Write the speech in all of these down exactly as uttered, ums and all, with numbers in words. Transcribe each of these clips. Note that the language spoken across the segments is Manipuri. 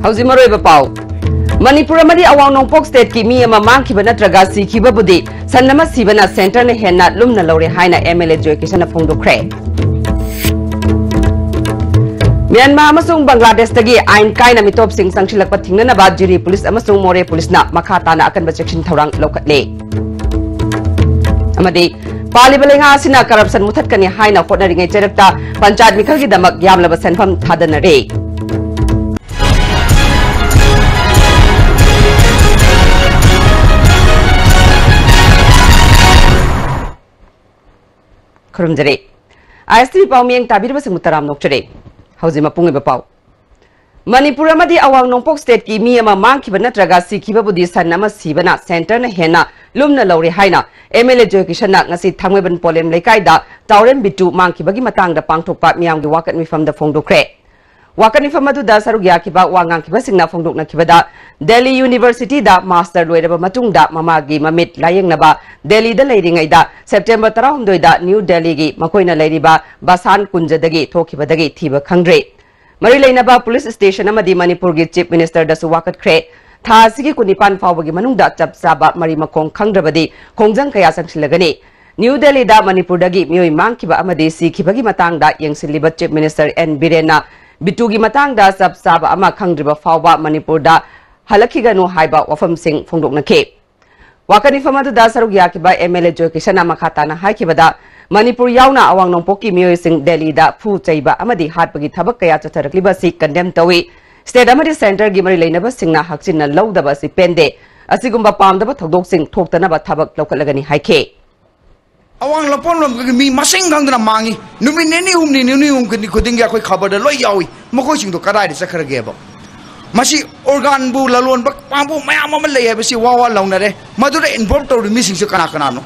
ꯍꯧꯖꯤꯛ ꯃꯔꯨꯑꯣꯏꯕ ꯄꯥꯎ꯫ ꯃꯅꯤꯄꯨꯔ ꯑꯃꯗꯤ ꯑꯋꯥꯡ ꯅꯣꯡꯄꯣꯛ ꯁ꯭ꯇꯦꯠꯀꯤ ꯃꯤ ꯑꯃ ꯃꯥꯡꯈꯤꯕ ꯅꯠꯇ꯭ꯔꯒ ꯁꯤꯈꯤꯕꯕꯨꯗꯤ ꯁꯟ ꯑꯃ ꯁꯤꯕꯅ ꯁꯦꯟꯇꯔꯅ ꯍꯦꯟꯅ ꯂꯨꯝꯅ ꯂꯧꯔꯦ ꯍꯥꯏꯅ ꯑꯦꯝ ꯑꯦꯜ ꯑꯦ ꯖꯣꯏꯀꯤꯁꯟꯅ ꯐꯣꯡꯗꯣꯛꯈ꯭ꯔꯦ꯫ ꯃ꯭ꯌꯥꯟꯃꯥꯔ ꯑꯃꯁꯨꯡ ꯕꯪꯒ꯭ꯂꯥꯗꯦꯁꯇꯒꯤ ꯑꯥꯏꯟ ꯀꯥꯏꯅ ꯃꯤꯇꯣꯞꯁꯤꯡ ꯆꯪꯁꯤꯜꯂꯛꯄ ꯊꯤꯡꯅꯅꯕ ꯖꯤꯔꯤ ꯄꯨꯂꯤꯁ ꯑꯃꯁꯨꯡ ꯃꯣꯔꯦ ꯄꯨꯂꯤꯁꯅ ꯃꯈꯥ ꯇꯥꯅ ꯑꯀꯟꯕ ꯆꯦꯛꯁꯤꯟ ꯊꯧꯔꯥꯡ ꯂꯧꯈꯠꯂꯦ꯫ ꯑꯃꯗꯤ ꯄꯥꯜꯂꯤꯕ ꯂꯩꯉꯥꯛ ꯑꯁꯤꯅ ꯀꯔꯞꯁꯟ ꯃꯨꯊꯠꯀꯅꯤ ꯍꯥꯏꯅ ꯍꯣꯠꯅꯔꯤꯉꯩ ꯆꯩꯔꯛꯇ ꯄꯟꯆꯥꯌꯠ ꯃꯤꯈꯜꯒꯤꯗꯃꯛ ꯌꯥꯝꯂꯕ ꯁꯦꯟꯐꯝ ꯊꯥꯗꯅꯔꯦ꯫ ꯈꯨꯔꯨꯝꯖꯔꯤ꯫ ꯑꯥꯏ ꯑꯦꯁ ꯇꯤ ꯚꯤ ꯄꯥꯎ ꯃꯤꯠꯌꯦꯡ ꯇꯥꯕꯤꯔꯤꯕꯁꯤꯡꯕꯨ ꯇꯔꯥꯝꯅ ꯑꯣꯛꯆꯔꯤ꯫ ꯍꯧꯖꯤꯛ ꯃꯄꯨꯡ ꯑꯣꯏꯕ ꯄꯥꯎ꯫ ꯃꯅꯤꯄꯨꯔ ꯑꯃꯗꯤ ꯑꯋꯥꯡ ꯅꯣꯡꯄꯣꯛ ꯁ꯭ꯇꯦꯠꯀꯤ ꯃꯤ ꯑꯃ ꯃꯥꯡꯈꯤꯕ ꯅꯠꯇ꯭ꯔꯒ ꯁꯤꯈꯤꯕꯕꯨꯗꯤ ꯁꯟ ꯑꯃ ꯁꯤꯕꯅ ꯁꯦꯟꯇꯔꯅ ꯍꯦꯟꯅ ꯂꯨꯝꯅ ꯂꯧꯔꯦ ꯍꯥꯏꯅ ꯑꯦꯝ ꯑꯦꯜ ꯑꯦ ꯖꯣꯏꯀꯤꯁꯟꯅ ꯉꯁꯤ ꯊꯥꯡꯃꯩꯕꯟ ꯄꯣꯂꯦꯝ ꯂꯩꯀꯥꯏꯗ ꯇꯥꯎꯔꯦꯝ ꯕꯤꯇꯨ ꯃꯥꯡꯈꯤꯕꯒꯤ ꯃꯇꯥꯡꯗ ꯄꯥꯡꯊꯣꯛꯄ ꯃꯤꯌꯥꯝꯒꯤ ꯋꯥꯀꯠ ꯃꯤꯐꯝꯗ ꯐꯣꯡꯗꯣꯛꯈ꯭ꯔꯦ꯫ ꯋꯥꯀꯠ ꯃꯤꯐꯝ ꯑꯗꯨꯗ ꯁꯔꯨꯛ ꯌꯥꯈꯤꯕ ꯋꯥ ꯉꯥꯡꯈꯤꯕꯁꯤꯡꯅ ꯐꯣꯡꯗꯣꯛꯅꯈꯤꯕꯗ, ꯗꯦꯜꯂꯤ ꯌꯨꯅꯤꯚꯔꯁꯤꯇꯤꯗ ꯃꯥꯁꯇꯔ ꯂꯣꯏꯔꯕ ꯃꯇꯨꯡꯗ ꯃꯃꯥꯒꯤ ꯃꯃꯤꯠ ꯂꯥꯌꯦꯡꯅꯕ ꯗꯦꯜꯂꯤꯗ ꯂꯩꯔꯤꯉꯩꯗ ꯁꯦꯞꯇꯦꯝꯕꯔ ꯇꯔꯥꯍꯨꯝꯗꯣꯏꯗ ꯅ꯭ꯌꯨ ꯗꯦꯜꯂꯤꯒꯤ ꯃꯈꯣꯏꯅ ꯂꯩꯔꯤꯕ ꯕꯁꯥꯟ ꯀꯨꯟꯖꯗꯒꯤ ꯊꯣꯛꯈꯤꯕꯗꯒꯤ ꯊꯤꯕ ꯈꯪꯗ꯭ꯔꯦ꯫ ꯃꯔꯤ ꯂꯩꯅꯕ ꯄꯨꯂꯤꯁ ꯁ꯭ꯇꯦꯁꯟ ꯑꯃꯗꯤ ꯃꯅꯤꯄꯨꯔꯒꯤ ꯆꯤꯐ ꯃꯤꯅꯤꯁꯇꯔꯗꯁꯨ ꯋꯥꯀꯠꯈ꯭ꯔꯦ꯫ ꯊꯥ ꯑꯁꯤꯒꯤ ꯀꯨꯟꯅꯤꯄꯥꯟ ꯐꯥꯎꯕꯒꯤ ꯃꯅꯨꯡꯗ ꯆꯞ ꯆꯥꯕ ꯃꯔꯤ ꯃꯈꯣꯡ ꯈꯪꯗ꯭ꯔꯕꯗꯤ ꯈꯣꯡꯖꯪ ꯀꯌꯥ ꯆꯪꯁꯤꯜꯂꯒꯅꯤ꯫ ꯅ꯭ꯌꯨ ꯗꯦꯜꯂꯤꯗ ꯃꯅꯤꯄꯨꯔꯗꯒꯤ ꯃꯤꯑꯣꯏ ꯃꯥꯡꯈꯤꯕ ꯑꯃꯗꯤ ꯁꯤꯈꯤꯕꯒꯤ ꯃꯇꯥꯡꯗ ꯌꯦꯡꯁꯤꯜꯂꯤꯕ ꯆꯤꯐ ꯃꯤꯅꯤꯁꯇꯔ ꯑꯦꯟ ꯕꯤꯔꯦꯟꯅ ꯕꯤꯇꯨꯒꯤ ꯃꯇꯥꯡꯗ ꯆꯞ ꯆꯥꯕ ꯑꯃ ꯈꯪꯗ꯭ꯔꯤꯕ ꯐꯥꯎꯕ ꯃꯅꯤꯄꯨꯔꯗ ꯍꯜꯂꯛꯈꯤꯒꯅꯨ ꯍꯥꯏꯕ ꯋꯥꯐꯝꯁꯤꯡ ꯐꯣꯡꯗꯣꯛꯅꯈꯤ꯫ ꯋꯥꯀꯠ ꯃꯤꯐꯝ ꯑꯗꯨꯗ ꯁꯔꯨꯛ ꯌꯥꯈꯤꯕ ꯑꯦꯝ ꯑꯦꯜ ꯑꯦ ꯖꯣꯏꯀꯤꯁꯟꯅ ꯃꯈꯥ ꯇꯥꯅ ꯍꯥꯏꯈꯤꯕꯗ, ꯃꯅꯤꯄꯨꯔ ꯌꯥꯎꯅ ꯑꯋꯥꯡ ꯅꯣꯡꯄꯣꯛꯀꯤ ꯃꯤꯑꯣꯏꯁꯤꯡ ꯗꯦꯜꯂꯤꯗ ꯐꯨ ꯆꯩꯕ ꯑꯃꯗꯤ ꯍꯥꯠꯄꯒꯤ ꯊꯕꯛ ꯀꯌꯥ ꯆꯠꯊꯔꯛꯂꯤꯕ ꯑꯁꯤ ꯀꯟꯗꯦꯝ ꯇꯧꯏ꯫ ꯁ꯭ꯇꯦꯠ ꯑꯃꯗꯤ ꯁꯦꯟꯇꯔꯒꯤ ꯃꯔꯤ ꯂꯩꯅꯕꯁꯤꯡꯅ ꯍꯛꯆꯤꯟꯅ ꯂꯧꯗꯕ ꯑꯁꯤ ꯄꯦꯟꯗꯦ꯫ ꯑꯁꯤꯒꯨꯝꯕ ꯄꯥꯝꯗꯕ ꯊꯧꯗꯣꯛꯁꯤꯡ ꯊꯣꯛꯇꯅꯕ ꯊꯕꯛ ꯂꯧꯈꯠꯂꯒꯅꯤ ꯍꯥꯏꯈꯤ꯫ ꯑꯋꯥꯡ ꯂꯄꯣꯟ ꯂꯣꯝꯗꯒꯤ ꯃꯤ ꯃꯁꯤꯡ ꯈꯪꯗꯅ ꯃꯥꯡꯉꯤ꯫ ꯅꯨꯃꯤꯠ ꯅꯤꯅꯤ ꯍꯨꯝꯅꯤ, ꯅꯤꯅꯤ ꯍꯨꯝꯅꯤ ꯈꯨꯗꯤꯡꯒꯤ ꯑꯩꯈꯣꯏ ꯈꯕꯔꯗ ꯂꯣꯏ ꯌꯥꯎꯏ꯫ ꯃꯈꯣꯏꯁꯤꯡꯗꯣ ꯀꯗꯥꯏꯗ ꯆꯠꯈ꯭ꯔꯒꯦꯕ? ꯃꯁꯤ ꯑꯣꯔꯒꯥꯟꯕꯨ ꯂꯂꯣꯟꯕ ꯀꯥꯡꯕꯨ ꯃꯌꯥꯝ ꯑꯃ ꯂꯩ ꯍꯥꯏꯕꯁꯤ ꯋꯥ ꯋꯥ ꯂꯥꯎꯅꯔꯦ꯫ ꯃꯗꯨꯗ ꯏꯟꯚꯣꯜꯕ ꯇꯧꯔꯤꯕ ꯃꯤꯁꯤꯡꯁꯦ ꯀꯅꯥ ꯀꯅꯥꯅꯣ?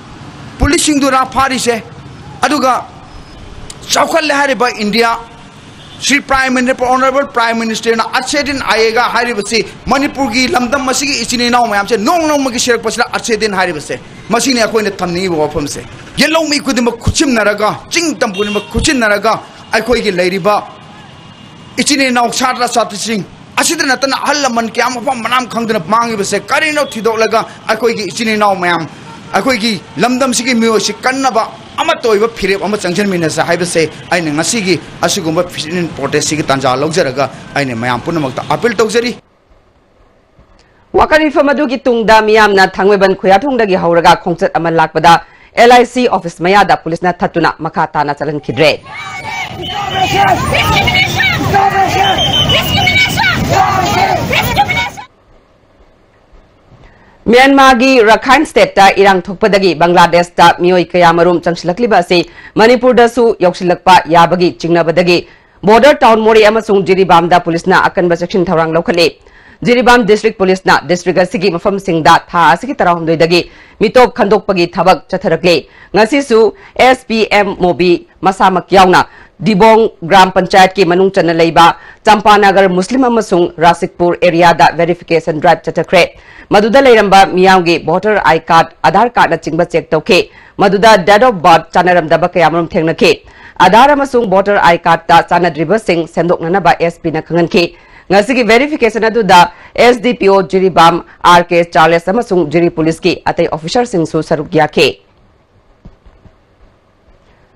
ꯄꯨꯂꯤꯁꯁꯤꯡꯗꯨꯔ ꯐꯥꯔꯤꯁꯦ? ꯑꯗꯨꯒ ꯆꯥꯎꯈꯠꯂꯦ ꯍꯥꯏꯔꯤꯕ India, Shri prime minister, honourable prime ꯃꯤꯅꯤꯁꯇꯔꯅ ꯑꯠꯁꯦ ꯗꯤꯟ ꯑꯥꯌꯦꯒꯥ ꯍꯥꯏꯔꯤꯕꯁꯤ ꯃꯅꯤꯄꯨꯔꯒꯤ ꯂꯝꯗꯝ ꯑꯁꯤꯒꯤ ꯏꯆꯤꯟ ꯏꯅꯥꯎ ꯃꯌꯥꯝꯁꯦ ꯅꯣꯡ ꯅꯣꯡꯃꯒꯤ ꯁꯤꯔꯛꯄꯁꯤꯗ ꯑꯠꯁꯦ ꯗꯤꯟ ꯍꯥꯏꯔꯤꯕꯁꯦ, ꯃꯁꯤꯅꯤ ꯑꯩꯈꯣꯏꯅ ꯊꯝꯅꯤꯡꯉꯤꯕ ꯋꯥꯐꯝꯁꯦ꯫ ꯌꯦꯜꯍꯧꯃꯤ ꯈꯨꯗꯤꯡꯃꯛ ꯈꯨꯠꯁꯤꯟꯅꯔꯒ, ꯆꯤꯡ ꯇꯝ ꯈꯨꯗꯤꯡꯃꯛ ꯈꯨꯠꯁꯤꯟꯅꯔꯒ ꯑꯩꯈꯣꯏꯒꯤ ꯂꯩꯔꯤꯕ ꯏꯆꯤꯟ ꯏꯅꯥꯎ ꯁꯥꯇ꯭ꯔ ꯁꯥꯇ꯭ꯔꯤꯁꯤꯡ ꯑꯁꯤꯗ ꯅꯠꯇꯅ ꯑꯍꯜ ꯂꯃꯟ ꯀꯌꯥ ꯃꯐꯝ ꯃꯔꯥꯡ ꯈꯪꯗꯅ ꯃꯥꯡꯉꯤꯕꯁꯦ ꯀꯔꯤꯅꯣ ꯊꯤꯗꯣꯛꯂꯒ ꯑꯩꯈꯣꯏꯒꯤ ꯏꯆꯤꯟ ꯏꯅꯥꯎ ꯃꯌꯥꯝ, ꯑꯩꯈꯣꯏꯒꯤ ꯂꯝꯗꯝꯁꯤꯒꯤ ꯃꯤꯑꯣꯏꯁꯤ ꯀꯟꯅꯕ ꯑꯃꯠꯇ ꯑꯣꯏꯕ ꯐꯤꯔꯦꯞ ꯑꯃ ꯆꯪꯁꯤꯟꯃꯤꯟꯅꯁꯦ ꯍꯥꯏꯕꯁꯦ ꯑꯩꯅ ꯉꯁꯤꯒꯤ ꯑꯁꯤꯒꯨꯝꯕ sit-in protest ꯁꯤꯒꯤ ꯇꯥꯟꯖꯥ ꯂꯧꯖꯔꯒ ꯑꯩꯅ ꯃꯌꯥꯝ ꯄꯨꯝꯅꯃꯛꯇ appeal ꯇꯧꯖꯔꯤ꯫ ꯋꯥꯀꯠ ꯃꯤꯐꯝ ꯑꯗꯨꯒꯤ ꯇꯨꯡꯗ ꯃꯤꯌꯥꯝꯅ ꯊꯥꯡꯃꯩꯕꯟ ꯈꯨꯌꯥꯊꯣꯡꯗꯒꯤ ꯍꯧꯔꯒ ꯈꯣꯡꯆꯠ ꯑꯃ ꯂꯥꯛꯄꯗ L I C office ꯃꯌꯥꯗ ꯄꯨꯂꯤꯁꯅ ꯊꯠꯇꯨꯅ ꯃꯈꯥ ꯇꯥꯅ ꯆꯠꯍꯟꯈꯤꯗ꯭ꯔꯦ꯫ ꯃ꯭ꯌꯥꯟꯃꯥꯔꯒꯤ ꯔꯈꯥꯏꯟ stateꯇ ꯏꯔꯥꯡ ꯊꯣꯛꯄꯗꯒꯤ ꯕꯪꯒ꯭ꯂꯥꯗꯦꯁꯇ ꯃꯤꯑꯣꯏ ꯀꯌꯥꯃꯔꯨꯝ ꯆꯪꯁꯤꯜꯂꯛꯂꯤꯕ ꯑꯁꯤ ꯃꯅꯤꯄꯨꯔꯗꯁꯨ ꯌꯧꯁꯤꯜꯂꯛꯄ ꯌꯥꯕꯒꯤ ꯆꯤꯡꯅꯕꯗꯒꯤ border town ꯃꯣꯔꯦ ꯑꯃꯁꯨꯡ ꯖꯤꯔꯤꯕꯥꯝꯗ ꯄꯨꯂꯤꯁꯅ ꯑꯀꯟꯕ ꯆꯦꯛꯁꯤꯟ ꯊꯧꯔꯥꯡ ꯂꯧꯈꯠꯂꯤ꯫ ꯖꯤꯔꯤꯕꯥꯝ district ꯄꯨꯂꯤꯁꯅ district ꯑꯁꯤꯒꯤ ꯃꯐꯝꯁꯤꯡꯗ ꯊꯥ ꯑꯁꯤꯒꯤ ꯇꯔꯥꯍꯨꯝꯗꯣꯏꯗꯒꯤ ꯃꯤꯇꯣꯞ ꯈꯟꯗꯣꯛꯄꯒꯤ ꯊꯕꯛ ꯆꯠꯊꯔꯛꯂꯤ꯫ ꯉꯁꯤꯁꯨ S P M ꯃꯣꯕꯤ ꯃꯁꯥꯃꯛ ꯌꯥꯎꯅ ꯗꯤꯕꯣꯡ ꯒ꯭ꯔꯥꯝ ꯄꯟꯆꯥꯌꯠꯀꯤ ꯃꯅꯨꯡ ꯆꯟꯅ ꯂꯩꯕ ꯆꯝꯄꯥꯅꯒꯔ ꯃꯨꯁꯂꯤꯝ ꯑꯃꯁꯨꯡ ꯔꯥꯁꯤꯛꯄꯨꯔ areaꯗ verification drive ꯆꯠꯊꯈ꯭ꯔꯦ꯫ ꯃꯗꯨꯗ ꯂꯩꯔꯝꯕ ꯃꯤꯌꯥꯝꯒꯤ voter I card, Aadhaar cardꯅꯆꯤꯡꯕ check ꯇꯧꯈꯤ꯫ ꯃꯗꯨꯗ date of birth ꯆꯥꯟꯅꯔꯝꯗꯕ ꯀꯌꯥꯃꯔꯨꯝ ꯊꯦꯡꯅꯈꯤ꯫ Aadhaar ꯑꯃꯁꯨꯡ voter I cardꯇ ꯆꯥꯟꯅꯗ꯭ꯔꯤꯕꯁꯤꯡ ꯁꯦꯝꯗꯣꯛꯅꯅꯕ S Pꯅ ꯈꯪꯍꯟꯈꯤ꯫ ꯉꯁꯤꯒꯤ verification ꯑꯗꯨꯗ S D P O Jiribam R K Charles ꯑꯃꯁꯨꯡ ꯖꯤꯔꯤ ꯄꯨꯂꯤꯁꯀꯤ ꯑꯇꯩ officerꯁꯤꯡꯁꯨ ꯁꯔꯨꯛ ꯌꯥꯈꯤ꯫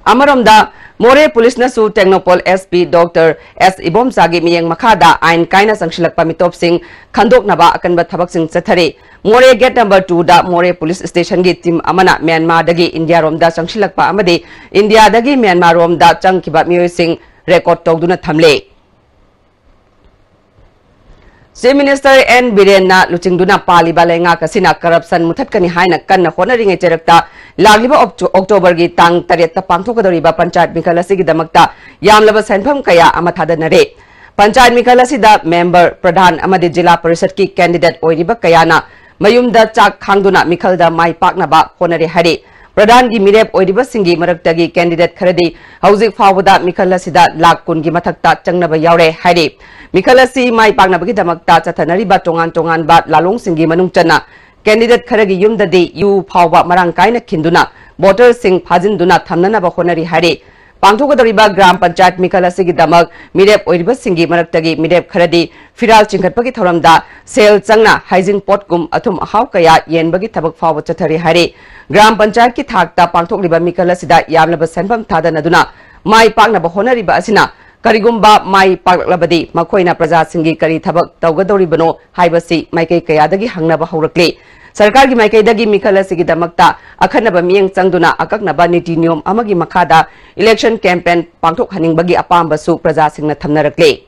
ꯑꯃꯔꯣꯝꯗ, ꯃꯣꯔꯦ ꯄꯨꯂꯤꯁꯅꯁꯨ Tengnoupal S P Doctor S ꯏꯕꯣꯝꯆꯥꯒꯤ ꯃꯤꯠꯌꯦꯡ ꯃꯈꯥꯗ ꯑꯥꯏꯟ ꯀꯥꯏꯅ ꯆꯪꯁꯤꯜꯂꯛꯄ ꯃꯤꯇꯣꯞꯁꯤꯡ ꯈꯟꯗꯣꯛꯅꯕ ꯑꯀꯟꯕ ꯊꯕꯛꯁꯤꯡ ꯆꯠꯊꯔꯤ꯫ ꯃꯣꯔꯦ gate number twoꯗ ꯃꯣꯔꯦ ꯄꯨꯂꯤꯁ stationꯒꯤ team ꯑꯃꯅ ꯃ꯭ꯌꯥꯟꯃꯥꯔꯗꯒꯤ ꯏꯟꯗꯤꯌꯥꯔꯣꯝꯗ ꯆꯪꯁꯤꯜꯂꯛꯄ ꯑꯃꯗꯤ ꯏꯟꯗꯤꯌꯥꯗꯒꯤ ꯃ꯭ꯌꯥꯟꯃꯥꯔꯔꯣꯝꯗ ꯆꯪꯈꯤꯕ ꯃꯤꯑꯣꯏꯁꯤꯡ record ꯇꯧꯗꯨꯅ ꯊꯝꯂꯦ꯫ Chief Minister N ꯕꯤꯔꯦꯟꯅ ꯂꯨꯆꯤꯡꯗꯨꯅ ꯄꯥꯜꯂꯤꯕ ꯂꯩꯉꯥꯛ ꯑꯁꯤꯅ corruption ꯃꯨꯊꯠꯀꯅꯤ ꯍꯥꯏꯅ ꯀꯟꯅ ꯍꯣꯠꯅꯔꯤꯉꯩ ꯆꯩꯔꯛꯇ ꯂꯥꯛꯂꯤꯕ ꯑꯣꯛꯇꯣ-, ꯑꯣꯛꯇꯣꯕꯔꯒꯤ ꯇꯥꯡ ꯇꯔꯦꯠꯇ ꯄꯥꯡꯊꯣꯛꯀꯗꯧꯔꯤꯕ ꯄꯟꯆꯥꯌꯠ ꯃꯤꯈꯜ ꯑꯁꯤꯒꯤꯗꯃꯛꯇ ꯌꯥꯝꯂꯕ ꯁꯦꯟꯐꯝ ꯀꯌꯥ ꯑꯃ ꯊꯥꯗꯅꯔꯦ꯫ ꯄꯟꯆꯥꯌꯠ ꯃꯤꯈꯜ ꯑꯁꯤꯗ member, ꯄ꯭ꯔꯙꯥꯟ ꯑꯃꯗꯤ ꯖꯤꯂꯥ ꯄꯔꯤꯁꯠꯀꯤ candidate ꯑꯣꯏꯔꯤꯕ ꯀꯌꯥꯅ ꯃꯌꯨꯝꯗ ꯆꯥꯛ ꯈꯥꯡꯗꯨꯅ ꯃꯤꯈꯜꯗ ꯃꯥꯏ ꯄꯥꯛꯅꯕ ꯍꯣꯠꯅꯔꯦ ꯍꯥꯏꯔꯤ꯫ ꯄ꯭ꯔꯙꯥꯟꯒꯤ ꯃꯤꯔꯦꯞ ꯑꯣꯏꯔꯤꯕꯁꯤꯡꯒꯤ ꯃꯔꯛꯇꯒꯤ candidate ꯈꯔꯗꯤ ꯍꯧꯖꯤꯛ ꯐꯥꯎꯕꯗ ꯃꯤꯈꯜ ꯑꯁꯤꯗ ꯂꯥꯈ ꯀꯨꯟꯒꯤ ꯃꯊꯛꯇ ꯆꯪꯅꯕ ꯌꯥꯎꯔꯦ ꯍꯥꯏꯔꯤ꯫ ꯃꯤꯈꯜ ꯑꯁꯤ ꯃꯥꯏ ꯄꯥꯛꯅꯕꯒꯤꯗꯃꯛꯇ ꯆꯠꯊꯅꯔꯤꯕ ꯇꯣꯉꯥꯟ ꯇꯣꯉꯥꯟꯕ ꯂꯥꯂꯣꯡꯁꯤꯡꯒꯤ ꯃꯅꯨꯡ ꯆꯟꯅ candidate ꯈꯔꯒꯤ ꯌꯨꯝꯗꯗꯤ ꯌꯨ ꯐꯥꯎꯕ ꯃꯔꯥꯡ ꯀꯥꯏꯅ ꯈꯤꯟꯗꯨꯅ voterꯁꯤꯡ ꯐꯥꯖꯤꯟꯗꯨꯅ ꯊꯝꯅꯅꯕ ꯍꯣꯠꯅꯔꯤ ꯍꯥꯏꯔꯤ꯫ ꯄꯥꯡꯊꯣꯛꯀꯗꯧꯔꯤꯕ ꯒ꯭ꯔꯥꯝ ꯄꯟꯆꯥꯌꯠ ꯃꯤꯈꯜ ꯑꯁꯤꯒꯤꯗꯃꯛ ꯃꯤꯔꯦꯞ ꯑꯣꯏꯔꯤꯕꯁꯤꯡꯒꯤ ꯃꯔꯛꯇꯒꯤ ꯃꯤꯔꯦꯞ ꯈꯔꯗꯤ ꯐꯤꯔꯥꯜ ꯆꯤꯡꯈꯠꯄꯒꯤ ꯊꯧꯔꯝꯗ ꯁꯦꯜ ꯆꯪꯅ ꯍꯩꯖꯤꯡ ꯄꯣꯠꯀꯨꯝ ꯑꯊꯨꯝ ꯑꯍꯥꯎ ꯀꯌꯥ ꯌꯦꯟꯕꯒꯤ ꯊꯕꯛ ꯐꯥꯎꯕ ꯆꯠꯊꯔꯤ ꯍꯥꯏꯔꯤ꯫ ꯒ꯭ꯔꯥꯝ ꯄꯟꯆꯥꯌꯠꯀꯤ ꯊꯥꯛꯇ ꯄꯥꯡꯊꯣꯛꯂꯤꯕ ꯃꯤꯈꯜ ꯑꯁꯤꯗ ꯌꯥꯝꯂꯕ ꯁꯦꯟꯐꯝ ꯊꯥꯗꯅꯗꯨꯅ ꯃꯥꯏ ꯄꯥꯛꯅꯕ ꯍꯣꯠꯅꯔꯤꯕ ꯑꯁꯤꯅ ꯀꯔꯤꯒꯨꯝꯕ ꯃꯥꯏ ꯄꯥꯛꯂꯛꯂꯕꯗꯤ ꯃꯈꯣꯏꯅ ꯄ꯭ꯔꯖꯥꯁꯤꯡꯒꯤ ꯀꯔꯤ ꯊꯕꯛ ꯇꯧꯒꯗꯧꯔꯤꯕꯅꯣ ꯍꯥꯏꯕꯁꯤ ꯃꯥꯏꯀꯩ ꯀꯌꯥꯗꯒꯤ ꯍꯪꯅꯕ ꯍꯧꯔꯛꯂꯤ꯫ ꯁꯔꯀꯥꯔꯒꯤ ꯃꯥꯏꯀꯩꯗꯒꯤ ꯃꯤꯈꯜ ꯑꯁꯤꯒꯤꯗꯃꯛꯇ ꯑꯈꯟꯅꯕ ꯃꯤꯠꯌꯦꯡ ꯆꯪꯗꯨꯅ ꯑꯀꯛꯅꯕ ꯅꯤꯇꯤ ꯅꯤꯌꯣꯝ ꯑꯃꯒꯤ ꯃꯈꯥꯗ election campaign ꯄꯥꯡꯊꯣꯛꯍꯟꯅꯤꯡꯕꯒꯤ ꯑꯄꯥꯝꯕꯁꯨ ꯄ꯭ꯔꯖꯥꯁꯤꯡꯅ ꯊꯝꯅꯔꯛꯂꯤ꯫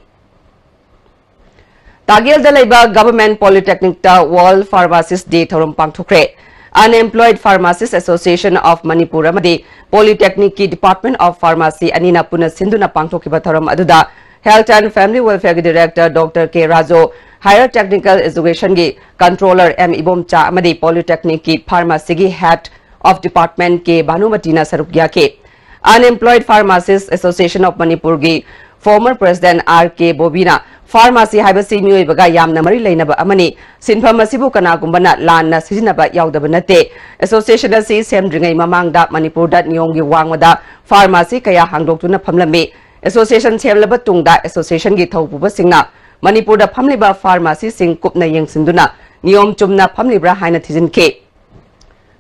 ꯇꯥꯒꯦꯜꯗ ꯂꯩꯕ Government Polytechnicꯇ World Pharmacist Day ꯊꯧꯔꯝ ꯄꯥꯡꯊꯣꯛꯈ꯭ꯔꯦ꯫ Unemployed Pharmacist Association of Manipur ꯑꯃꯗꯤ Polytechnicꯀꯤ Department of Pharmacy ꯑꯅꯤꯅ ꯄꯨꯟꯅ ꯁꯤꯟꯗꯨꯅ ꯄꯥꯡꯊꯣꯛꯈꯤꯕ ꯊꯧꯔꯝ ꯑꯗꯨꯗ Health and Family Welfareꯒꯤ Director Doctor K Raju, Higher Technical Educationꯒꯤ Controller M Ibomcha ꯑꯃꯗꯤ Polytechnicꯀꯤ Pharmacyꯒꯤ Head of Department K ꯚꯥꯅꯨꯃꯇꯤꯅ ꯁꯔꯨꯛ ꯌꯥꯈꯤ꯫ Unemployed Pharmacist Association of Manipurꯒꯤ former President R K ꯕꯣꯕꯤꯅ, "Pharmacy ꯍꯥꯏꯕꯁꯤ ꯃꯤꯑꯣꯏꯕꯒ ꯌꯥꯝꯅ ꯃꯔꯤ ꯂꯩꯅꯕ ꯑꯃꯅꯤ꯫ ꯁꯤꯟꯐꯝ ꯑꯁꯤꯕꯨ ꯀꯅꯥꯒꯨꯝꯕꯅ ꯂꯥꯟꯅ ꯁꯤꯖꯤꯟꯅꯕ ꯌꯥꯎꯗꯕ ꯅꯠꯇꯦ꯫ Association ꯑꯁꯤ ꯁꯦꯝꯗ꯭ꯔꯤꯉꯩ ꯃꯃꯥꯡꯗ ꯃꯅꯤꯄꯨꯔꯗ ꯅꯤꯌꯣꯝꯒꯤ ꯋꯥꯡꯃꯗ pharmacy ꯀꯌꯥ ꯍꯥꯡꯗꯣꯛꯇꯨꯅ ꯐꯝꯂꯝꯃꯤ꯫ Association ꯁꯦꯝꯂꯕ ꯇꯨꯡꯗ associationꯒꯤ ꯊꯧꯄꯨꯕꯁꯤꯡꯅ ꯃꯅꯤꯄꯨꯔꯗ ꯐꯝꯂꯤꯕ pharmacyꯁꯤꯡ ꯀꯨꯞꯅ ꯌꯦꯡꯁꯤꯟꯗꯨꯅ ꯅꯤꯌꯣꯝ ꯆꯨꯝꯅ ꯐꯝꯂꯤꯕ꯭ꯔꯥ ꯍꯥꯏꯅ ꯊꯤꯖꯤꯟꯈꯤ꯫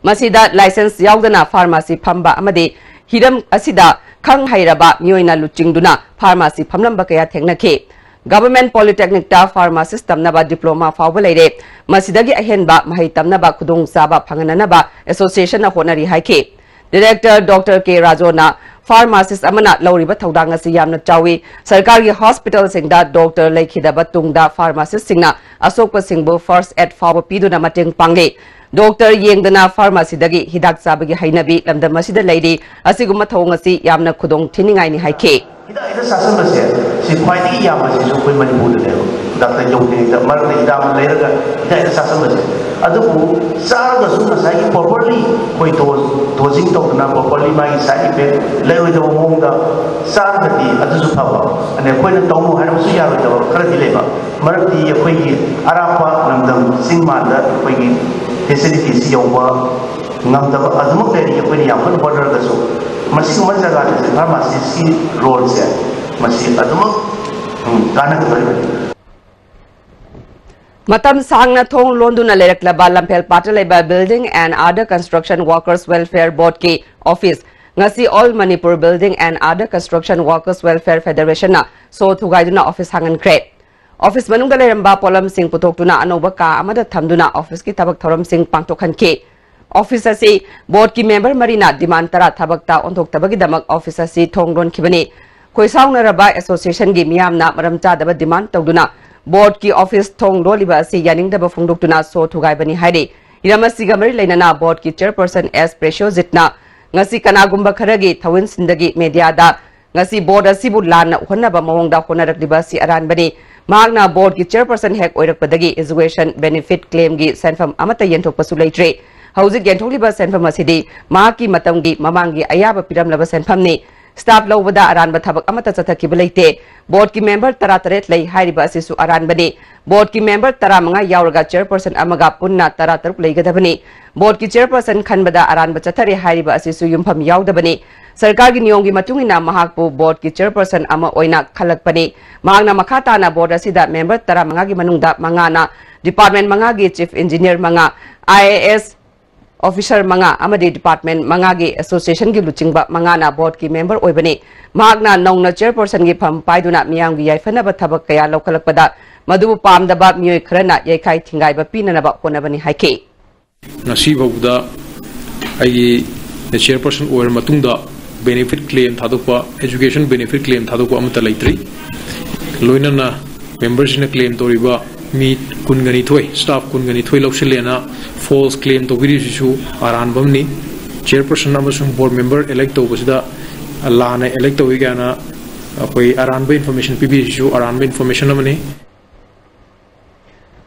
ꯃꯁꯤꯗ license ꯌꯥꯎꯗꯅ pharmacy ꯐꯝꯕ ꯑꯃꯗꯤ ꯍꯤꯔꯝ ꯑꯁꯤꯗ ꯈꯪ ꯍꯩꯔꯕ ꯃꯤꯑꯣꯏꯅ ꯂꯨꯆꯤꯡꯗꯨꯅ pharmacy ꯐꯝꯂꯝꯕ ꯀꯌꯥ ꯊꯦꯡꯅꯈꯤ꯫ Government Polytechnicꯇ pharmacist ꯇꯝꯅꯕ diploma ꯐꯥꯎꯕ ꯂꯩꯔꯦ꯫ ꯃꯁꯤꯗꯒꯤ ꯑꯍꯦꯟꯕ ꯃꯍꯩ ꯇꯝꯅꯕ ꯈꯨꯗꯣꯡꯆꯥꯕ ꯐꯪꯍꯟꯅꯅꯕ associationꯅ ꯍꯣꯠꯅꯔꯤ ꯍꯥꯏꯈꯤ꯫ Director Doctor K ꯔꯥꯖꯨꯅ, "Pharmacist ꯑꯃꯅ ꯂꯧꯔꯤꯕ ꯊꯧꯗꯥꯡ ꯑꯁꯤ ꯌꯥꯝꯅ ꯆꯥꯎꯏ꯫ ꯁꯔꯀꯥꯔꯒꯤ hospitalꯁꯤꯡꯗ doctor ꯂꯩꯈꯤꯗꯕ ꯇꯨꯡꯗ pharmacistꯁꯤꯡꯅ ꯑꯁꯣꯛꯄꯁꯤꯡꯕꯨ first aid ꯐꯥꯎꯕ ꯄꯤꯗꯨꯅ ꯃꯇꯦꯡ ꯄꯥꯡꯂꯤ꯫ Doctor ꯌꯦꯡꯗꯅ pharmacyꯗꯒꯤ ꯍꯤꯗꯥꯛ ꯆꯥꯕꯒꯤ ꯍꯩꯅꯕꯤ ꯂꯝꯗꯝ ꯑꯁꯤꯗ ꯂꯩꯔꯤ꯫ ꯑꯁꯤꯒꯨꯝꯕ ꯊꯧꯑꯣꯡ ꯑꯁꯤ ꯌꯥꯝꯅ ꯈꯨꯗꯣꯡ ꯊꯤꯅꯤꯡꯉꯥꯏꯅꯤ" ꯍꯥꯏꯈꯤ꯫ ꯍꯤꯗꯥꯛ ꯍꯦꯛꯇ ꯆꯥꯁꯤꯟꯕꯁꯦ, ꯁꯤ ꯈ꯭ꯋꯥꯏꯗꯒꯤ ꯌꯥꯝꯕꯁꯤꯁꯨ ꯑꯩꯈꯣꯏ ꯃꯅꯤꯄꯨꯔꯗꯅꯦꯕ꯫ ꯗꯥꯛꯇꯔ ꯌꯧꯗ꯭ꯔꯤꯉꯩꯗ ꯃꯔꯛꯇ ꯍꯤꯗꯥꯛ ꯑꯃ ꯂꯩꯔꯒ ꯍꯤꯗꯥꯛ ꯍꯦꯛꯇ ꯆꯥꯁꯤꯟꯕꯁꯦ꯫ ꯑꯗꯨꯕꯨ ꯆꯥꯔꯒꯁꯨ ꯉꯁꯥꯏꯒꯤ properly ꯑꯩꯈꯣꯏ dose, dosing ꯇꯧꯗꯅ properly ꯃꯥꯒꯤ side effect ꯂꯩꯔꯣꯏꯗꯕ ꯃꯑꯣꯡꯗ ꯆꯥꯔꯒꯗꯤ ꯑꯗꯨꯁꯨ ꯐꯕ꯫ ꯑꯗꯩ ꯑꯩꯈꯣꯏꯅ ꯇꯧꯅꯨ ꯍꯥꯏꯔꯕꯁꯨ ꯌꯥꯔꯣꯏꯗꯕ ꯈꯔꯗꯤ ꯂꯩꯕ꯫ ꯃꯔꯝꯗꯤ ꯑꯩꯈꯣꯏꯒꯤ ꯑꯔꯥꯞꯄ ꯂꯝꯗꯝ ꯆꯤꯡ ꯃꯥꯟꯗ ꯑꯩꯈꯣꯏꯒꯤ facilityꯁꯤ ꯌꯧꯕ ꯉꯝꯗꯕ ꯑꯗꯨꯃꯛ ꯂꯩꯔꯤ꯫ ꯑꯩꯈꯣꯏꯅ ꯌꯥꯝ ꯀꯟꯅ ꯍꯣꯠꯅꯔꯒꯁꯨ ꯃꯁꯤꯒꯨꯝꯕ ꯖꯒꯥꯗꯗꯤ ꯐꯥꯔꯃꯥꯁꯤꯁꯀꯤ ꯔꯣꯜꯁꯦ ꯃꯁꯤ ꯑꯗꯨꯃꯛ, ꯎꯝ, ꯀꯥꯟꯅꯒꯗꯧꯔꯤꯕꯅꯤ꯫ ꯃꯇꯝ ꯁꯥꯡꯅ ꯊꯣꯡ ꯂꯣꯟꯗꯨꯅ ꯂꯩꯔꯛꯂꯕ ꯂꯝꯐꯦꯜ ꯄꯥꯠꯇ ꯂꯩꯕ Building and Other Construction Workers Welfare Boardꯀꯤ office ꯉꯁꯤ All Manipur Building and Other Construction Workers Welfare Federationꯅ show ꯊꯨꯒꯥꯏꯗꯨꯅ office ꯍꯥꯡꯍꯟꯈ꯭ꯔꯦ꯫ Office ꯃꯅꯨꯡꯗ ꯂꯩꯔꯝꯕ ꯄꯣꯠꯂꯝꯁꯤꯡ ꯄꯨꯊꯣꯛꯇꯨꯅ ꯑꯅꯧꯕ ꯀꯥ ꯑꯃꯗ ꯊꯝꯗꯨꯅ officeꯀꯤ ꯊꯕꯛ ꯊꯧꯔꯝꯁꯤꯡ ꯄꯥꯡꯊꯣꯛꯍꯟꯈꯤ꯫ Office ꯑꯁꯤ boardꯀꯤ member ꯃꯔꯤꯅ demand ꯇꯔꯥ ꯊꯕꯛꯇ ꯑꯣꯟꯊꯣꯛꯇꯕꯒꯤꯗꯃꯛ office ꯑꯁꯤ ꯊꯣꯡ ꯂꯣꯟꯈꯤꯕꯅꯤ꯫ ꯈꯣꯏꯁꯥꯎꯅꯔꯕ associationꯒꯤ ꯃꯤꯌꯥꯝꯅ ꯃꯔꯝ ꯆꯥꯗꯕ demand ꯇꯧꯗꯨꯅ boardꯀꯤ office ꯊꯣꯡ ꯂꯣꯜꯂꯤꯕ ꯑꯁꯤ ꯌꯥꯅꯤꯡꯗꯕ ꯐꯣꯡꯗꯣꯛꯇꯨꯅ ꯁꯣ ꯊꯨꯒꯥꯏꯕꯅꯤ ꯍꯥꯏꯔꯤ꯫ ꯍꯤꯔꯝ ꯑꯁꯤꯒ ꯃꯔꯤ ꯂꯩꯅꯅ boardꯀꯤ chairperson S ꯄ꯭ꯔꯦꯁꯣꯖꯤꯠꯅ ꯉꯁꯤ ꯀꯅꯥꯒꯨꯝꯕ ꯈꯔꯒꯤ ꯊꯧꯑꯣꯏꯟꯁꯤꯟꯗꯒꯤ mediaꯗ ꯉꯁꯤ board ꯑꯁꯤꯕꯨ ꯂꯥꯟꯅ ꯎꯍꯟꯅꯕ ꯃꯑꯣꯡꯗ ꯍꯣꯠꯅꯔꯛꯂꯤꯕ ꯑꯁꯤ ꯑꯔꯥꯟꯕꯅꯤ꯫ ꯃꯍꯥꯛꯅ boardꯀꯤ chairperson ꯍꯦꯛ ꯑꯣꯏꯔꯛꯄꯗꯒꯤ education benefit claimꯒꯤ ꯁꯦꯟꯐꯝ ꯑꯃꯠꯇ ꯌꯦꯟꯊꯣꯛꯄꯁꯨ ꯂꯩꯇ꯭ꯔꯤ꯫ ꯍꯧꯖꯤꯛ ꯌꯦꯟꯊꯣꯛꯂꯤꯕ ꯁꯦꯟꯐꯝ ꯑꯁꯤꯗꯤ ꯃꯍꯥꯛꯀꯤ ꯃꯇꯝꯒꯤ ꯃꯃꯥꯡꯒꯤ ꯑꯌꯥꯕ ꯄꯤꯔꯝꯂꯕ ꯁꯦꯟꯐꯝꯅꯤ꯫ Staff ꯂꯧꯕꯗ ꯑꯔꯥꯟꯕ ꯊꯕꯛ ꯑꯃꯠꯇ ꯆꯠꯊꯈꯤꯕ ꯂꯩꯇꯦ꯫ Boardꯀꯤ member ꯇꯔꯥꯇꯔꯦꯠ ꯂꯩ ꯍꯥꯏꯔꯤꯕ ꯑꯁꯤꯁꯨ ꯑꯔꯥꯟꯕꯅꯤ꯫ Boardꯀꯤ member ꯇꯔꯥꯃꯉꯥ ꯌꯥꯎꯔꯒ chairperson ꯑꯃꯒ ꯄꯨꯟꯅ ꯇꯔꯥꯇꯔꯨꯛ ꯂꯩꯒꯗꯕꯅꯤ꯫ Boardꯀꯤ chairperson ꯈꯟꯕꯗ ꯑꯔꯥꯟꯕ ꯆꯠꯊꯔꯦ ꯍꯥꯏꯔꯤꯕ ꯑꯁꯤꯁꯨ ꯌꯨꯝꯐꯝ ꯌꯥꯎꯗꯕꯅꯤ꯫ ꯁꯔꯀꯥꯔꯒꯤ ꯅꯤꯌꯣꯝꯒꯤ ꯃꯇꯨꯡ ꯏꯟꯅ ꯃꯍꯥꯛꯄꯨ boardꯀꯤ chairperson ꯑꯃ ꯑꯣꯏꯅ ꯈꯜꯂꯛꯄꯅꯤ꯫ ꯃꯍꯥꯛꯅ ꯃꯈꯥ ꯇꯥꯅ board ꯑꯁꯤꯗ member ꯇꯔꯥꯃꯉꯥꯒꯤ ꯃꯅꯨꯡꯗ ꯃꯉꯥꯅ department ꯃꯉꯥꯒꯤ chief engineer ꯃꯉꯥ, IAS officer ꯃꯉꯥ ꯑꯃꯗꯤ department ꯃꯉꯥꯒꯤ associationꯒꯤ ꯂꯨꯆꯤꯡꯕ ꯃꯉꯥꯅ boardꯀꯤ member ꯑꯣꯏꯕꯅꯤ꯫ ꯃꯍꯥꯛꯅ ꯅꯧꯅ chairpersonꯒꯤ ꯐꯝ ꯄꯥꯏꯗꯨꯅ ꯃꯤꯌꯥꯝꯒꯤ ꯌꯥꯏꯐꯅꯕ ꯊꯕꯛ ꯀꯌꯥ ꯂꯧꯈꯠꯂꯛꯄꯗ ꯃꯗꯨꯕꯨ ꯄꯥꯝꯗꯕ ꯃꯤꯑꯣꯏ ꯈꯔꯅ ꯌꯩꯈꯥꯏ ꯊꯤꯡꯒꯥꯏꯕ ꯄꯤꯅꯅꯕ ꯍꯣꯠꯅꯕꯅꯤ ꯍꯥꯏꯈꯤ꯫ ꯉꯁꯤ ꯐꯥꯎꯕꯗ ꯑꯩꯒꯤ chairperson ꯑꯣꯏꯔ ꯃꯇꯨꯡꯗ benefit claim ꯊꯥꯗꯣꯛꯄ, education benefit claim ꯊꯥꯗꯣꯛꯄ ꯑꯃꯠꯇ ꯂꯩꯇ꯭ꯔꯤ꯫ ꯂꯣꯏꯅꯅ memberꯁꯤꯡꯅ claim ꯇꯧꯔꯤꯕ ꯃꯤ ꯀꯨꯟꯒ ꯅꯤꯊꯣꯏ, staff ꯀꯨꯟꯒ ꯅꯤꯊꯣꯏ ꯂꯧꯁꯤꯜꯂꯦꯅ false claim ꯇꯧꯕꯤꯔꯤꯁꯤꯁꯨ ꯑꯔꯥꯟꯕ ꯑꯃꯅꯤ꯫ Chairperson ꯑꯃꯁꯨꯡ board member elect ꯇꯧꯕꯁꯤꯗ ꯂꯥꯟꯅ elect ꯇꯧꯏ ꯀꯥꯏꯅ ꯑꯩꯈꯣꯏ ꯑꯔꯥꯟꯕ information ꯄꯤꯕꯤꯔꯤꯁꯤꯁꯨ ꯑꯔꯥꯟꯕ information ꯑꯃꯅꯤ꯫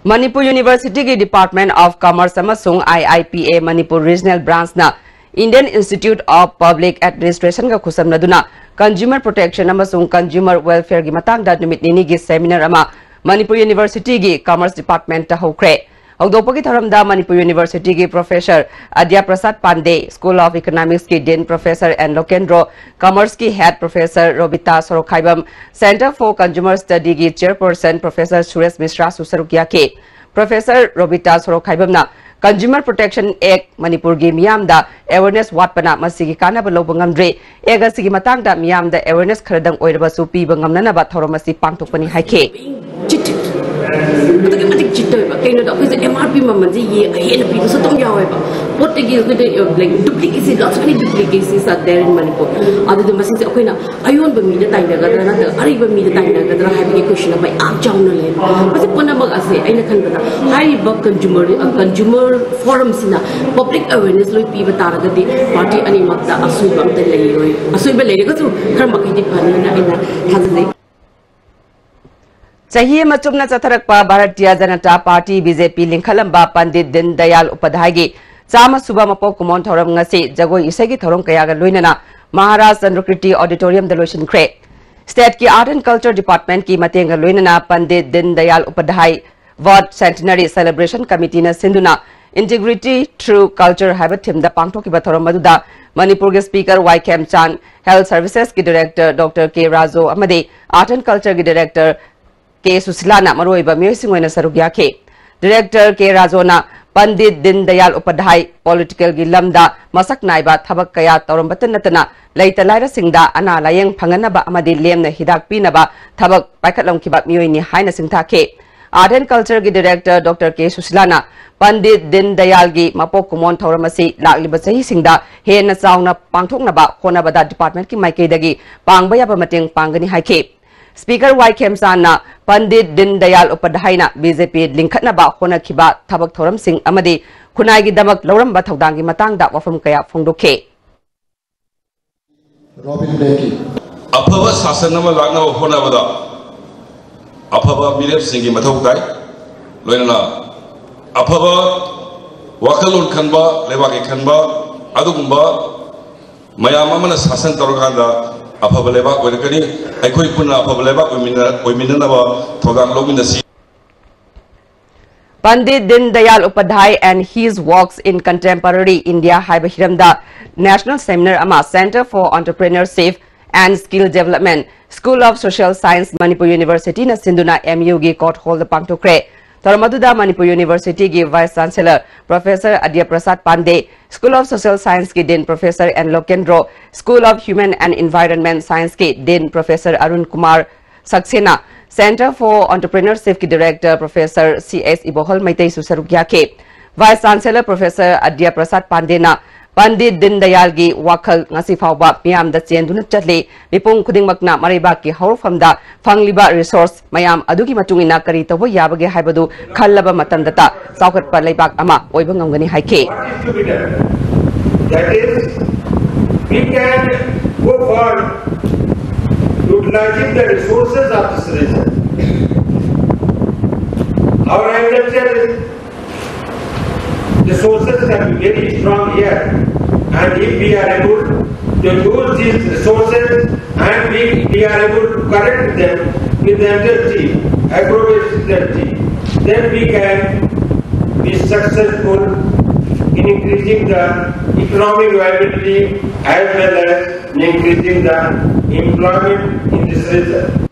Manipur Universityꯒꯤ Department of Commerce ꯑꯃꯁꯨꯡ IIPA Manipur Regional Branchꯅ Indian Institute of Public Administrationꯒ ꯈꯨꯠꯁꯝꯅꯗꯨꯅ consumer protection ꯑꯃꯁꯨꯡ consumer welfareꯒꯤ ꯃꯇꯥꯡꯗ ꯅꯨꯃꯤꯠ ꯅꯤꯅꯤꯒꯤ seminar ꯑꯃ Manipur Universityꯒꯤ Commerce Departmentꯇ ꯍꯧꯈ꯭ꯔꯦ꯫ ꯍꯧꯗꯣꯛꯄꯒꯤ ꯊꯧꯔꯝꯗ ꯃꯅꯤꯄꯨꯔ ꯌꯨꯅꯤꯚꯔꯁꯤꯇꯤꯒꯤ professor Adya Prasad Pandey, school of ꯏꯀꯣꯅꯣꯃꯤꯛꯁꯀꯤ ꯗꯤꯟ ꯄ꯭ꯔꯣꯐꯦꯁꯔ ꯑꯦꯟ ꯂꯣꯀꯦꯟꯗ꯭ꯔꯣ, ꯀꯃꯔꯁꯀꯤ head professor Robita Sorokhaibam, centre for consumer ꯁ꯭ꯇꯗꯤꯒꯤ ꯆꯤꯌꯔꯄꯔꯁꯟ ꯄ꯭ꯔꯣꯐꯦꯁꯔ ꯁꯨꯔꯦꯁ ꯃꯤꯁ꯭ꯔꯥꯁꯨ ꯁꯔꯨꯛ ꯌꯥꯈꯤ꯫ ꯄ꯭ꯔꯣꯐꯦꯁꯔ ꯔꯣꯕꯤꯇꯥ ꯁꯣꯔꯣꯛꯈꯥꯏꯕꯝꯅ ꯀꯟꯖꯨꯃꯔ ꯄ꯭ꯔꯣꯇꯦꯛꯁꯟ ꯑꯦꯛ ꯃꯅꯤꯄꯨꯔꯒꯤ ꯃꯤꯌꯥꯝꯗ ꯑꯦꯋꯦꯔꯅꯦꯁ ꯋꯥꯠꯄꯅ ꯃꯁꯤꯒꯤ ꯀꯥꯟꯅꯕ ꯂꯧꯕ ꯉꯝꯗ꯭ꯔꯦ꯫ ꯑꯦꯛ ꯑꯁꯤꯒꯤ ꯃꯇꯥꯡꯗ ꯃꯤꯌꯥꯝꯗ ꯑꯦꯋꯦꯔꯅꯦꯁ ꯈꯔꯗꯪ ꯑꯣꯏꯔꯕꯁꯨ ꯄꯤꯕ ꯉꯝꯅꯅꯕ ꯊꯧꯔꯝ ꯑꯁꯤ ꯄꯥꯡꯊꯣꯛꯄꯅꯤ ꯍꯥꯏꯈꯤ꯫ Cheated. ꯑꯗꯨꯛꯀꯤ ꯃꯇꯤꯛ cheat ꯇꯧꯋꯦꯕ꯫ ꯀꯩꯅꯣꯗ ꯑꯩꯈꯣꯏꯁꯦ M R P ꯃꯃꯜꯁꯦ ꯌꯦꯡꯉ ꯍꯦꯟꯅ ꯄꯤꯕꯁꯨ ꯑꯗꯨꯝ ꯌꯥꯎꯋꯦꯕ꯫ ꯄꯣꯠꯇꯒꯤ ꯑꯩꯈꯣꯏꯗ, like, duplicacy, lots of many duplicacies are there in Manipur. ꯑꯗꯨꯗ ꯃꯁꯤꯁꯦ ꯑꯩꯈꯣꯏꯅ ꯑꯌꯣꯟꯕ ꯃꯤꯗ ꯇꯥꯏꯅꯒꯗ꯭ꯔꯥ ꯅꯠꯇ꯭ꯔꯒ ꯑꯔꯩꯕ ꯃꯤꯗ ꯇꯥꯏꯅꯒꯗ꯭ꯔꯥ ꯍꯥꯏꯕꯒꯤ question ꯑꯃ ꯌꯥꯝ ꯆꯥꯎꯅ ꯂꯩ꯫ ꯃꯁꯤ ꯄꯨꯝꯅꯃꯛ ꯑꯁꯦ ꯑꯩꯅ ꯈꯟꯕꯗ ꯍꯥꯏꯔꯤꯕ consumer, consumer forum ꯁꯤꯅ public awareness ꯂꯣꯏ ꯄꯤꯕ ꯇꯥꯔꯒꯗꯤ party ꯑꯅꯤꯃꯛꯇ ꯑꯁꯣꯏꯕ ꯑꯝꯇ ꯂꯩꯔꯣꯏ꯫ ꯑꯁꯣꯏꯕ ꯂꯩꯔꯒꯁꯨ ꯈꯔ ꯃꯈꯩꯗꯤ ꯐꯅꯤꯅ ꯑꯩꯅ ꯊꯥꯖꯖꯩ꯫ ꯆꯍꯤ ꯑꯃ ꯆꯨꯞꯅ ꯆꯠꯊꯔꯛꯄ Bharatiya Janata Party, B J P, ꯂꯤꯡꯈꯠꯂꯝꯕ ꯄꯟꯗꯤꯠ ꯗꯤꯟ ꯗꯌꯥꯜ ꯎꯄꯥꯙ꯭ꯌꯥꯌꯒꯤ ꯆꯥꯝꯃ ꯁꯨꯕ ꯃꯄꯣꯛ ꯀꯨꯝꯑꯣꯟ ꯊꯧꯔꯝ ꯉꯁꯤ ꯖꯒꯣꯏ ꯏꯁꯩꯒꯤ ꯊꯧꯔꯝ ꯀꯌꯥꯒ ꯂꯣꯏꯅꯅ ꯃꯍꯥꯔꯥꯖ ꯆꯟꯗ꯭ꯔꯀꯤꯔꯇꯤ ꯑꯣꯗꯤꯇꯣꯔꯤꯌꯝꯗ ꯂꯣꯏꯁꯤꯟꯈ꯭ꯔꯦ꯫ State ꯀꯤ Art and Culture Department ꯀꯤ ꯃꯇꯦꯡꯒ ꯂꯣꯏꯅꯅ Pandit Deen Dayal Upadhyay World Centenary Celebration Committee ꯅ ꯁꯤꯟꯗꯨꯅ Integrity Through Culture ꯍꯥꯏꯕ theme ꯗ ꯄꯥꯡꯊꯣꯛꯈꯤꯕ ꯊꯧꯔꯝ ꯑꯗꯨꯗ ꯃꯅꯤꯄꯨꯔꯒꯤ Speaker ꯋꯥꯏ ꯈꯦꯝꯆꯥꯟ, Health Services ꯀꯤ Director Doctor K ꯔꯥꯖꯨ ꯑꯃꯗꯤ Art and Culture ꯒꯤ Director K ꯁꯨꯁꯤꯂꯥꯅ ꯃꯔꯨꯑꯣꯏꯕ ꯃꯤꯑꯣꯏꯁꯤꯡ ꯑꯣꯏꯅ ꯁꯔꯨꯛ ꯌꯥꯈꯤ꯫ Director K ꯔꯥꯖꯨꯅ Pandit Deen Dayal Upadhyay political ꯒꯤ ꯂꯝꯗ ꯃꯁꯛ ꯅꯥꯏꯕ ꯊꯕꯛ ꯀꯌꯥ ꯇꯧꯔꯝꯕꯇ ꯅꯠꯇꯅ ꯂꯩꯇ ꯂꯥꯏꯔꯁꯤꯡꯗ ꯑꯅꯥ ꯂꯥꯌꯦꯡ ꯐꯪꯍꯟꯅꯕ ꯑꯃꯗꯤ ꯂꯦꯝꯅ ꯍꯤꯗꯥꯛ ꯄꯤꯅꯕ ꯊꯕꯛ ꯄꯥꯏꯈꯠꯂꯝꯈꯤꯕ ꯃꯤꯑꯣꯏꯅꯤ ꯍꯥꯏꯅ ꯁꯤꯡꯊꯥꯈꯤ꯫ Art and Culture ꯒꯤ Director Doctor K ꯁꯨꯁꯤꯂꯥꯅ ꯄꯟꯗꯤꯠ ꯗꯤꯟ ꯗꯌꯥꯜꯒꯤ ꯃꯄꯣꯛ ꯀꯨꯝꯑꯣꯟ ꯊꯧꯔꯝ ꯑꯁꯤ ꯂꯥꯛꯂꯤꯕ ꯆꯍꯤꯁꯤꯡꯗ ꯍꯦꯟꯅ ꯆꯥꯎꯅ ꯄꯥꯡꯊꯣꯛꯅꯕ ꯍꯣꯠꯅꯕꯗ department ꯀꯤ ꯃꯥꯏꯀꯩꯗꯒꯤ ꯄꯥꯡꯕ ꯌꯥꯕ ꯃꯇꯦꯡ ꯄꯥꯡꯒꯅꯤ ꯍꯥꯏꯈꯤ꯫ Speaker ꯋꯥꯏ ꯈꯦꯝꯆꯥꯟꯅ Pandit Deen Dayal ꯎꯄꯥꯙ꯭ꯌꯥꯌꯅ B J P ꯂꯤꯡꯈꯠꯅꯕ ꯍꯣꯠꯅꯈꯤꯕ ꯊꯕꯛ ꯊꯧꯔꯝꯁꯤꯡ ꯑꯃꯗꯤ ꯈꯨꯟꯅꯥꯏꯒꯤꯗꯃꯛ ꯂꯧꯔꯝꯕ ꯊꯧꯗꯥꯡꯒꯤ ꯃꯇꯥꯡꯗ ꯋꯥꯐꯝ ꯀꯌꯥ ꯐꯣꯡꯗꯣꯛꯈꯤ꯫ Robin Blakey꯫ ꯑꯐꯕ ꯁꯥꯁꯟ ꯑꯃ ꯂꯥꯛꯅꯕ ꯍꯣꯠꯅꯕꯗ ꯑꯐꯕ ꯃꯤꯔꯦꯞꯁꯤꯡꯒꯤ ꯃꯊꯧ ꯇꯥꯏ꯫ ꯂꯣꯏꯅꯅ ꯑꯐꯕ ꯋꯥꯈꯜꯂꯣꯟ ꯈꯟꯕ, ꯂꯩꯕꯥꯛꯀꯤ ꯈꯟꯕ, ꯑꯗꯨꯒꯨꯝꯕ ꯃꯌꯥꯝ ꯑꯃꯅ ꯁꯥꯁꯟ ꯇꯧꯔꯀꯥꯟꯗ ꯑꯐꯕ ꯂꯩꯕꯥꯛ ꯑꯣꯏꯔꯛꯀꯅꯤ꯫ ꯑꯩꯈꯣꯏ ꯄꯨꯟꯅ ꯑꯐꯕ ꯂꯩꯕꯥꯛ ꯑꯣꯏꯃꯤꯟꯅ-, ꯑꯣꯏꯃꯤꯟꯅꯅꯕ ꯊꯧꯗꯥꯡ ꯂꯧꯃꯤꯟꯅꯁꯤ꯫ Pandit Deen Dayal Upadhyay and His Works in Contemporary India ꯍꯥꯏꯕ ꯍꯤꯔꯝꯗ National Seminar ꯑꯃ Centre for Entrepreneurship and Skill Development, School of Social Science, Manipur University ꯅ ꯁꯤꯟꯗꯨꯅ M U ꯒꯤ Court Hall ꯗ ꯄꯥꯡꯊꯣꯛꯈ꯭ꯔꯦ꯫ ꯊꯧꯔꯝ ꯑꯗꯨꯗ Manipur University ꯒꯤ Vice Chancellor Professor Adya Prasad Pandey, School of Social Science ꯀꯤ Dean Professor N Lokendro, School of Human and Environment Science ꯀꯤ Dean Professor Arun Kumar Saxena, Centre for Entrepreneurship ꯀꯤ Director Professor C S Ibohol ꯃꯩꯇꯩꯁꯨ ꯁꯔꯨꯛ ꯌꯥꯈꯤ꯫ Vice Chancellor Professor Adya Prasad Pandey ꯅ ꯄꯟꯗꯤꯠ ꯗꯤꯟ ꯗꯌꯥꯜꯒꯤ ꯋꯥꯈꯜ ꯉꯁꯤ ꯐꯥꯎꯕ ꯃꯤꯌꯥꯝꯗ ꯆꯦꯟꯗꯨꯅ ꯆꯠꯂꯤ꯫ ꯃꯤꯄꯨꯝ ꯈꯨꯗꯤꯡꯃꯛꯅ ꯃꯔꯩꯕꯥꯛꯀꯤ ꯍꯧꯔꯛꯐꯝꯗ ꯐꯪꯂꯤꯕ resource ꯃꯌꯥꯝ ꯑꯗꯨꯒꯤ ꯃꯇꯨꯡ ꯏꯟꯅ ꯀꯔꯤ ꯇꯧꯕ ꯌꯥꯕꯒꯦ ꯍꯥꯏꯕꯗꯨ ꯈꯜꯂꯕ ꯃꯇꯝꯗꯇ ꯆꯥꯎꯈꯠꯄ ꯂꯩꯕꯥꯛ ꯑꯃ ꯑꯣꯏꯕ ꯉꯝꯒꯅꯤ ꯍꯥꯏꯈꯤ꯫ That is, we can go for utilizing the resources of this region. Our agriculture is resources can be very strong here, and if we are able to use these resources and we, we are able to connect them with the industry, agro-based industry, then we can be successful in increasing the economic viability as well as in increasing the employment in this region.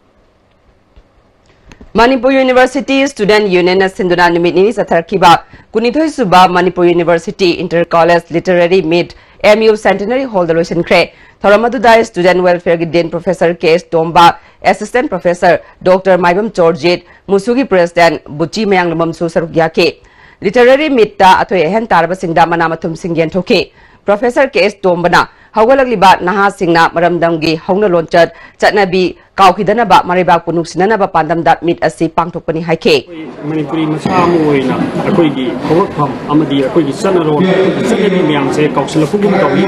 Manipur University Student Union ꯅ ꯁꯤꯟꯗꯨꯅ ꯅꯨꯃꯤꯠ ꯅꯤꯅꯤ ꯆꯠꯊꯔꯛꯈꯤꯕ ꯀꯨꯟꯅꯤꯊꯣꯏ ꯁꯨꯕ Manipur University Inter College Literary Meet M U Centenary Hall ꯗ ꯂꯣꯏꯁꯤꯟꯈ꯭ꯔꯦ꯫ ꯊꯧꯔꯝ ꯑꯗꯨꯗ Student Welfare ꯒꯤ Dean Professor K S ꯇꯣꯝꯕ, Assistant Professor Doctor ꯃꯥꯏꯕꯝ ꯆꯣꯔꯖꯤꯠ, ꯃꯨꯁꯨꯒꯤ President ꯕꯨꯆꯤ ꯃꯌꯥꯡꯂꯝꯕꯝꯁꯨ ꯁꯔꯨꯛ ꯌꯥꯈꯤ꯫ Literary Meet ꯇ ꯑꯊꯣꯏ ꯑꯍꯦꯟ ꯇꯥꯔꯕꯁꯤꯡꯗ ꯃꯅꯥ ꯃꯊꯨꯝꯁꯤꯡ ꯌꯦꯟꯊꯣꯛꯈꯤ꯫ Professor K S ꯇꯣꯝꯕꯅ ꯍꯧꯒꯠꯂꯛꯂꯤꯕ ꯅꯍꯥꯁꯤꯡꯅ ꯃꯔꯝꯗꯝꯒꯤ ꯍꯧꯅ ꯂꯣꯟꯆꯠ, ꯆꯠꯅꯕꯤ ꯀꯥꯎꯈꯤꯗꯅꯕ ꯃꯔꯩꯕꯥꯛꯄꯨ ꯅꯨꯡꯁꯤꯅꯅꯕ ꯄꯥꯟꯗꯝꯗ meet ꯑꯁꯤ ꯄꯥꯡꯊꯣꯛꯄꯅꯤ ꯍꯥꯏꯈꯤ꯫ ꯑꯩꯈꯣꯏ ꯃꯅꯤꯄꯨꯔꯤ ꯃꯆꯥ ꯑꯃ ꯑꯣꯏꯅ ꯑꯩꯈꯣꯏꯒꯤ ꯍꯧꯔꯛꯐꯝ ꯑꯃꯗꯤ ꯑꯩꯈꯣꯏꯒꯤ ꯆꯠꯅꯔꯣꯜ, ꯑꯩꯈꯣꯏꯒꯤ ꯆꯠꯅꯕꯤ ꯃꯌꯥꯝꯁꯦ ꯀꯥꯎꯁꯤꯜꯂꯛꯄꯒꯨꯝ ꯇꯧꯏ꯫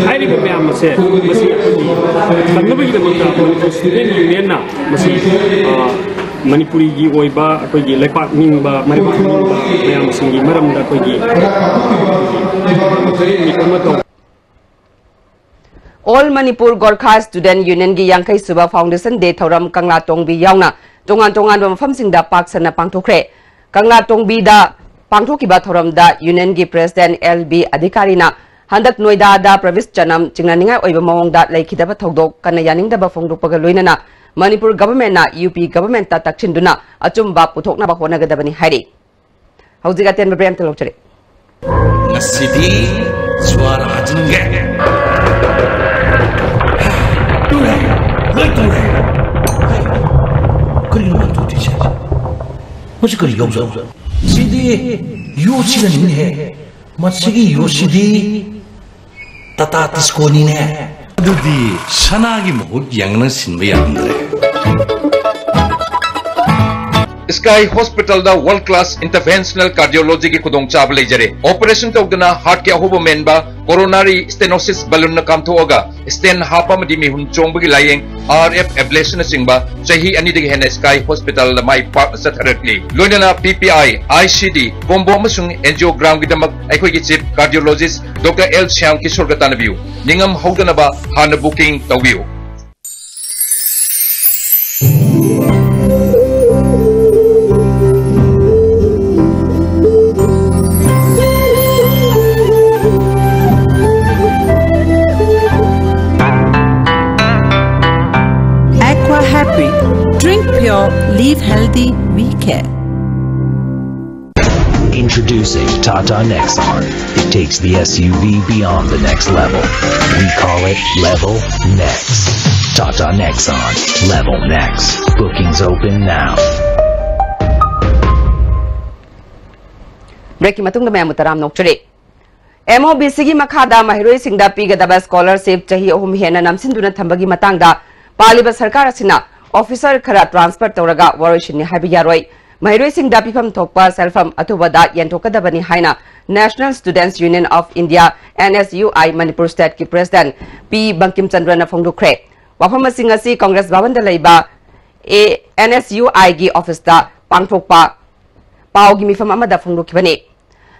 ꯍꯥꯏꯔꯤꯕ ꯃꯌꯥꯝ ꯑꯁꯦ ꯃꯁꯤ ꯑꯩꯈꯣꯏꯒꯤ ꯊꯝꯅꯕꯒꯤꯗꯃꯛꯇ Manipur Student Union ꯅ ꯃꯁꯤ, ꯑ, ꯃꯅꯤꯄꯨꯔꯤꯒꯤ ꯑꯣꯏꯕ ꯑꯩꯈꯣꯏꯒꯤ ꯂꯩꯄꯥꯛ ꯅꯤꯡꯕ, ꯃꯔꯩꯕꯥꯛ ꯅꯤꯡꯕ ꯃꯌꯥꯝꯁꯤꯡꯒꯤ ꯃꯔꯝꯗ ꯑꯩꯈꯣꯏꯒꯤ meet ꯑꯃ ꯇꯧ All Manipur Gorkha Student Union ꯒꯤ ꯌꯥꯡꯈꯩ ꯁꯨꯕ Foundation Day ꯊꯧꯔꯝ ꯀꯪꯂꯥ ꯇꯣꯡꯕꯤ ꯌꯥꯎꯅ ꯇꯣꯉꯥꯟ ꯇꯣꯉꯥꯟꯕ ꯃꯐꯝꯁꯤꯡꯗ ꯄꯥꯛ ꯁꯟꯅ ꯄꯥꯡꯊꯣꯛꯈ꯭ꯔꯦ꯫ ꯀꯪꯂꯥ ꯇꯣꯡꯕꯤꯗ ꯄꯥꯡꯊꯣꯛꯈꯤꯕ ꯊꯧꯔꯝꯗ ꯌꯨꯅꯤꯌꯟꯒꯤ ꯄ꯭ꯔꯦꯁꯤꯗꯦꯟꯠ ꯑꯦꯜ ꯕꯤ ꯑꯙꯤꯀꯥꯔꯤꯅ ꯍꯟꯗꯛ ꯅꯣꯏꯗꯥꯗ ꯄ꯭ꯔꯕꯤꯁ ꯆꯅꯝ ꯆꯤꯡꯅꯅꯤꯡꯉꯥꯏ ꯑꯣꯏꯕ ꯃꯑꯣꯡꯗ ꯂꯩꯈꯤꯗꯕ ꯊꯧꯗꯣꯛ ꯀꯟꯅ ꯌꯥꯅꯤꯡꯗꯕ ꯐꯣꯡꯗꯣꯛꯄꯒ ꯂꯣꯏꯅꯅ ꯃꯅꯤꯄꯨꯔ ꯒꯚꯔꯟꯃꯦꯟꯠꯅ ꯌꯨ ꯄꯤ ꯒꯚꯔꯟꯃꯦꯟꯠꯇ ꯇꯛꯁꯤꯟꯗꯨꯅ ꯑꯆꯨꯝꯕ ꯄꯨꯊꯣꯛꯅꯕ ꯍꯣꯠꯅꯒꯗꯕꯅꯤ ꯍꯥꯏꯔꯤ꯫ ꯍꯧꯖꯤꯛ ꯑꯇꯦꯟꯕ ꯕ꯭ꯔꯦꯛ ꯑꯝꯇ ꯂꯧꯖꯔꯤ꯫ ꯉꯁꯤꯗꯤ ꯖ꯭ꯋꯥꯔ ꯍꯥꯖꯤꯟꯒꯦ꯫ ꯇꯨꯔꯦ, ꯂꯣꯏ ꯇꯨꯔꯦ꯫ ꯀꯔꯤꯅꯣ ꯃꯥ ꯇꯧꯗꯣꯏꯁꯦ? ꯃꯁꯤ ꯀꯔꯤ ꯌꯥꯎꯖꯥꯠꯅꯣ? ꯁꯤꯗꯤ ꯌꯣꯠꯁꯤꯅꯅꯤꯅꯦꯍꯦ꯫ ꯃꯁꯤꯒꯤ ꯌꯣꯠꯁꯤꯗꯤ ꯇꯥꯇꯥ ꯇꯤꯁꯀꯣꯅꯤꯅꯦ꯫ ꯑꯗꯨꯗꯤ ꯁꯅꯥꯒꯤ ꯃꯍꯨꯠ ꯌꯥꯡꯅ ꯁꯤꯟꯕ ꯌꯥꯔꯝꯗ꯭ꯔꯦ꯫ Sky Hospitalꯗ world class interventional cardiologyꯒꯤ ꯈꯨꯗꯣꯡꯆꯥꯕ ꯂꯩꯖꯔꯦ꯫ Operation ꯇꯧꯗꯅ heartꯀꯤ ꯑꯍꯣꯕ ꯃꯦꯟꯕ, coronary stenosis balloonꯅ ꯀꯥꯝꯊꯣꯛꯑꯒ stent ꯍꯥꯞꯄ ꯑꯃꯗꯤ ꯃꯤꯍꯨꯟ ꯆꯣꯡꯕꯒꯤ ꯂꯥꯌꯦꯡ, R F ablationꯅꯆꯤꯡꯕ ꯆꯍꯤ ꯑꯅꯤꯗꯒꯤ ꯍꯦꯟꯅ Sky Hospitalꯗ ꯃꯥꯏ ꯄꯥꯛꯅ ꯆꯠꯊꯔꯛꯂꯤ꯫ ꯂꯣꯏꯅꯅ P P I, I C D, combo ꯑꯃꯁꯨꯡ angiogramꯒꯤꯗꯃꯛ ꯑꯩꯈꯣꯏꯒꯤ chief cardiologist Doctor L Shyam ꯀꯤꯁꯣꯔꯒ ꯇꯥꯟꯅꯕꯤꯌꯨ꯫ ꯅꯤꯡꯉꯝ ꯍꯧꯗꯅꯕ ꯍꯥꯟꯅ booking ꯇꯧꯕꯤꯌꯨ꯫ Aqua Happy. Drink pure, live healthy, we care. Introducing Tata Nexon. It takes the S U V beyond the next level. We call it Level Next. Tata Nexon. Level Next. Bookings open now. ꯕ꯭ꯔꯦꯛꯀꯤ ꯃꯇꯨꯡꯗ ꯃꯌꯥꯝꯕꯨ ꯇꯔꯥꯝꯅ ꯑꯣꯛꯆꯔꯤ꯫ M O B Cꯒꯤ ꯃꯈꯥꯗ ꯃꯍꯩꯔꯣꯏꯁꯤꯡꯗ ꯄꯤꯒꯗꯕ scholarship ꯆꯍꯤ ꯑꯍꯨꯝ ꯍꯦꯟꯅ ꯅꯝꯁꯤꯟꯗꯨꯅ ꯊꯝꯕꯒꯤ ꯃꯇꯥꯡꯗ ꯄꯥꯜꯂꯤꯕ ꯁꯔꯀꯥꯔ ꯑꯁꯤꯅ officer ꯈꯔ transfer ꯇꯧꯔꯒ ꯋꯥꯔꯣꯏꯁꯤꯟꯅꯤ ꯍꯥꯏꯕ ꯌꯥꯔꯣꯏ꯫ ꯃꯍꯩꯔꯣꯏꯁꯤꯡꯗ ꯄꯤꯐꯝ ꯊꯣꯛꯄ ꯁꯦꯜꯐꯝ ꯑꯊꯨꯕꯗ ꯌꯦꯟꯊꯣꯛꯀꯗꯕꯅꯤ ꯍꯥꯏꯅ National Students Union of India, N S U I, Manipur stateꯀꯤ president P Bangkim ꯆꯟꯗ꯭ꯔꯅ ꯐꯣꯡꯗꯣꯛꯈ꯭ꯔꯦ꯫ ꯋꯥꯐꯝ ꯑꯁꯤ ꯉꯁꯤ ꯀꯪꯒ꯭ꯔꯦꯁ ꯚꯕꯟꯗ ꯂꯩꯕ A-, N S U Iꯒꯤ officeꯇ ꯄꯥꯡꯊꯣꯛꯄ ꯄꯥꯎꯒꯤ ꯃꯤꯐꯝ ꯑꯃꯗ ꯐꯣꯡꯗꯣꯛꯈꯤꯕꯅꯤ꯫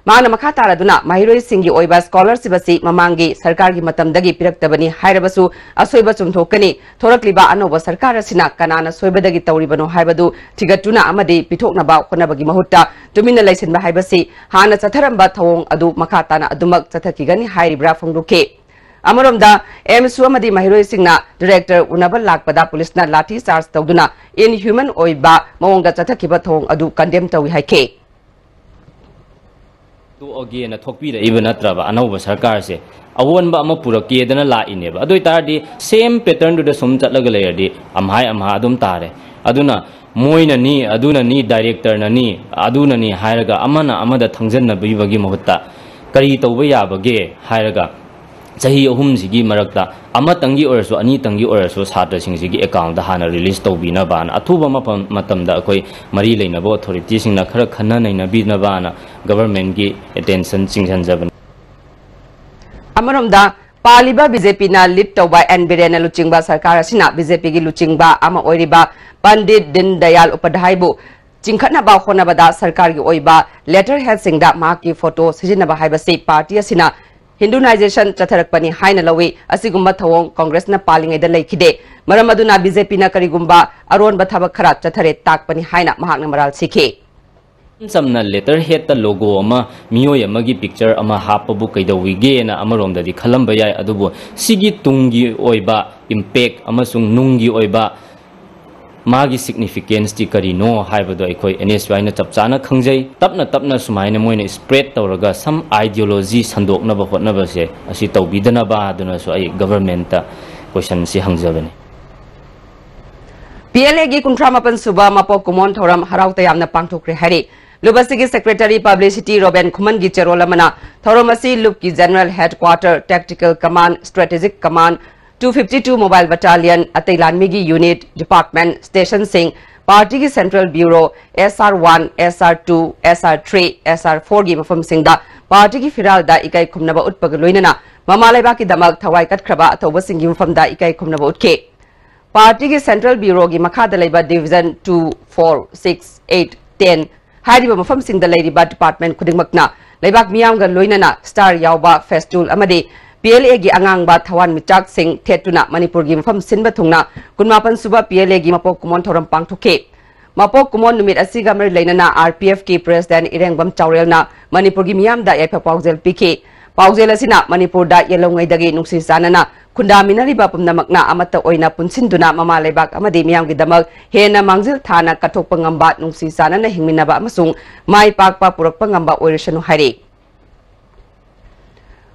ꯃꯍꯥꯛꯅ ꯃꯈꯥ ꯇꯥꯔꯗꯨꯅ ꯃꯍꯩꯔꯣꯏꯁꯤꯡꯒꯤ ꯑꯣꯏꯕ scholarship ꯑꯁꯤ ꯃꯃꯥꯡꯒꯤ ꯁꯔꯀꯥꯔꯒꯤ ꯃꯇꯝꯗꯒꯤ ꯄꯤꯔꯛꯇꯕꯅꯤ ꯍꯥꯏꯔꯕꯁꯨ ꯑꯁꯣꯏꯕ ꯆꯨꯝꯊꯣꯛꯀꯅꯤ꯫ ꯊꯣꯔꯛꯂꯤꯕ ꯑꯅꯧꯕ ꯁꯔꯀꯥꯔ ꯑꯁꯤꯅ ꯀꯅꯥꯅ ꯁꯣꯏꯕꯗꯒꯤ ꯇꯧꯔꯤꯕꯅꯣ ꯍꯥꯏꯕꯗꯨ ꯊꯤꯒꯠꯇꯨꯅ ꯑꯃꯗꯤ ꯄꯤꯊꯣꯛꯅꯕ ꯍꯣꯠꯅꯕꯒꯤ ꯃꯍꯨꯠꯇ ꯇꯨꯃꯤꯟꯅ ꯂꯩꯁꯤꯟꯕ ꯍꯥꯏꯕꯁꯤ ꯍꯥꯟꯅ ꯆꯠꯊꯔꯝꯕ ꯊꯧꯑꯣꯡ ꯑꯗꯨ ꯃꯈꯥ ꯇꯥꯅ ꯑꯗꯨꯃꯛ ꯆꯠꯊꯈꯤꯒꯅꯤ ꯍꯥꯏꯔꯤꯕ꯭ꯔꯥ ꯐꯣꯡꯗꯣꯛꯈꯤ꯫ ꯑꯃꯔꯣꯝꯗ, AMSU ꯑꯃꯗꯤ ꯃꯍꯩꯔꯣꯏꯁꯤꯡꯅ director ꯎꯅꯕ ꯂꯥꯛꯄꯗ ꯄꯨꯂꯤꯁꯅ ꯂꯥꯊꯤ charge ꯇꯧꯗꯨꯅ inhuman ꯑꯣꯏꯕ ꯃꯑꯣꯡꯗ ꯆꯠꯊꯈꯤꯕ ꯊꯧꯑꯣꯡ ꯑꯗꯨ condemn ꯇꯧꯏ ꯍꯥꯏꯈꯤ꯫ ꯇꯣꯛꯑꯒꯦꯅ ꯊꯣꯛꯄꯤꯔꯛꯏꯕ ꯅꯠꯇ꯭ꯔꯕ ꯑꯅꯧꯕ ꯁꯔꯀꯥꯔꯁꯦ? ꯑꯑꯣꯟꯕ ꯑꯃ ꯄꯨꯔꯛꯀꯦꯗꯅ ꯂꯥꯛꯏꯅꯦꯕ꯫ ꯑꯗꯨ ꯑꯣꯏꯇꯥꯔꯗꯤ same pattern ꯗꯨꯗ ꯁꯨꯝ ꯆꯠꯂꯒ ꯂꯩꯔꯗꯤ ꯑꯝꯍꯥꯏ ꯑꯝꯍꯥ ꯑꯗꯨꯝ ꯇꯥꯔꯦ꯫ ꯑꯗꯨꯅ ꯃꯣꯏꯅꯅꯤ, ꯑꯗꯨꯅꯅꯤ, director ꯅꯅꯤ, ꯑꯗꯨꯅꯅꯤ ꯍꯥꯏꯔꯒ ꯑꯃꯅ ꯑꯃꯗ ꯊꯪꯖꯟꯅꯕꯤꯕꯒꯤ ꯃꯍꯨꯠꯇ ꯀꯔꯤ ꯇꯧꯕ ꯌꯥꯕꯒꯦ ꯍꯥꯏꯔꯒ ꯆꯍꯤ ꯑꯍꯨꯝꯁꯤꯒꯤ ꯃꯔꯛꯇ ꯑꯃꯇꯪꯒꯤ ꯑꯣꯏꯔꯁꯨ, ꯑꯅꯤꯇꯪꯒꯤ ꯑꯣꯏꯔꯁꯨ ꯁꯥꯇ꯭ꯔꯁꯤꯡꯁꯤꯒꯤ account ꯗ ꯍꯥꯟꯅ release ꯇꯧꯕꯤꯅꯕꯅ, ꯑꯊꯨꯕ ꯃꯐꯝ, ꯃꯇꯝꯗ ꯑꯩꯈꯣꯏ ꯃꯔꯤ ꯂꯩꯅꯕ authority ꯁꯤꯡꯅ ꯈꯔ ꯈꯟꯅ ꯅꯩꯅꯕꯤꯅꯕꯅ government ꯀꯤ attention ꯆꯤꯡꯁꯤꯟꯖꯕꯅꯤ꯫ ꯑꯃꯔꯣꯝꯗ, ꯄꯥꯜꯂꯤꯕ BJP ꯅ lead ꯇꯧꯕ ꯑꯦꯟ ꯕꯤꯔꯦꯟꯅ ꯂꯨꯆꯤꯡꯕ ꯁꯔꯀꯥꯔ ꯑꯁꯤꯅ BJP ꯒꯤ ꯂꯨꯆꯤꯡꯕ ꯑꯃ ꯑꯣꯏꯔꯤꯕ ꯄꯟꯗꯤꯠ ꯗꯤꯟ ꯗꯌꯥꯜ ꯎꯄꯥꯙ꯭ꯌꯥꯌꯕꯨ ꯆꯤꯡꯈꯠꯅꯕ ꯍꯣꯠꯅꯕꯗ ꯁꯔꯀꯥꯔꯒꯤ ꯑꯣꯏꯕ letterhead ꯁꯤꯡꯗ ꯃꯍꯥꯛꯀꯤ photo ꯁꯤꯖꯤꯟꯅꯕ ꯍꯥꯏꯕꯁꯤ party ꯑꯁꯤꯅ Hinduization ꯆꯠꯊꯔꯛꯄꯅꯤ ꯍꯥꯏꯅ ꯂꯧꯏ꯫ ꯑꯁꯤꯒꯨꯝꯕ ꯊꯧꯑꯣꯡ ꯀꯣꯡꯒ꯭ꯔꯦꯁꯅ ꯄꯥꯜꯂꯤꯉꯩꯗ ꯂꯩꯈꯤꯗꯦ꯫ ꯃꯔꯝ ꯑꯗꯨꯅ BJP ꯅ ꯀꯔꯤꯒꯨꯝꯕ ꯑꯔꯣꯟꯕ ꯊꯕꯛ ꯈꯔ ꯆꯠꯊꯔꯦ ꯇꯥꯛꯄꯅꯤ ꯍꯥꯏꯅ ꯃꯍꯥꯛꯅ ꯃꯔꯥꯜ ꯁꯤꯈꯤ꯫ ꯏꯆꯝ ꯆꯝꯅ letterhead ꯇ logo ꯑꯃ, ꯃꯤꯑꯣꯏ ꯑꯃꯒꯤ picture ꯑꯃ ꯍꯥꯞꯄꯕꯨ ꯀꯩꯗꯧꯏꯒꯦꯅ ꯑꯃꯔꯣꯝꯗꯗꯤ ꯈꯜꯂꯝꯕ ꯌꯥꯏ, ꯑꯗꯨꯕꯨ ꯁꯤꯒꯤ ꯇꯨꯡꯒꯤ ꯑꯣꯏꯕ impact ꯑꯃꯁꯨꯡ ꯅꯨꯡꯒꯤ ꯑꯣꯏꯕ ꯃꯥꯒꯤ significance ꯇꯤ ꯀꯔꯤꯅꯣ ꯍꯥꯏꯕꯗꯣ ꯑꯩꯈꯣꯏ NSUI ꯅ ꯆꯞ ꯆꯥꯅ ꯈꯪꯖꯩ꯫ ꯇꯞꯅ ꯇꯞꯅ ꯁꯨꯃꯥꯏꯅ ꯃꯣꯏꯅ spread ꯇꯧꯔꯒ some ideology ꯁꯟꯗꯣꯛꯅꯕ ꯍꯣꯠꯅꯕꯁꯦ ꯑꯁꯤ ꯇꯧꯕꯤꯗꯅꯕ ꯑꯗꯨꯅꯁꯨ ꯑꯩ government ꯇ question ꯁꯤ ꯍꯪꯖꯕꯅꯤ꯫ PLA ꯒꯤ ꯀꯨꯟꯊ꯭ꯔꯥ ꯃꯥꯄꯟ ꯁꯨꯕ ꯃꯄꯣꯛ ꯀꯨꯝꯑꯣꯟ ꯊꯧꯔꯝ ꯍꯔꯥꯎ ꯇꯌꯥꯝꯅ ꯄꯥꯡꯊꯣꯛꯈ꯭ꯔꯦ ꯍꯥꯏꯔꯤ ꯂꯨꯕꯁꯤꯒꯤ secretary publicity ꯔꯣꯕꯦꯟ ꯈꯨꯃꯟꯒꯤ ꯆꯦꯔꯣꯜ ꯑꯃꯅ ꯊꯧꯔꯝ ꯑꯁꯤ ꯂꯨꯞꯀꯤ general headquarter, tactical command, strategic command, two fifty two mobile battalion, ꯑꯇꯩ ꯂꯥꯟꯃꯤꯒꯤ unit, department, station ꯁꯤꯡ, party ꯒꯤ central bureau, SR one, SR two, SR three, SR four ꯒꯤ ꯃꯐꯝꯁꯤꯡꯗ party ꯒꯤ ꯐꯤꯔꯥꯜꯗ ꯏꯀꯥꯏ ꯈꯨꯝꯅꯕ ꯎꯠꯄꯒ ꯂꯣꯏꯅꯅ ꯃꯃꯥ ꯂꯩꯕꯥꯛꯀꯤꯗꯃꯛ ꯊꯋꯥꯏ ꯀꯠꯈ꯭ꯔꯕ ꯑꯊꯧꯕꯁꯤꯡꯒꯤ ꯃꯐꯝꯗ ꯏꯀꯥꯏ ꯈꯨꯝꯅꯕ ꯎꯠꯈꯤ꯫ Party ꯒꯤ central bureau ꯒꯤ ꯃꯈꯥꯗ ꯂꯩꯕ division two, four, six, eight, ten ꯍꯥꯏꯔꯤꯕ ꯃꯐꯝꯁꯤꯡꯗ ꯂꯩꯔꯤꯕ department ꯈꯨꯗꯤꯡꯃꯛꯅ ꯂꯩꯕꯥꯛ ꯃꯤꯌꯥꯝꯒ ꯂꯣꯏꯅꯅ star ꯌꯥꯎꯕ festool ꯑꯃꯗꯤ P L Aꯒꯤ ꯑꯉꯥꯡꯕ ꯊꯋꯥꯟꯃꯤꯆꯥꯛꯁꯤꯡ ꯊꯦꯠꯇꯨꯅ ꯃꯅꯤꯄꯨꯔꯒꯤ ꯃꯐꯝ ꯁꯤꯟꯕ ꯊꯨꯡꯅ ꯀꯨꯟꯃꯥꯄꯟ ꯁꯨꯕ P L Aꯒꯤ ꯃꯄꯣꯛ ꯀꯨꯝꯑꯣꯟ ꯊꯧꯔꯝ ꯄꯥꯡꯊꯣꯛꯈꯤ꯫ ꯃꯄꯣꯛ ꯀꯨꯝꯑꯣꯟ ꯅꯨꯃꯤꯠ ꯑꯁꯤꯒ ꯃꯔꯤ ꯂꯩꯅꯅ R P Fꯀꯤ President ꯏꯔꯦꯡꯕꯝ ꯆꯥꯎꯔꯦꯜꯅ ꯃꯅꯤꯄꯨꯔꯒꯤ ꯃꯤꯌꯥꯝꯗ ꯌꯥꯏꯐ ꯄꯥꯎꯖꯦꯜ ꯄꯤꯈꯤ꯫ ꯄꯥꯎꯖꯦꯜ ꯑꯁꯤꯅ ꯃꯅꯤꯄꯨꯔꯗ ꯌꯦꯜꯍꯧꯉꯩꯗꯒꯤ ꯅꯨꯡꯁꯤ ꯆꯥꯟꯅꯅ ꯈꯨꯟꯗꯥꯃꯤꯟꯅꯔꯤꯕ ꯄꯨꯝꯅꯃꯛꯅ ꯑꯃꯠꯇ ꯑꯣꯏꯅ ꯄꯨꯟꯁꯤꯟꯗꯨꯅ ꯃꯃꯥ ꯂꯩꯕꯥꯛ ꯑꯃꯗꯤ ꯃꯤꯌꯥꯝꯒꯤꯗꯃꯛ ꯍꯦꯟꯅ ꯃꯥꯡꯖꯤꯜ ꯊꯥꯅ ꯀꯠꯊꯣꯛꯄ ꯉꯝꯕ, ꯅꯨꯡꯁꯤ ꯆꯥꯟꯅꯅ ꯍꯤꯡꯃꯤꯟꯅꯕ ꯑꯃꯁꯨꯡ ꯃꯥꯏ ꯄꯥꯛꯄ ꯄꯨꯔꯛꯄ ꯉꯝꯕ ꯑꯣꯏꯔꯁꯅꯨ ꯍꯥꯏꯔꯤ꯫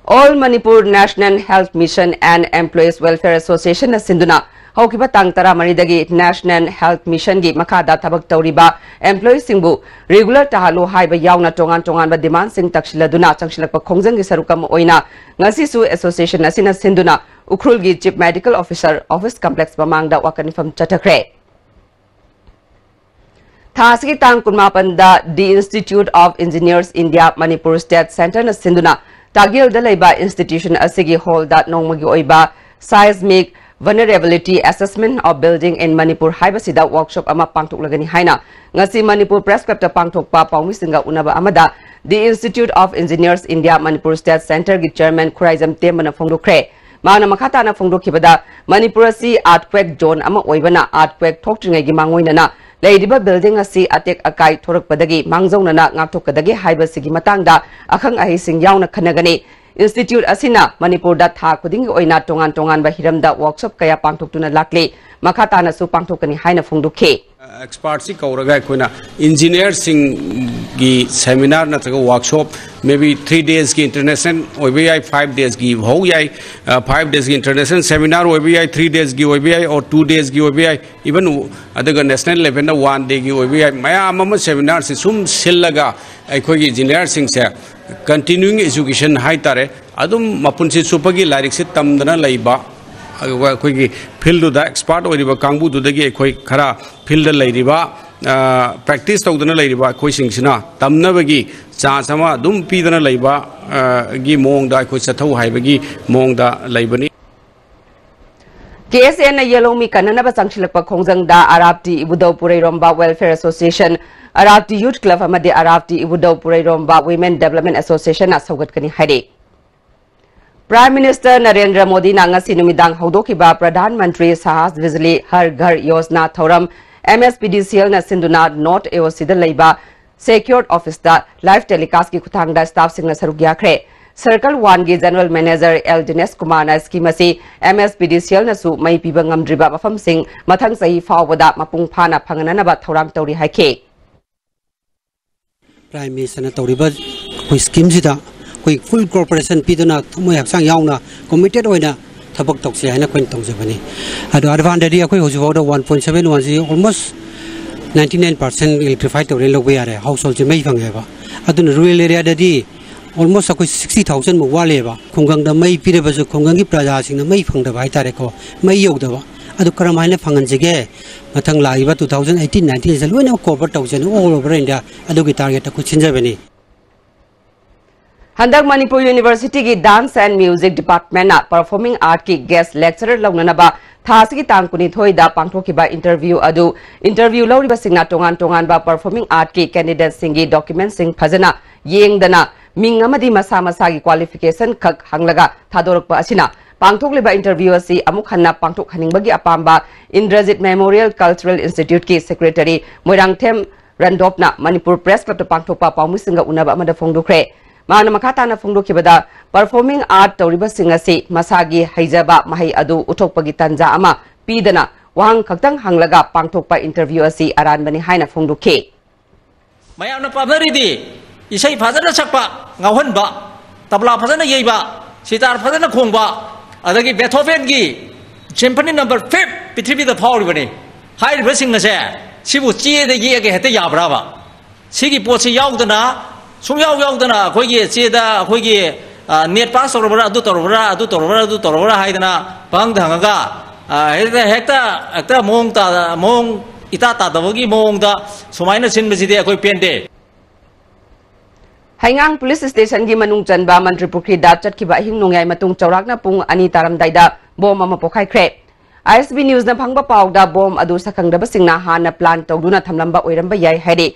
All Manipur National Health Mission and Employees Welfare Associationꯅ ꯁꯤꯟꯗꯨꯅ ꯍꯧꯈꯤꯕ ꯇꯥꯡ ꯇꯔꯥꯃꯔꯤꯗꯒꯤ National Health Missionꯒꯤ ꯃꯈꯥꯗ ꯊꯕꯛ ꯇꯧꯔꯤꯕ employeeꯁꯤꯡꯕꯨ regular ꯇꯥꯍꯜꯂꯨ ꯍꯥꯏꯕ ꯌꯥꯎꯅ ꯇꯣꯉꯥꯟ ꯇꯣꯉꯥꯟꯕ demandꯁꯤꯡ ꯇꯛꯁꯤꯜꯂꯗꯨꯅ ꯆꯪꯁꯤꯜꯂꯛꯄ ꯈꯣꯡꯖꯪꯒꯤ ꯁꯔꯨꯛ ꯑꯃ ꯑꯣꯏꯅ ꯉꯁꯤꯁꯨ association ꯑꯁꯤꯅ ꯁꯤꯟꯗꯨꯅ ꯎꯈ꯭ꯔꯨꯜꯒꯤ Chief Medical Officer Office Complex ꯃꯃꯥꯡꯗ ꯋꯥꯀꯠ ꯃꯤꯐꯝ ꯆꯠꯊꯈ꯭ꯔꯦ꯫ ꯊꯥ ꯑꯁꯤꯒꯤ ꯇꯥꯡ ꯀꯨꯟꯃꯥꯄꯟꯗ The Institute of Engineers India Manipur State Centreꯅ ꯁꯤꯟꯗꯨꯅ ꯇꯥꯒꯦꯜꯗ ꯂꯩꯕ institution ꯑꯁꯤꯒꯤ hallꯗ ꯅꯣꯡꯃꯒꯤ ꯑꯣꯏꯕ Seismic Vulnerability Assessment of Building in Manipur ꯍꯥꯏꯕꯁꯤꯗ workshop ꯑꯃ ꯄꯥꯡꯊꯣꯛꯂꯒꯅꯤ ꯍꯥꯏꯅ ꯉꯁꯤ ꯃꯅꯤꯄꯨꯔ Press Clubꯇ ꯄꯥꯡꯊꯣꯛꯄ ꯄꯥꯎꯃꯤꯁꯤꯡꯒ ꯎꯅꯕ ꯑꯃꯗ The Institute of Engineers India Manipur State Centreꯒꯤ Chairman Khuraijam ꯇꯦꯝꯕꯅ ꯐꯣꯡꯗꯣꯛꯈ꯭ꯔꯦ꯫ ꯃꯍꯥꯛꯅ ꯃꯈꯥ ꯇꯥꯅ ꯐꯣꯡꯗꯣꯛꯈꯤꯕꯗ, ꯃꯅꯤꯄꯨꯔ ꯑꯁꯤ earthquake zone ꯑꯃ ꯑꯣꯏꯕꯅ, earthquake ꯊꯣꯛꯇ꯭ꯔꯤꯉꯩꯒꯤ ꯃꯥꯡꯑꯣꯏꯅꯅ ꯂꯩꯔꯤꯕ building ꯑꯁꯤ ꯑꯇꯦꯛ ꯑꯀꯥꯏ ꯊꯣꯔꯛꯄꯗꯒꯤ ꯃꯥꯡꯖꯧꯅꯅ ꯉꯥꯛꯊꯣꯛꯀꯗꯒꯦ ꯍꯥꯏꯕꯁꯤꯒꯤ ꯃꯇꯥꯡꯗ ꯑꯈꯪ ꯑꯍꯩꯁꯤꯡ ꯌꯥꯎꯅ ꯈꯟꯅꯒꯅꯤ꯫ Institute ꯑꯁꯤꯅ ꯃꯅꯤꯄꯨꯔꯗ ꯊꯥ ꯈꯨꯗꯤꯡꯒꯤ ꯑꯣꯏꯅ ꯇꯣꯉꯥꯟ ꯇꯣꯉꯥꯟꯕ ꯍꯤꯔꯝꯗ workshop ꯀꯌꯥ ꯄꯥꯡꯊꯣꯛꯇꯨꯅ ꯂꯥꯛꯂꯤ꯫ ꯃꯈꯥ ꯇꯥꯅꯁꯨ ꯄꯥꯡꯊꯣꯛꯀꯅꯤ ꯍꯥꯏꯅ ꯐꯣꯡꯗꯣꯛꯈꯤ꯫ Expertꯁꯤ ꯀꯧꯔꯒ ꯑꯩꯈꯣꯏꯅ engineerꯁꯤꯡꯒꯤ seminar ꯅꯠꯇ꯭ꯔꯒ workshop, maybe three daysꯀꯤ international ꯑꯣꯏꯕ ꯌꯥꯏ, five daysꯀꯤ ꯍꯧ ꯌꯥꯏ, five daysꯀꯤ international seminar ꯑꯣꯏꯕ ꯌꯥꯏ, three daysꯀꯤ ꯑꯣꯏꯕ ꯌꯥꯏ, or two daysꯀꯤ ꯑꯣꯏꯕ ꯌꯥꯏ, even ꯑꯗꯨꯒ national levelꯗ one dayꯒꯤ ꯑꯣꯏꯕ ꯌꯥꯏ꯫ ꯃꯌꯥꯝ ꯑꯃ seminarꯁꯤ ꯁꯨꯝ ꯁꯤꯜꯂꯒ ꯑꯩꯈꯣꯏꯒꯤ engineerꯁꯤꯡꯁꯦ continuing education ꯍꯥꯏꯇꯥꯔꯦ, ꯑꯗꯨꯝ ꯃꯄꯨꯟꯁꯤ ꯆꯨꯞꯄꯒꯤ ꯂꯥꯏꯔꯤꯛꯁꯤ ꯇꯝꯗꯅ ꯂꯩꯕ, ꯑꯗꯨꯒ ꯑꯩꯈꯣꯏꯒꯤ fieldꯗꯨꯗ expert ꯑꯣꯏꯔꯤꯕ ꯀꯥꯡꯕꯨꯗꯨꯗꯒꯤ ꯑꯩꯈꯣ ꯈꯔ fieldꯗ ꯂꯩꯔꯤꯕ, practice ꯇꯧꯗꯅ ꯂꯩꯔꯤꯕ ꯑꯩꯈꯣꯏꯁꯤꯡꯁꯤꯅ ꯇꯝꯅꯕꯒꯤ chance ꯑꯃ ꯑꯗꯨꯝ ꯄꯤꯗꯅ ꯂꯩꯕ, ꯒꯤ ꯃꯑꯣꯡꯗ ꯑꯩꯈꯣꯏ ꯆꯠꯊꯧ ꯍꯥꯏꯕꯒꯤ ꯃꯑꯣꯡꯗ ꯂꯩꯕꯅꯤ꯫ ꯀꯦ ꯑꯦꯁ ꯑꯦꯟꯅ ꯌꯦꯜꯍꯧꯃꯤ ꯀꯟꯅꯅꯕ ꯆꯪꯁꯤꯜꯂꯛꯄ ꯈꯣꯡꯖꯪꯗ ꯑꯔꯥꯞꯇꯤ ꯏꯕꯨꯙꯧ ꯄꯨꯔꯩꯔꯣꯝꯕ Welfare Association, ꯑꯔꯥꯞꯇꯤ Youth Club ꯑꯃꯗꯤ ꯑꯔꯥꯞꯇꯤ ꯏꯕꯨꯙꯧ ꯄꯨꯔꯩꯔꯣꯝꯕ Women Development Associationꯅ ꯁꯧꯒꯠꯀꯅꯤ ꯍꯥꯏꯔꯤ꯫ Prime Minister ꯅꯔꯦꯟꯗ꯭ꯔ ꯃꯣꯗꯤꯅ ꯉꯁꯤ ꯅꯨꯃꯤꯗꯥꯡ ꯍꯧꯗꯣꯛꯈꯤꯕ ꯄ꯭ꯔꯙꯥꯟ ꯃꯟꯇ꯭ꯔꯤ ꯁꯍꯥꯖ ꯕꯤꯖꯂꯤ ꯍꯔ ꯘꯔ ꯌꯣꯖꯅꯥ ꯊꯧꯔꯝ, M S P D C Lꯅ ꯁꯤꯟꯗꯨꯅ North A O Cꯗ ꯂꯩꯕ Secured Officeꯇ live telecastꯀꯤ ꯈꯨꯠꯊꯥꯡꯗ staffꯁꯤꯡꯅ ꯁꯔꯨꯛ ꯌꯥꯈ꯭ꯔꯦ꯫ Circle Oneꯒꯤ General Manager L Dinesh Kumarꯅ scheme ꯑꯁꯤ M S P D C Lꯅꯁꯨ ꯃꯩ ꯄꯤꯕ ꯉꯝꯗ꯭ꯔꯤꯕ ꯃꯐꯝꯁꯤꯡ ꯃꯊꯪ ꯆꯍꯤ ꯐꯥꯎꯕꯗ ꯃꯄꯨꯡ ꯐꯥꯅ ꯐꯪꯍꯟꯅꯅꯕ ꯊꯧꯔꯥꯡ ꯇꯧꯔꯤ ꯍꯥꯏꯈꯤ꯫ Prime Ministerꯅ ꯇꯧꯔꯤꯕ ꯑꯩꯈꯣꯏ schemeꯁꯤꯗ ꯑꯩꯈꯣꯏ full cooperation ꯄꯤꯗꯨꯅ ꯊꯃꯣꯏ ꯍꯛꯆꯥꯡ ꯌꯥꯎꯅ committed ꯑꯣꯏꯅ ꯊꯕꯛ ꯇꯧꯁꯤ ꯍꯥꯏꯅ ꯑꯩꯈꯣꯏꯅ ꯇꯧꯖꯕꯅꯤ꯫ ꯑꯗꯣ urbanꯗꯗꯤ ꯑꯩꯈꯣꯏ ꯍꯧꯖꯤꯛ ꯐꯥꯎꯗ one point seven one ꯁꯤ almost ninety nine percent electrify ꯇꯧꯔꯦ ꯂꯧꯕ ꯌꯥꯔꯦ, householdꯁꯦ ꯃꯩ ꯐꯪꯉꯦꯕ꯫ ꯑꯗꯨꯅ rural areaꯗꯗꯤ almost ꯑꯩꯈꯣꯏ sixty thousand ꯃꯨꯛ ꯋꯥꯠꯂꯦꯕ꯫ ꯈꯨꯡꯒꯪꯗ ꯃꯩ ꯄꯤꯔꯕꯁꯨ ꯈꯨꯡꯒꯪꯒꯤ ꯄ꯭ꯔꯖꯥꯁꯤꯡꯅ ꯃꯩ ꯐꯪꯗꯕ ꯍꯥꯏꯇꯥꯔꯦꯀꯣ, ꯃꯩ ꯌꯧꯗꯕ꯫ ꯑꯗꯨ ꯀꯔꯝꯍꯥꯏꯅ ꯐꯪꯍꯟꯁꯤꯒꯦ? ꯃꯊꯪ ꯂꯥꯛꯏꯕ two thousand eighteen nineteen ꯁꯤꯗ ꯂꯣꯏꯅꯃꯛ cover ꯇꯧꯁꯦꯅ all over India ꯑꯗꯨꯒꯤ targetꯇ ꯑꯩꯈꯣꯏ ꯁꯤꯟꯖꯕꯅꯤ꯫ ꯍꯟꯗꯛ Manipur Universityꯒꯤ Dance and Music Departmentꯅ Performing Artꯀꯤ guest lecturer ꯂꯧꯅꯅꯕ ꯊꯥ ꯑꯁꯤꯒꯤ ꯇꯥꯡ ꯀꯨꯟꯅꯤꯊꯣꯏꯗ ꯄꯥꯡꯊꯣꯛꯈꯤꯕ interview ꯑꯗꯨ interview ꯂꯧꯔꯤꯕꯁꯤꯡꯅ ꯇꯣꯉꯥꯟ ꯇꯣꯉꯥꯟꯕ performing artꯀꯤ candidateꯁꯤꯡꯒꯤ documentꯁꯤꯡ ꯐꯖꯅ ꯌꯦꯡꯗꯅ ꯃꯤꯡ ꯑꯃꯗꯤ ꯃꯁꯥ ꯃꯁꯥꯒꯤ qualification ꯈꯛ ꯍꯪꯂꯒ ꯊꯥꯗꯣꯔꯛꯄ ꯑꯁꯤꯅ ꯄꯥꯡꯊꯣꯛꯂꯤꯕ interview ꯑꯁꯤ ꯑꯃꯨꯛ ꯍꯟꯅ ꯄꯥꯡꯊꯣꯛꯍꯟꯅꯤꯡꯕꯒꯤ ꯑꯄꯥꯝꯕ Indrajit Memorial Cultural Instituteꯀꯤ secretary Moirangthem ꯔꯟꯗꯣꯞꯅ Manipur Press Clubꯇ ꯄꯥꯡꯊꯣꯛꯄ ꯄꯥꯎꯃꯤꯁꯤꯡꯒ ꯎꯅꯕ ꯑꯃꯗ ꯐꯣꯡꯗꯣꯛꯈ꯭ꯔꯦ꯫ ꯃꯍꯥꯛꯅ ꯃꯈꯥ ꯇꯥꯅ ꯐꯣꯡꯗꯣꯛꯈꯤꯕꯗ, performing art ꯇꯧꯔꯤꯕꯁꯤꯡ ꯑꯁꯤ ꯃꯁꯥꯒꯤ ꯍꯩꯖꯕ ꯃꯍꯩ ꯑꯗꯨ ꯎꯠꯊꯣꯛꯄꯒꯤ ꯇꯥꯟꯖꯥ ꯑꯃ ꯄꯤꯗꯅ ꯋꯥꯍꯪ ꯈꯛꯇꯪ ꯍꯪꯂꯒ ꯄꯥꯡꯊꯣꯛꯄ interview ꯑꯁꯤ ꯑꯔꯥꯟꯕꯅꯤ ꯍꯥꯏꯅ ꯐꯣꯡꯗꯣꯛꯈꯤ꯫ ꯃꯌꯥꯝꯅ ꯄꯥꯝꯅꯔꯤꯗꯤ ꯏꯁꯩ ꯐꯖꯅ ꯁꯛꯄ, ꯉꯥꯎꯍꯟꯕ, ꯇꯕ꯭ꯂꯥ ꯐꯖꯅ ꯌꯩꯕ, ꯁꯤꯇꯥꯔ ꯐꯖꯅ ꯈꯣꯡꯕ, ꯑꯗꯒꯤ ꯕꯦꯊꯣꯚꯦꯟꯒꯤ symphony number five ꯄ꯭ꯔꯤꯊꯤꯕꯤꯗ ꯐꯥꯎꯔꯤꯕꯅꯤ꯫ ꯍꯥꯏꯔꯤꯕꯁꯤꯡ ꯑꯁꯦ ꯁꯤꯕꯨ ꯆꯦꯗ ꯌꯦꯛꯑꯒ ꯍꯦꯛꯇ ꯌꯥꯕ꯭ꯔꯥꯕ? ꯁꯤꯒꯤ ꯄꯣꯠꯁꯤ ꯌꯥꯎꯗꯅ, ꯁꯨꯡꯌꯥꯎ ꯌꯥꯎꯗꯅ ꯑꯩꯈꯣꯏꯒꯤ ꯆꯦꯗ ꯑꯩꯈꯣꯏꯒꯤ, ꯑ, NET pass ꯇꯧꯔꯕ꯭ꯔꯥ, ꯑꯗꯨ ꯇꯧꯔꯕ꯭ꯔꯥ, ꯑꯗꯨ ꯇꯧꯔꯕ꯭ꯔꯥ, ꯑꯗꯨ ꯇꯧꯔꯕ꯭ꯔꯥ ꯍꯥꯏꯗꯅ ꯄꯪꯍꯪꯗ ꯍꯪꯉꯒ, ꯑ, ꯍꯦꯛꯇ, ꯍꯦꯛꯇ, ꯍꯦꯛꯇ ꯃꯑꯣꯡ ꯇꯥ-, ꯃꯑꯣꯡ ꯏꯇꯥ ꯇꯥꯗꯕꯒꯤ ꯃꯑꯣꯡꯗ ꯁꯨꯃꯥꯏꯅ ꯁꯤꯟꯕꯁꯤꯗꯤ ꯑꯩꯈꯣꯏ ꯄꯦꯟꯗꯦ꯫ ꯍꯩꯉꯥꯡ Police Stationꯒꯤ ꯃꯅꯨꯡ ꯆꯟꯕ ꯃꯟꯇ꯭ꯔꯤ ꯄꯨꯈ꯭ꯔꯤꯗ ꯆꯠꯈꯤꯕ ꯑꯍꯤꯡ ꯅꯣꯡꯌꯥꯏ ꯃꯇꯨꯡ ꯆꯥꯎꯔꯥꯛꯅ ꯄꯨꯡ ꯑꯅꯤ ꯇꯥꯔꯝꯗꯥꯏꯗ bomb ꯑꯃ ꯄꯣꯈꯥꯏꯈ꯭ꯔꯦ꯫ ꯑꯥꯏ ꯑꯦꯁ ꯕꯤ ꯅ꯭ꯌꯨꯁꯅ ꯐꯪꯕ ꯄꯥꯎꯗ ꯕꯣꯝ ꯑꯗꯨ ꯁꯛꯈꯪꯗꯕꯁꯤꯡꯅ ꯍꯥꯟꯅ ꯄ꯭ꯂꯥꯟ ꯇꯧꯗꯨꯅ ꯊꯝꯂꯝꯕ ꯑꯣꯏꯔꯝꯕ ꯌꯥꯏ ꯍꯥꯏꯔꯤ꯫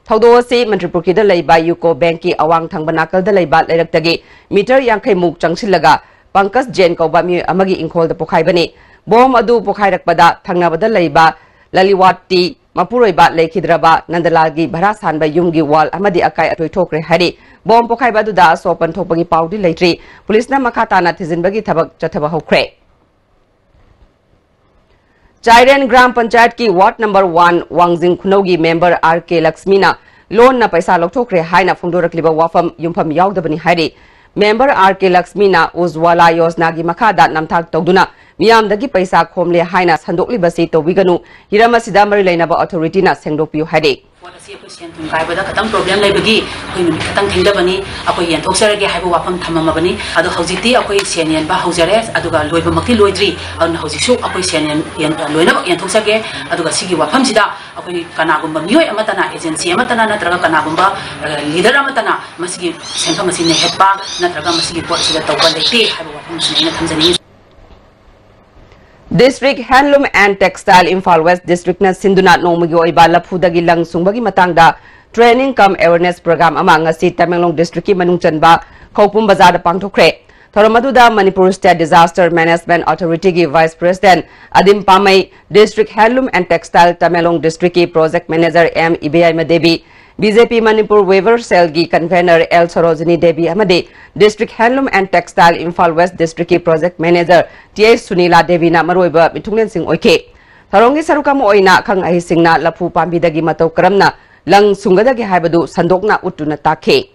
ꯊꯧꯗꯣꯛ ꯑꯁꯤ ꯃꯅꯤꯄꯨꯔꯒꯤꯗ ꯂꯩꯕ ꯌꯨꯀꯣ ꯕꯦꯡꯛꯀꯤ ꯑꯋꯥꯡ ꯊꯪꯕ ꯅꯥꯀꯜꯗ ꯂꯩꯕ ꯂꯩꯔꯛꯇꯒꯤ ꯃꯤꯇꯔ ꯌꯥꯡꯈꯩ ꯃꯨꯛ ꯆꯪꯁꯤꯜꯂꯒ ꯄꯪꯀꯖ ꯖꯦꯟ ꯀꯧꯕ ꯃꯤꯑꯣꯏ ꯑꯃꯒꯤ ꯏꯪꯈꯣꯜꯗ ꯄꯣꯈꯥꯏꯕꯅꯤ꯫ ꯕꯣꯝ ꯑꯗꯨ ꯄꯣꯈꯥꯏꯔꯛꯄꯗ ꯊꯪꯅꯕꯗ ꯂꯩꯕ ꯂꯂꯤꯋꯥꯠꯇꯤ ꯃꯄꯨꯔꯣꯏꯕ ꯂꯩꯈꯤꯗ꯭ꯔꯕ ꯅꯟꯗꯂꯥꯜꯒꯤ ꯚꯔꯥ ꯁꯥꯟꯕ ꯌꯨꯝꯒꯤ ꯋꯥꯜ ꯑꯃꯗꯤ ꯑꯀꯥꯏ ꯑꯇꯣꯏ ꯊꯣꯛꯈ꯭ꯔꯦ ꯍꯥꯏꯔꯤ꯫ ꯕꯣꯝ ꯄꯣꯈꯥꯏꯕ ꯑꯗꯨꯗ ꯑꯁꯣꯛ ꯑꯄꯟ ꯊꯣꯛꯄꯒꯤ ꯄꯥꯎꯗꯤ ꯂꯩꯇ꯭ꯔꯤ꯫ ꯄꯨꯂꯤꯁꯅ ꯃꯈꯥ ꯇꯥꯅ ꯊꯤꯖꯤꯟꯕꯒꯤ ꯊꯕꯛ ꯆꯠꯊꯕ ꯍꯧꯈ꯭ꯔꯦ꯫ ꯆꯥꯏꯔꯦꯟ ꯒ꯭ꯔꯥꯝ ꯄꯟꯆꯥꯌꯠꯀꯤ ꯋꯥꯔꯗ ꯅꯝꯕꯔ ꯋꯥꯟ ꯋꯥꯡꯖꯤꯡ ꯈꯨꯅꯧꯒꯤ ꯃꯦꯝꯕꯔ ꯑꯥꯔ ꯀꯦ ꯂꯛꯁꯃꯤꯅ ꯂꯣꯟꯅ ꯄꯩꯁꯥ ꯂꯧꯊꯣꯛꯈ꯭ꯔꯦ ꯍꯥꯏꯅ ꯐꯣꯡꯗꯣꯔꯛꯂꯤꯕ ꯋꯥꯐꯝ ꯌꯨꯝꯐꯝ ꯌꯥꯎꯗꯕꯅꯤ ꯍꯥꯏꯔꯤ꯫ ꯃꯦꯝꯕꯔ ꯑꯥꯔ ꯀꯦ ꯂꯛꯁꯃꯤꯅ ꯎꯖꯋꯥꯂꯥ ꯌꯣꯖꯅꯥꯒꯤ ꯃꯈꯥꯗ ꯅꯝꯊꯥꯛ ꯇꯧꯗꯨꯅ ꯃꯤꯌꯥꯝꯗꯒꯤ ꯄꯩꯁꯥ ꯈꯣꯝꯂꯦ ꯍꯥꯏꯅ ꯁꯟꯗꯣꯛꯂꯤꯕꯁꯤ ꯇꯧꯕꯤꯒꯅꯨ, ꯍꯤꯔꯝ ꯑꯁꯤꯗ ꯃꯔꯤ ꯂꯩꯅꯕ ꯑꯣꯊꯣꯔꯤꯇꯤꯅ ꯁꯦꯡꯗꯣꯛꯄꯤꯌꯨ ꯍꯥꯏꯔꯤ꯫ ꯄꯣꯠ ꯑꯁꯤ ꯑꯩꯈꯣꯏ ꯁꯦꯟ ꯊꯨꯝ ꯀꯥꯏꯕꯗ ꯈꯇꯪ ꯄ꯭ꯔꯣꯕ꯭ꯂꯦꯝ ꯂꯩꯕꯒꯤ ꯑꯩꯈꯣꯏ ꯅꯨꯃꯤꯠ ꯈꯇꯪ ꯊꯦꯡꯊꯕꯅꯤ, ꯑꯩꯈꯣꯏ ꯌꯦꯟꯊꯣꯛꯆꯔꯒꯦ ꯍꯥꯏꯕ ꯋꯥꯐꯝ ꯊꯝꯃꯝꯃꯕꯅꯤ꯫ ꯑꯗꯣ ꯍꯧꯖꯤꯛꯇꯤ ꯑꯩꯈꯣꯏ ꯁꯦꯟ ꯌꯦꯟꯕ ꯍꯧꯖꯔꯦ, ꯑꯗꯨꯒ ꯂꯣꯏꯕꯃꯛꯇꯤ ꯂꯣꯏꯗ꯭ꯔꯤ꯫ ꯑꯗꯨꯅ ꯍꯧꯖꯤꯛꯁꯨ ꯑꯩꯈꯣꯏ ꯁꯦꯟ ꯌꯦꯟ-, ꯌꯦꯟ-, ꯂꯣꯏꯅꯃꯛ ꯌꯦꯟꯊꯣꯛꯆꯒꯦ꯫ ꯑꯗꯨꯒ ꯁꯤꯒꯤ ꯋꯥꯐꯝꯁꯤꯗ ꯑꯩꯈꯣꯏ ꯀꯅꯥꯒꯨꯝꯕ ꯃꯤꯑꯣꯏ ꯑꯃꯠꯇꯅ, ꯑꯦꯖꯦꯟꯁꯤ ꯑꯃꯠꯇꯅ ꯅꯠꯇ꯭ꯔꯒ ꯀꯅꯥꯒꯨꯝꯕ, ꯑ, ꯂꯤꯗꯔ ꯑꯃꯠꯇꯅ ꯃꯁꯤꯒꯤ ꯁꯦꯟꯐꯝ ꯑꯁꯤ ꯅꯩꯍꯠꯄ ꯅꯠꯇ꯭ꯔꯒ ꯃꯁꯤꯒꯤ ꯄꯣꯠ ꯑꯁꯤꯗ ꯇꯧꯕ ꯂꯩꯇꯦ ꯍꯥꯏꯕ ꯋꯥꯐꯝꯁꯤꯅꯤ ꯑꯩꯅ ꯊꯝꯖꯅꯤꯡꯉꯤ꯫ District Handloom and Textile Imphal West Districtꯅ ꯁꯤꯟꯗꯨꯅ ꯅꯣꯡꯃꯒꯤ ꯑꯣꯏꯕ ꯂꯐꯨꯗꯒꯤ ꯂꯪ ꯁꯨꯡꯕꯒꯤ ꯃꯇꯥꯡꯗ training cum awareness program ꯑꯃ ꯉꯁꯤ ꯇꯃꯦꯡꯂꯣꯡ districtꯀꯤ ꯃꯅꯨꯡ ꯆꯟꯕ ꯈꯧꯄꯨꯝ ꯕꯖꯥꯔꯗ ꯄꯥꯡꯊꯣꯛꯈ꯭ꯔꯦ꯫ ꯊꯧꯔꯝ ꯑꯗꯨꯗ ꯃꯅꯤꯄꯨꯔ State Disaster Management Authorityꯒꯤ Vice President Adim Pamei, District Handloom and Textile Tamenglong districtꯀꯤ Project Manager M Ibeyaima Devi, B J P Manipur Weaver Cellꯒꯤ Convener ꯑꯦꯜ ꯁꯣꯔꯣꯖꯤꯅꯤ ꯗꯦꯕꯤ ꯑꯃꯗꯤ District Handloom and Textile Imphal West Districtꯀꯤ Project Manager T H Sunila ꯗꯦꯕꯤꯅ ꯃꯔꯨꯑꯣꯏꯕ ꯃꯤꯊꯨꯡꯂꯦꯟꯁꯤꯡ ꯑꯣꯏꯈꯤ꯫ ꯊꯧꯔꯝꯒꯤ ꯁꯔꯨꯛ ꯑꯃ ꯑꯣꯏꯅ ꯑꯈꯪ ꯑꯍꯩꯁꯤꯡꯅ ꯂꯐꯨ ꯄꯥꯝꯕꯤꯗꯒꯤ ꯃꯇꯧ ꯀꯔꯝꯅ ꯂꯪ ꯁꯨꯡꯒꯗꯒꯦ ꯍꯥꯏꯕꯗꯨ ꯁꯟꯗꯣꯛꯅ ꯎꯠꯇꯨꯅ ꯇꯥꯛꯈꯤ꯫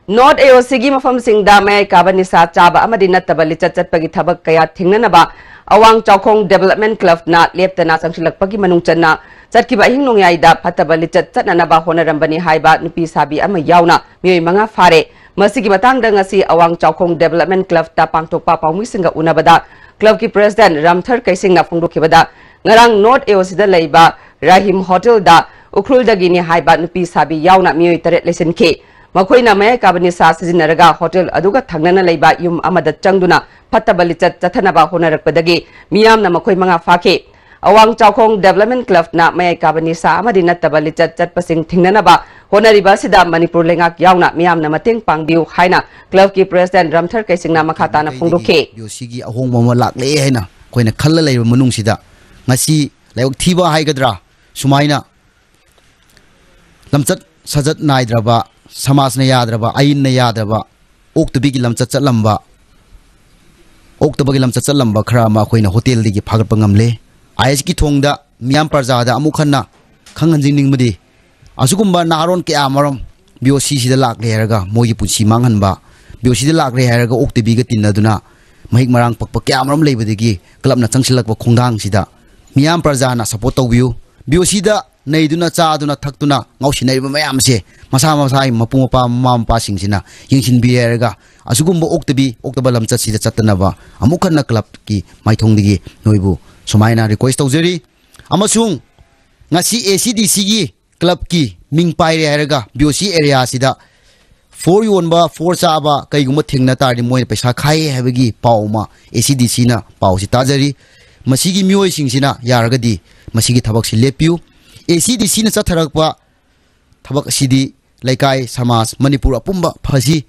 North A O Cꯒꯤ ꯃꯐꯝꯁꯤꯡꯗ ꯃꯌꯥꯏ ꯀꯥꯕ ꯅꯤꯁꯥ ꯆꯥꯕ ꯑꯃꯗꯤ ꯅꯠꯇꯕ ꯂꯤꯆꯠ ꯆꯠꯄꯒꯤ ꯊꯕꯛ ꯀꯌꯥ ꯊꯤꯡꯅꯅꯕ ꯑꯋꯥꯡ ꯆꯥꯎꯈꯣꯡ Development Clubꯅ ꯂꯦꯞꯇꯅ ꯆꯪꯁꯤꯜꯂꯛꯄꯒꯤ ꯃꯅꯨꯡ ꯆꯟꯅ ꯆꯠꯈꯤꯕ ꯑꯍꯤꯡ ꯅꯣꯡꯌꯥꯏꯗ ꯐꯠꯇꯕ ꯂꯤꯆꯠ ꯆꯠꯅꯅꯕ ꯍꯣꯠꯅꯔꯝꯕꯅꯤ ꯍꯥꯏꯕ ꯅꯨꯄꯤ ꯁꯥꯕꯤ ꯑꯃ ꯌꯥꯎꯅ ꯃꯤꯑꯣꯏ ꯃꯉꯥ ꯐꯥꯔꯦ꯫ ꯃꯁꯤꯒꯤ ꯃꯇꯥꯡꯗ ꯉꯁꯤ ꯑꯋꯥꯡ ꯆꯥꯎꯈꯣꯡ Development Clubꯇ ꯄꯥꯡꯊꯣꯛꯄ ꯄꯥꯎꯃꯤꯁꯤꯡꯒ ꯎꯅꯕꯗ clubꯀꯤ President ꯔꯥꯝꯊꯔ ꯀꯩꯁꯤꯡꯅ ꯐꯣꯡꯗꯣꯛꯈꯤꯕꯗ, ꯉꯔꯥꯡ North A O Cꯗ ꯂꯩꯕ ꯔꯥꯍꯤꯝ Hotelꯗ ꯎꯈ꯭ꯔꯨꯜꯗꯒꯤꯅꯤ ꯍꯥꯏꯕ ꯅꯨꯄꯤ ꯁꯥꯕꯤ ꯌꯥꯎꯅ ꯃꯤꯑꯣꯏ ꯇꯔꯦꯠ ꯂꯩꯁꯤꯟꯈꯤ꯫ ꯃꯈꯣꯏꯅ ꯃꯌꯥꯏ ꯀꯥꯕ ꯅꯤꯁꯥ ꯁꯤꯖꯤꯟꯅꯔꯒ ꯍꯣꯇꯦꯜ ꯑꯗꯨꯒ ꯊꯪꯅꯅ ꯂꯩꯕ ꯌꯨꯝ ꯑꯃꯗ ꯆꯪꯗꯨꯅ ꯐꯠꯇꯕ ꯂꯤꯆꯠ ꯆꯠꯊꯅꯕ ꯍꯣꯠꯅꯔꯛꯄꯗꯒꯤ ꯃꯤꯌꯥꯝꯅ ꯃꯈꯣꯏ ꯃꯉꯥ ꯐꯥꯈꯤ꯫ ꯑꯋꯥꯡ ꯆꯥꯎꯈꯣꯡ ꯗꯦꯕꯂꯞꯃꯦꯟ ꯀ꯭ꯂꯕꯅ ꯃꯌꯥꯏ ꯀꯥꯕ ꯅꯤꯁꯥ ꯑꯃꯗꯤ ꯅꯠꯇꯕ ꯂꯤꯆꯠ ꯆꯠꯄꯁꯤꯡ ꯊꯤꯡꯅꯅꯕ ꯍꯣꯠꯅꯔꯤꯕ ꯑꯁꯤꯗ ꯃꯅꯤꯄꯨꯔ ꯂꯩꯉꯥꯛ ꯌꯥꯎꯅ ꯃꯤꯌꯥꯝꯅ ꯃꯇꯦꯡ ꯄꯥꯡꯕꯤꯌꯨ ꯍꯥꯏꯅ ꯀ꯭ꯂꯕꯀꯤ ꯄ꯭ꯔꯦꯁꯤꯗꯦꯟꯠ ꯔꯝꯊꯔ ꯀꯩꯁꯤꯡꯅ ꯃꯈꯥ ꯇꯥꯅ ꯐꯣꯡꯗꯣꯛꯈꯤ꯫ ꯕꯤ ꯑꯣ ꯁꯤꯒꯤ ꯑꯍꯣꯡꯕ ꯑꯃ ꯂꯥꯛꯂꯦ ꯍꯥꯏꯅ ꯑꯩꯈꯣꯏꯅ ꯈꯜꯂ ꯂꯩꯔꯕ ꯃꯅꯨꯡꯁꯤꯗ ꯉꯁꯤ ꯂꯥꯏꯕꯛ ꯊꯤꯕ ꯍꯥꯏꯒꯗ꯭ꯔꯥ, ꯁꯨꯃꯥꯏꯅ ꯂꯝꯆꯠ ꯁꯥꯖꯠ ꯅꯥꯏꯗ꯭ꯔꯕ, ꯁꯃꯥꯖꯅ ꯌꯥꯗ꯭ꯔꯕ, ꯑꯥꯏꯟꯅ ꯌꯥꯗ꯭ꯔꯕ, ꯑꯣꯛꯇꯕꯤꯒꯤ ꯂꯝꯆꯠ ꯆꯠꯂꯝꯕ, ꯑꯣꯛꯇꯕꯒꯤ ꯂꯝꯆꯠ ꯆꯠꯂꯝꯕ ꯈꯔ ꯑꯃ ꯑꯩꯈꯣꯏꯅ ꯍꯣꯇꯦꯜꯗꯒꯤ ꯐꯥꯒꯠꯄ ꯉꯝꯂꯦ꯫ ꯑꯥꯏ ꯑꯦꯁꯀꯤ ꯊꯣꯡꯗ ꯃꯤꯌꯥꯝ ꯄ꯭ꯔꯖꯥꯗ ꯑꯃꯨꯛ ꯍꯟꯅ ꯈꯪꯍꯟꯖꯅꯤꯡꯕꯗꯤ, ꯑꯁꯤꯒꯨꯝꯕ ꯅꯍꯥꯔꯣꯟ ꯀꯌꯥ ꯑꯃꯔꯣꯝ ꯕꯤ ꯑꯣ ꯁꯤ ꯁꯤꯗ ꯂꯥꯛꯂꯦ ꯍꯥꯏꯔꯒ ꯃꯣꯏꯒꯤ ꯄꯨꯟꯁꯤ ꯃꯥꯡꯍꯟꯕ, ꯕꯤ ꯑꯣ ꯁꯤꯗ ꯂꯥꯛꯂꯦ ꯍꯥꯏꯔꯒ ꯑꯣꯛꯇꯕꯤꯒ ꯇꯤꯟꯅꯗꯨꯅ ꯃꯍꯤꯛ ꯃꯔꯥꯡ ꯄꯛꯄ ꯀꯌꯥ ꯑꯃꯔꯣꯝ ꯂꯩꯕꯗꯒꯤ ꯀ꯭ꯂꯕꯅ ꯆꯪꯁꯤꯜꯂꯛꯄ ꯈꯣꯡꯊꯥꯡꯁꯤꯗ ꯃꯤꯌꯥꯝ ꯄ꯭ꯔꯖꯥꯅ ꯁꯞꯄꯣꯔꯠ ꯇꯧꯕꯤꯌꯨ꯫ ꯕꯤ ꯑꯣ ꯁꯤꯗ ꯅꯩꯗꯨꯅ ꯆꯥꯗꯨꯅ ꯊꯛꯇꯨꯅ ꯉꯥꯎꯁꯤꯟꯅꯔꯤꯕ ꯃꯌꯥꯝꯁꯦ ꯃꯁꯥ ꯃꯁꯥꯒꯤ ꯃꯄꯨ ꯃꯄꯥ, ꯃꯃꯥ ꯃꯄꯥꯁꯤꯡꯁꯤꯅ ꯌꯦꯡꯁꯤꯟꯕꯤꯔꯦ ꯍꯥꯏꯔꯒ ꯑꯁꯤꯒꯨꯝꯕ ꯑꯣꯛꯇꯕꯤ, ꯑꯣꯛꯇꯕ ꯂꯝꯆꯠꯁꯤꯗ ꯆꯠꯇꯅꯕ ꯑꯃꯨꯛ ꯍꯟꯅ ꯀ꯭ꯂꯕꯀꯤ ꯃꯥꯏꯊꯣꯡꯗꯒꯤ ꯅꯣꯏꯕꯨ ꯁꯨꯃꯥꯏꯅ ꯔꯤꯀ꯭ꯋꯦꯁ ꯇꯧꯖꯔꯤ꯫ ꯑꯃꯁꯨꯡ ꯉꯁꯤ ꯑꯦ ꯁꯤ ꯗꯤ ꯁꯤꯒꯤ ꯀ꯭ꯂꯕꯀꯤ ꯃꯤꯡ ꯄꯥꯏꯔꯦ ꯍꯥꯏꯔꯒ ꯕꯤ ꯑꯣ ꯁꯤ ꯑꯦꯔꯤꯌꯥꯁꯤꯗ ꯐꯣꯔ ꯌꯣꯟꯕ, ꯐꯣꯔ ꯆꯥꯕ ꯀꯩꯒꯨꯝꯕ ꯊꯦꯡꯅ ꯇꯥꯔꯗꯤ ꯃꯣꯏꯅ ꯄꯩꯁꯥ ꯈꯥꯏꯌꯦ ꯍꯥꯏꯕꯒꯤ ꯄꯥꯎ ꯑꯃ ꯑꯦ ꯁꯤ ꯗꯤ ꯁꯤꯅ ꯄꯥꯎꯁꯤ ꯇꯥꯖꯔꯤ꯫ ꯃꯁꯤꯒꯤ ꯃꯤꯑꯣꯏꯁꯤꯡꯁꯤꯅ ꯌꯥꯔꯒꯗꯤ ꯃꯁꯤꯒꯤ ꯊꯕꯛꯁꯤ ꯂꯦꯞꯄꯤꯌꯨ꯫ ꯑꯦ ꯁꯤ ꯗꯤ ꯁꯤꯅ ꯆꯠꯊꯔꯛꯄ ꯊꯕꯛ ꯑꯁꯤꯗꯤ ꯂꯩꯀꯥꯏ, ꯁꯃꯥꯖ, ꯃꯅꯤꯄꯨꯔ ꯑꯄꯨꯝꯕ ꯐꯁꯤ,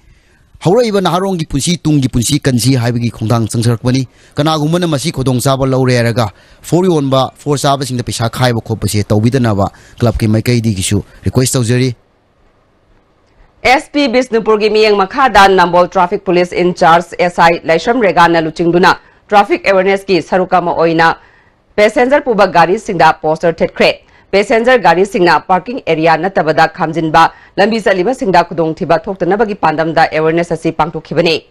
ꯍꯧꯔꯛꯏꯕ ꯅꯍꯥꯔꯣꯟꯒꯤ ꯄꯨꯟꯁꯤ, ꯇꯨꯡꯒꯤ ꯄꯨꯟꯁꯤ ꯀꯟꯁꯤ ꯍꯥꯏꯕꯒꯤ ꯈꯣꯡꯊꯥꯡ ꯆꯪꯁꯤꯜꯂꯛꯄꯅꯤ꯫ ꯀꯅꯥꯒꯨꯝꯕꯅ ꯃꯁꯤ ꯈꯨꯗꯣꯡꯆꯥꯕ ꯂꯧꯔꯦ ꯍꯥꯏꯔꯒ ꯐꯣꯔ ꯌꯣꯟꯕ, ꯐꯣꯔ ꯆꯥꯕꯁꯤꯡꯗ ꯄꯩꯁꯥ ꯈꯥꯏꯕ ꯈꯣꯠꯄꯁꯦ ꯇꯧꯕꯤꯗꯅꯕ ꯀ꯭ꯂꯕꯀꯤ ꯃꯥꯏꯀꯩꯗꯒꯤꯁꯨ ꯔꯤꯀ꯭ꯋꯦꯁ ꯇꯧꯖꯔꯤ꯫ ꯑꯦꯁ ꯄꯤ ꯕꯤꯁꯅꯨꯄꯨꯔꯒꯤ ꯃꯤꯠꯌꯦꯡ ꯃꯈꯥꯗ ꯅꯝꯕꯣꯜ ꯇ꯭ꯔꯥꯐꯤꯛ ꯄꯨꯂꯤꯁ ꯏꯟꯆꯥꯔꯖ ꯑꯦꯁ ꯑꯥꯏ ꯂꯥꯏꯁ꯭ꯔꯝ ꯔꯦꯒꯥꯅ ꯂꯨꯆꯤꯡꯗꯨꯅ ꯇ꯭ꯔꯥꯐꯤꯛ ꯑꯦꯋꯦꯔꯅꯦꯁꯀꯤ ꯁꯔꯨꯛ ꯑꯃ ꯑꯣꯏꯅ ꯄꯦꯁꯦꯟꯖꯔ ꯄꯨꯕ ꯒꯥꯔꯤꯁꯤꯡꯗ ꯄꯣꯁꯇꯔ ꯊꯦꯠꯈ꯭ꯔꯦ꯫ ꯄꯦꯁꯦꯟꯖꯔ ꯒꯥꯔꯤꯁꯤꯡꯅ ꯄꯥꯔꯀꯤꯡ ꯑꯦꯔꯤꯌꯥ ꯅꯠꯇꯕꯗ ꯈꯥꯝꯖꯤꯟꯕ, ꯂꯝꯕꯤ ꯆꯠꯂꯤꯕꯁꯤꯡꯗ ꯈꯨꯗꯣꯡꯊꯤꯕ ꯊꯣꯛꯇꯅꯕꯒꯤ ꯄꯥꯟꯗꯝꯗ ꯑꯦꯋꯦꯔꯅꯦꯁ ꯑꯁꯤ ꯄꯥꯡꯊꯣꯛꯈꯤꯕꯅꯤ꯫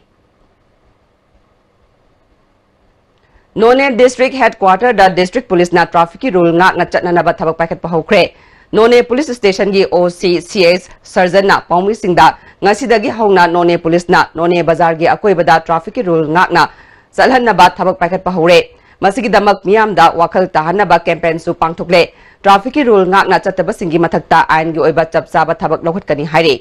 ꯅꯣꯅꯦ ꯗꯤꯁꯇ꯭ꯔꯤꯛ ꯍꯦꯗꯀ꯭ꯋꯥꯇꯔꯗ ꯗꯤꯁꯇ꯭ꯔꯤꯛ ꯄꯨꯂꯤꯁꯅ ꯇ꯭ꯔꯥꯐꯤꯛꯀꯤ ꯔꯨꯜ ꯉꯥꯛꯅ ꯆꯠꯅꯅꯕ ꯊꯕꯛ ꯄꯥꯏꯈꯠꯄ ꯍꯧꯈ꯭ꯔꯦ꯫ ꯅꯣꯅꯦ ꯄꯨꯂꯤꯁ ꯁ꯭ꯇꯦꯁꯟꯒꯤ ꯑꯣ ꯁꯤ ꯁꯤ ꯑꯦꯁ ꯁꯔꯖꯟꯅ ꯄꯥꯎꯃꯤꯁꯤꯡꯗ ꯉꯁꯤꯗꯒꯤ ꯍꯧꯅ ꯅꯣꯅꯦ ꯄꯨꯂꯤꯁꯅ ꯅꯣꯅꯦ ꯕꯖꯥꯔꯒꯤ ꯑꯀꯣꯏꯕꯗ ꯇ꯭ꯔꯥꯐꯤꯛꯀꯤ ꯔꯨꯜ ꯉꯥꯛꯅ ꯆꯠꯍꯟꯅꯕ ꯊꯕꯛ ꯄꯥꯏꯈꯠꯄ ꯍꯧꯔꯦ꯫ ꯃꯁꯤꯒꯤꯗꯃꯛ ꯃꯤꯌꯥꯝꯗ ꯋꯥꯈꯜ ꯇꯥꯍꯟꯅꯕ ꯀꯦꯝꯄꯦꯟꯁꯨ ꯄꯥꯡꯊꯣꯛꯂꯦ꯫ ꯇ꯭ꯔꯥꯐꯤꯛꯀꯤ ꯔꯨꯜ ꯉꯥꯛꯅ ꯆꯠꯇꯕꯁꯤꯡꯒꯤ ꯃꯊꯛꯇ ꯑꯥꯏꯟꯒꯤ ꯑꯣꯏꯕ ꯆꯞ ꯆꯥꯕ ꯊꯕꯛ ꯂꯧꯈꯠꯀꯅꯤ ꯍꯥꯏꯔꯤ꯫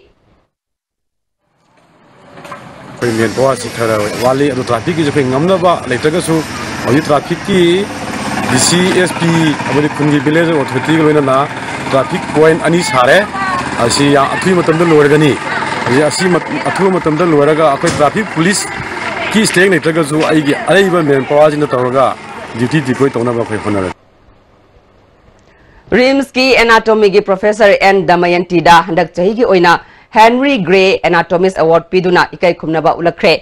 ꯑꯩꯈꯣꯏ ꯃꯦꯟ ꯄꯋꯥꯔꯁꯤ ꯈꯔ ꯋꯥꯠꯂꯤ꯫ ꯑꯗꯨ ꯇ꯭ꯔꯥꯐꯤꯛꯀꯤꯁꯨ ꯑꯩꯈꯣꯏ ꯉꯝꯅꯕ ꯂꯩꯇ꯭ꯔꯒꯁꯨ ꯍꯧꯖꯤꯛ ꯇ꯭ꯔꯥꯐꯤꯛꯀꯤ ꯗꯤ ꯁꯤ, ꯑꯦꯁ ꯄꯤ ꯑꯃꯗꯤ ꯈꯨꯟꯒꯤ ꯚꯤꯂꯦꯖ ꯑꯣꯊꯣꯔꯤꯇꯤꯒ ꯂꯣꯏꯅꯅ ꯇ꯭ꯔꯥꯐꯤꯛ ꯄꯣꯏꯟꯠ ꯑꯅꯤ ꯁꯥꯔꯦ꯫ ꯑꯁꯤ ꯌꯥꯝ ꯑꯊꯨꯕ ꯃꯇꯝꯗ ꯂꯣꯏꯔꯒꯅꯤ꯫ ꯍꯧꯖꯤꯛ ꯑꯁꯤ ꯃꯠ-, ꯑꯊꯨꯕ ꯃꯇꯝꯗ ꯂꯣꯏꯔꯒ ꯑꯩꯈꯣꯏ ꯇ꯭ꯔꯥꯐꯤꯛ ꯄꯨꯂꯤꯁꯀꯤ ꯁ꯭ꯇꯦꯡ ꯂꯩꯇ꯭ꯔꯒꯁꯨ ꯑꯩꯒꯤ ꯑꯔꯩꯕ ꯃꯦꯟ ꯄꯋꯥꯔꯁꯤꯅ ꯇꯧꯔꯒ ꯗ꯭ꯌꯨꯇꯤ ꯗꯤꯄ꯭ꯂꯣꯏ ꯇꯧꯅꯕ ꯑꯩꯈꯣꯏ ꯍꯣꯠꯅꯔꯒꯦ꯫ ꯔꯤꯝꯁꯀꯤ ꯑꯦꯅꯥꯇꯣꯃꯤꯒꯤ ꯄ꯭ꯔꯣꯐꯦꯁꯔ ꯑꯦꯟ ꯗꯃꯌꯟꯇꯤꯗ ꯍꯟꯗꯛ ꯆꯍꯤꯒꯤ ꯑꯣꯏꯅ ꯍꯦꯟꯔꯤ ꯒ꯭ꯔꯦ ꯑꯦꯅꯥꯇꯣꯃꯤꯁ ꯑꯦꯋꯥꯔꯗ ꯄꯤꯗꯨꯅ ꯏꯀꯥꯏ ꯈꯨꯝꯅꯕ ꯎꯠꯂꯛꯈ꯭ꯔꯦ꯫